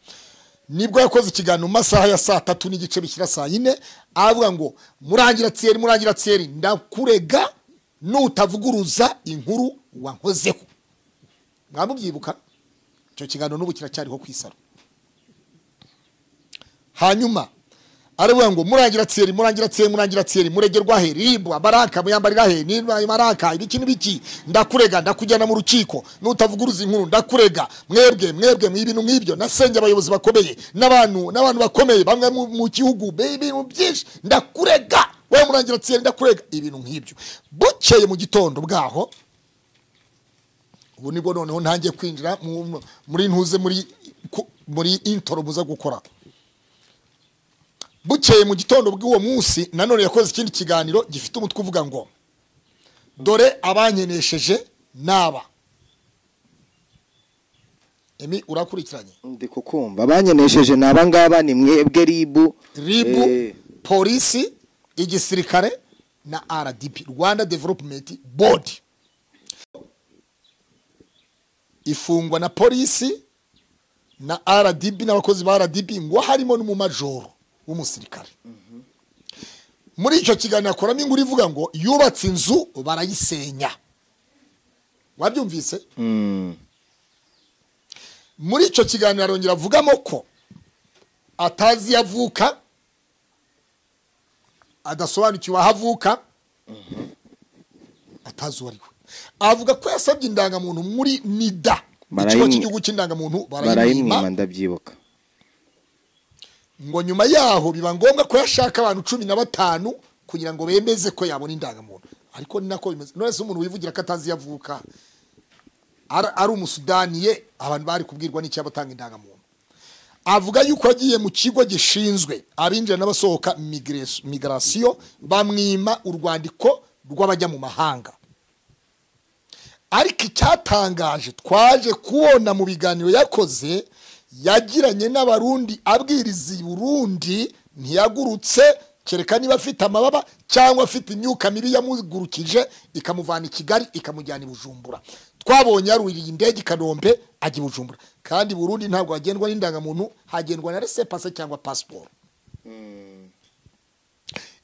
A: nibwo yakoze ikiganiro mu masaha ya saa 3:30 bishyira saa 4 avuga ngo Murangira Thierry, Murangira Thierry ndakurega nutavuguruza inkuru wankozeho. Mwamubyibuka? Icyo kiganiro n'ubu kiracyariho ku Isaro. Hanyuma aravuga ngo Murangira Thierry, Murangira Thierry, Murangira Thierry, muregerwa he RIB abaraka muyambarira he niba maraka ibiki n'ibiki, ndakurega ndakujyana mu rukiko nutavuguruza inkuru ndakurega, mwebwe mwebwe mw'ibintu nk'ibyo, nasenge abayobozi bakomeye n'abantu bakomeye bamwe mu gihugu, ibintu byinshi ndakurega wewe Murangira Thierry ndakurega, ibintu nk'ibyo. Bukeye mu gitondo bwaho ubu nibwo noneho ntangiye kwinjira muri ntuze muri intro muza gukora. Bukeye mu gitondo bw'uwo munsi nanone yakoze ikindi kiganiro gifite umutwe uvuga ngo Dore abanyenesheje naba. Emi urakurikiranye?
D: Ndi kukumva. Abanyenesheje naba ngaba ni mwebwe RIB,
A: polisi, igisirikare na RDB, Rwanda Development Board. Ifungwa na polisi na RDB n'abakozi ba RDB, ngo harimo n'umumajoro w'umusirikare. Muri icyo kiganiro akoramo inkuru ivuga ngo yubatse inzu barayisenya. Wabyumvise? Muri icyo kiganiro arongera avugamo ko atazi yavuka, adasobanukiwe aho avuka, atazi uwo ari we. Avuga ko yasabye indangamuntu muri NIDA, ikigo cy'igihugu cy'indangamuntu,
D: barayimwima, ndabyibuka.
A: Ngo nyuma yaho biba ngombwa ko yashaka abantu 15 kugira ngo bemeze ko yabona indangamuntu. Ariko ni nako bimeze. None se umuntu wivugira ko atazi yavuka ari umusudaniye, abantu bari kubwirwa n'icyo abatanga indangamuntu. Avuga yuko agiye mu kigo gishinzwe abinjira n'abasohoka migration, bamwima urwandiko rw'abajya mu mahanga. Ariko icyatangaje twaje kubona mu biganiro yakoze yagiranye n'abarundi abwiriza i Burundi, ntiyagurutse kereka niba afite amababa cyangwa afite imyuka mibi yamugurukije ikamuvana i Kigali ikamujyana i Bujumbura. Twabonye yaruriye indege i Kanombe ajya i Bujumbura. Kandi Burundi ntabwo hagendwa n'indangamuntu, hagendwa na laissez-passer cyangwa passport.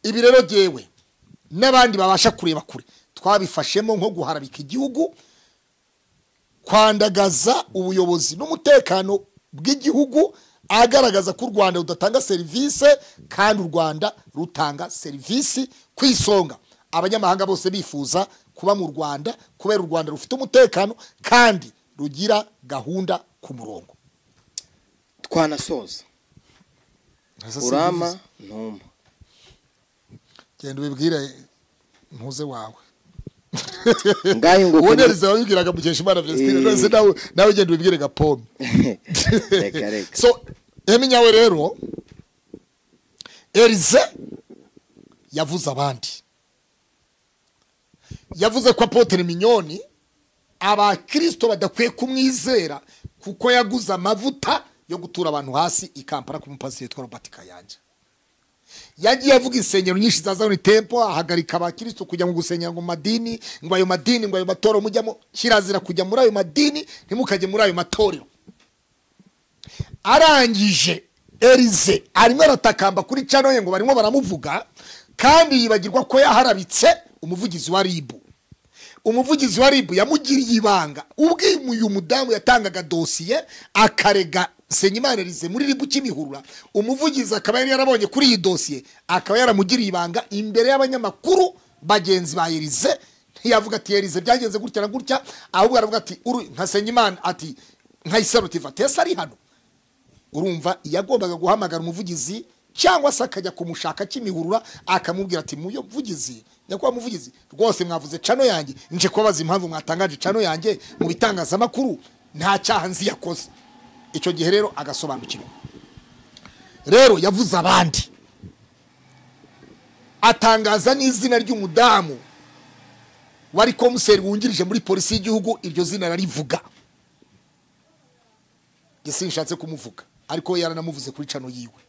A: Ibi rero jewe n'abandi babasha kureba kure twabifashemo nko guharabika igihugu, kwandagaza ubuyobozi n'umutekano bw'igihugu, agaragaza ko u Rwanda rudatanga serivisi kandi u Rwanda rutanga serivisi ku isonga. Abanyamahanga bose bifuza kuba mu Rwanda kubera u Rwanda rufite umutekano kandi rugira gahunda ku murongo.
D: Twanasoza. Urama ntuma.
A: Genda ubibwire ntuze wawe.
D: Ngaye ngo
A: ubundi wabibwiraga Mukeshimana Vestine, none nawe genda ubibwire Gapome.
D: Reka reka.
A: So Eminyawe rero Erize yavuze abandi. Yavuze ko Apotre Mignoni abakristo badakwiye kumwizera kuko yaguze amavuta yo gutura abantu hasi i Kampala ku mupasiteri witwa Robert Kayanja. Yagiye avuga insengero nyinshi za Zion Temple, ahagarika abakristo kujya mu gusengera ngo madini, ngo ayo madini, ngo ayo matorero mujyamo, kirazira kujya muri ayo madini, ntimukajye muri ayo matorero. Arangije Erize arimo aratakamba kuri channel ye ngo barimo baramuvuga, kandi yibagirwa ko yaharabitse umuvugizi wa RIB. Umuvugizi wa RIB yamugiriye ibanga ubwo uyu mudamu yatangaga dosiye akarega Senyimana Erize muri RIB Kimihurura. Umuvugizi akaba yari yarabonye kuri iyi dosiye, akaba yaramugiriye ibanga imbere y'abanyamakuru bagenzi ba Erize. Ntiyavuga ati Erize byagenze gutya na gutya, ahubwo aravuga ati nka Senyimana ati nka Isarutiva tesa ari hano. Urumva yagombaga guhamagara umuvugizi cyangwa se akajya kumushaka Kimihurura akamubwira ati muyo mvugizi, nyakwa muvugizi rwose mwavuze cano yanjye, nje kubabaza impamvu mwatangaje cano yanjye mu bitangazamakuru, nta cyaha nzi yakoze. Icyo gihe rero agasobanukirwa. Rero yavuze abandi, atangaza n'izina ry'umudamu wari komiseri wungirije muri polisi y'igihugu, iryo zina ararivuga. Sinshatse kumuvuga ariko yaranamuvuze kuri cano yiwe.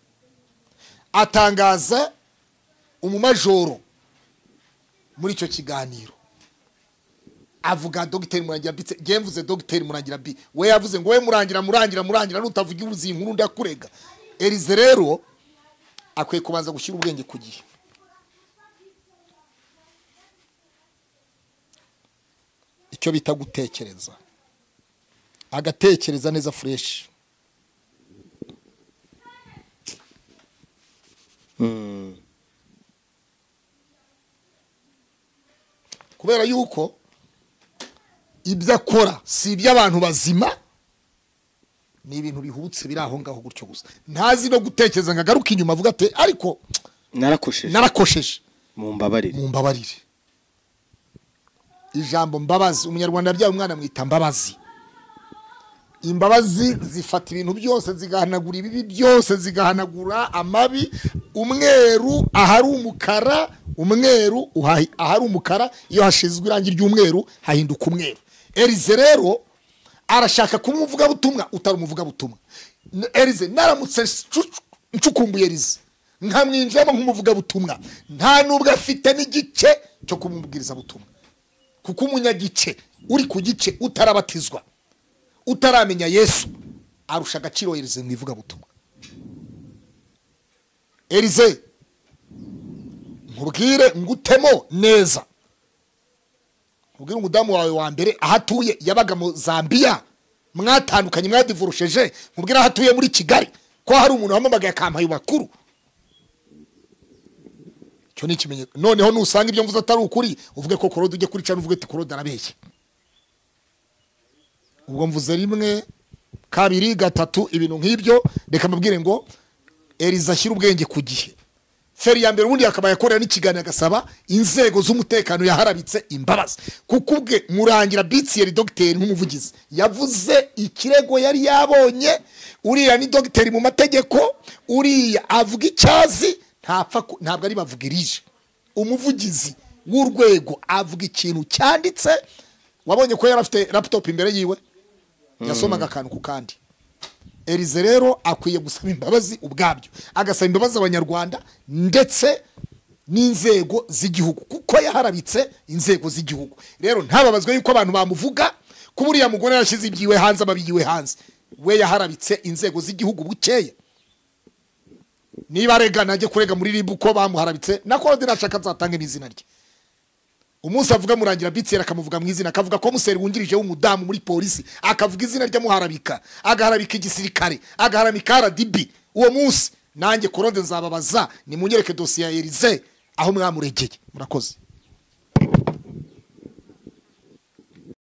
A: Atangaza umumajoro muri icyo kiganiro, avuga Dr Murangira B. Ngiye Dr Murangira B, we yavuze ngo we Murangira Murangira Murangira nutavuga ubuzi inkuru ndakurega. Erize rero akwiye kubanza gushyira ubwenge ku gihe. Icyo bita gutekereza, agatekereza neza fresh. Kubera yuko ibyo akora si iby'abantu bazima, ni ibintu bihutse biri aho ngaho gutyo gusa. Ntazi no gutekereza ngo agaruke inyuma avuga ati ariko narakosheje, mumbabarire. Ijambo mbabazi, umunyarwanda yabyaye umwana amwita Mbabazi. Imbabazi zifata ibintu byose, zigahanagura ibibi byose, zigahanagura amabi, umweru ahari umukara, Umweru ahari umukara, iyo hashizwe irangi ry'umweru hahinduka umweru. Elize rero arashaka kuba umuvugabutumwa utari umuvugabutumwa. Elize naramutse ncukumbuye Elize nkamwinjiramo nk'umuvugabutumwa, nta nubwo afite n'igice cyo kumubwiriza butumwa, kuko umunyagice uri ku gice utarabatizwa utaramenya Yesu arusha agaciro Elize mu ivugabutumwa. Elize nkubwire ngutemo neza, nkubwire umudamu wawe wa mbere aho atuye yabaga mu Zambia, mwatandukanye mwadivorosheje, nkubwire aho atuye muri Kigali ko hari umuntu wamamagaye akampaye bakuru. Cyo ni ikimenyetso. Noneho nusanga ibyo mvuze atari ukuri uvuge ko Claude ujye kuri cana uvuge ati Claude arabeshya. Ubwo mvuze rimwe kabiri gatatu ibintu nk'ibyo, reka mbabwire ngo Elize ashyira ubwenge ku gihe. Feri ya mbere ubundi akabaye akorera n'ikiganiro agasaba inzego z'umutekano yaharabitse imbabazi, kuko ubwe Murangira Bitsiyeri dogiteri nk'umuvugizi yavuze ikirego yari yabonye. Uriya ni dogiteri mu mategeko, uriya avuga icyazi, ntapfa ntabwo ari bavugirije. Umuvugizi w'urwego avuga ikintu cyanditse. Wabonye ko yari afite laptop imbere yiwe, yasomaga akantu ku kandi. Elize rero akwiye gusaba imbabazi ubwabyo, agasaba imbabazi abanyarwanda ndetse n'inzego z'igihugu, kuko yaharabitse inzego z'igihugu. Rero ntababazwe yuko abantu bamuvuga ko uriya mugore yashyize ibyiwe hanze, ababiyiwe hanze, we yaharabitse inzego z'igihugu bukeye. Niba arega najye kurega muri RIB ko bamuharabitse, na Claude nashaka nzatanga izina rye. Umunsi avuga Murangira Bitsiyeri akamuvuga mu izina, akavuga ko museri wungirije w'umudamu muri polisi, akavuga izina ry'amuharabika, agaharabika igisirikare, agaharabika RDB. Uwo munsi nanjye Claude nzababaza, nimunyereke dosiye ya Elize aho mwamuregeye. Murakoze.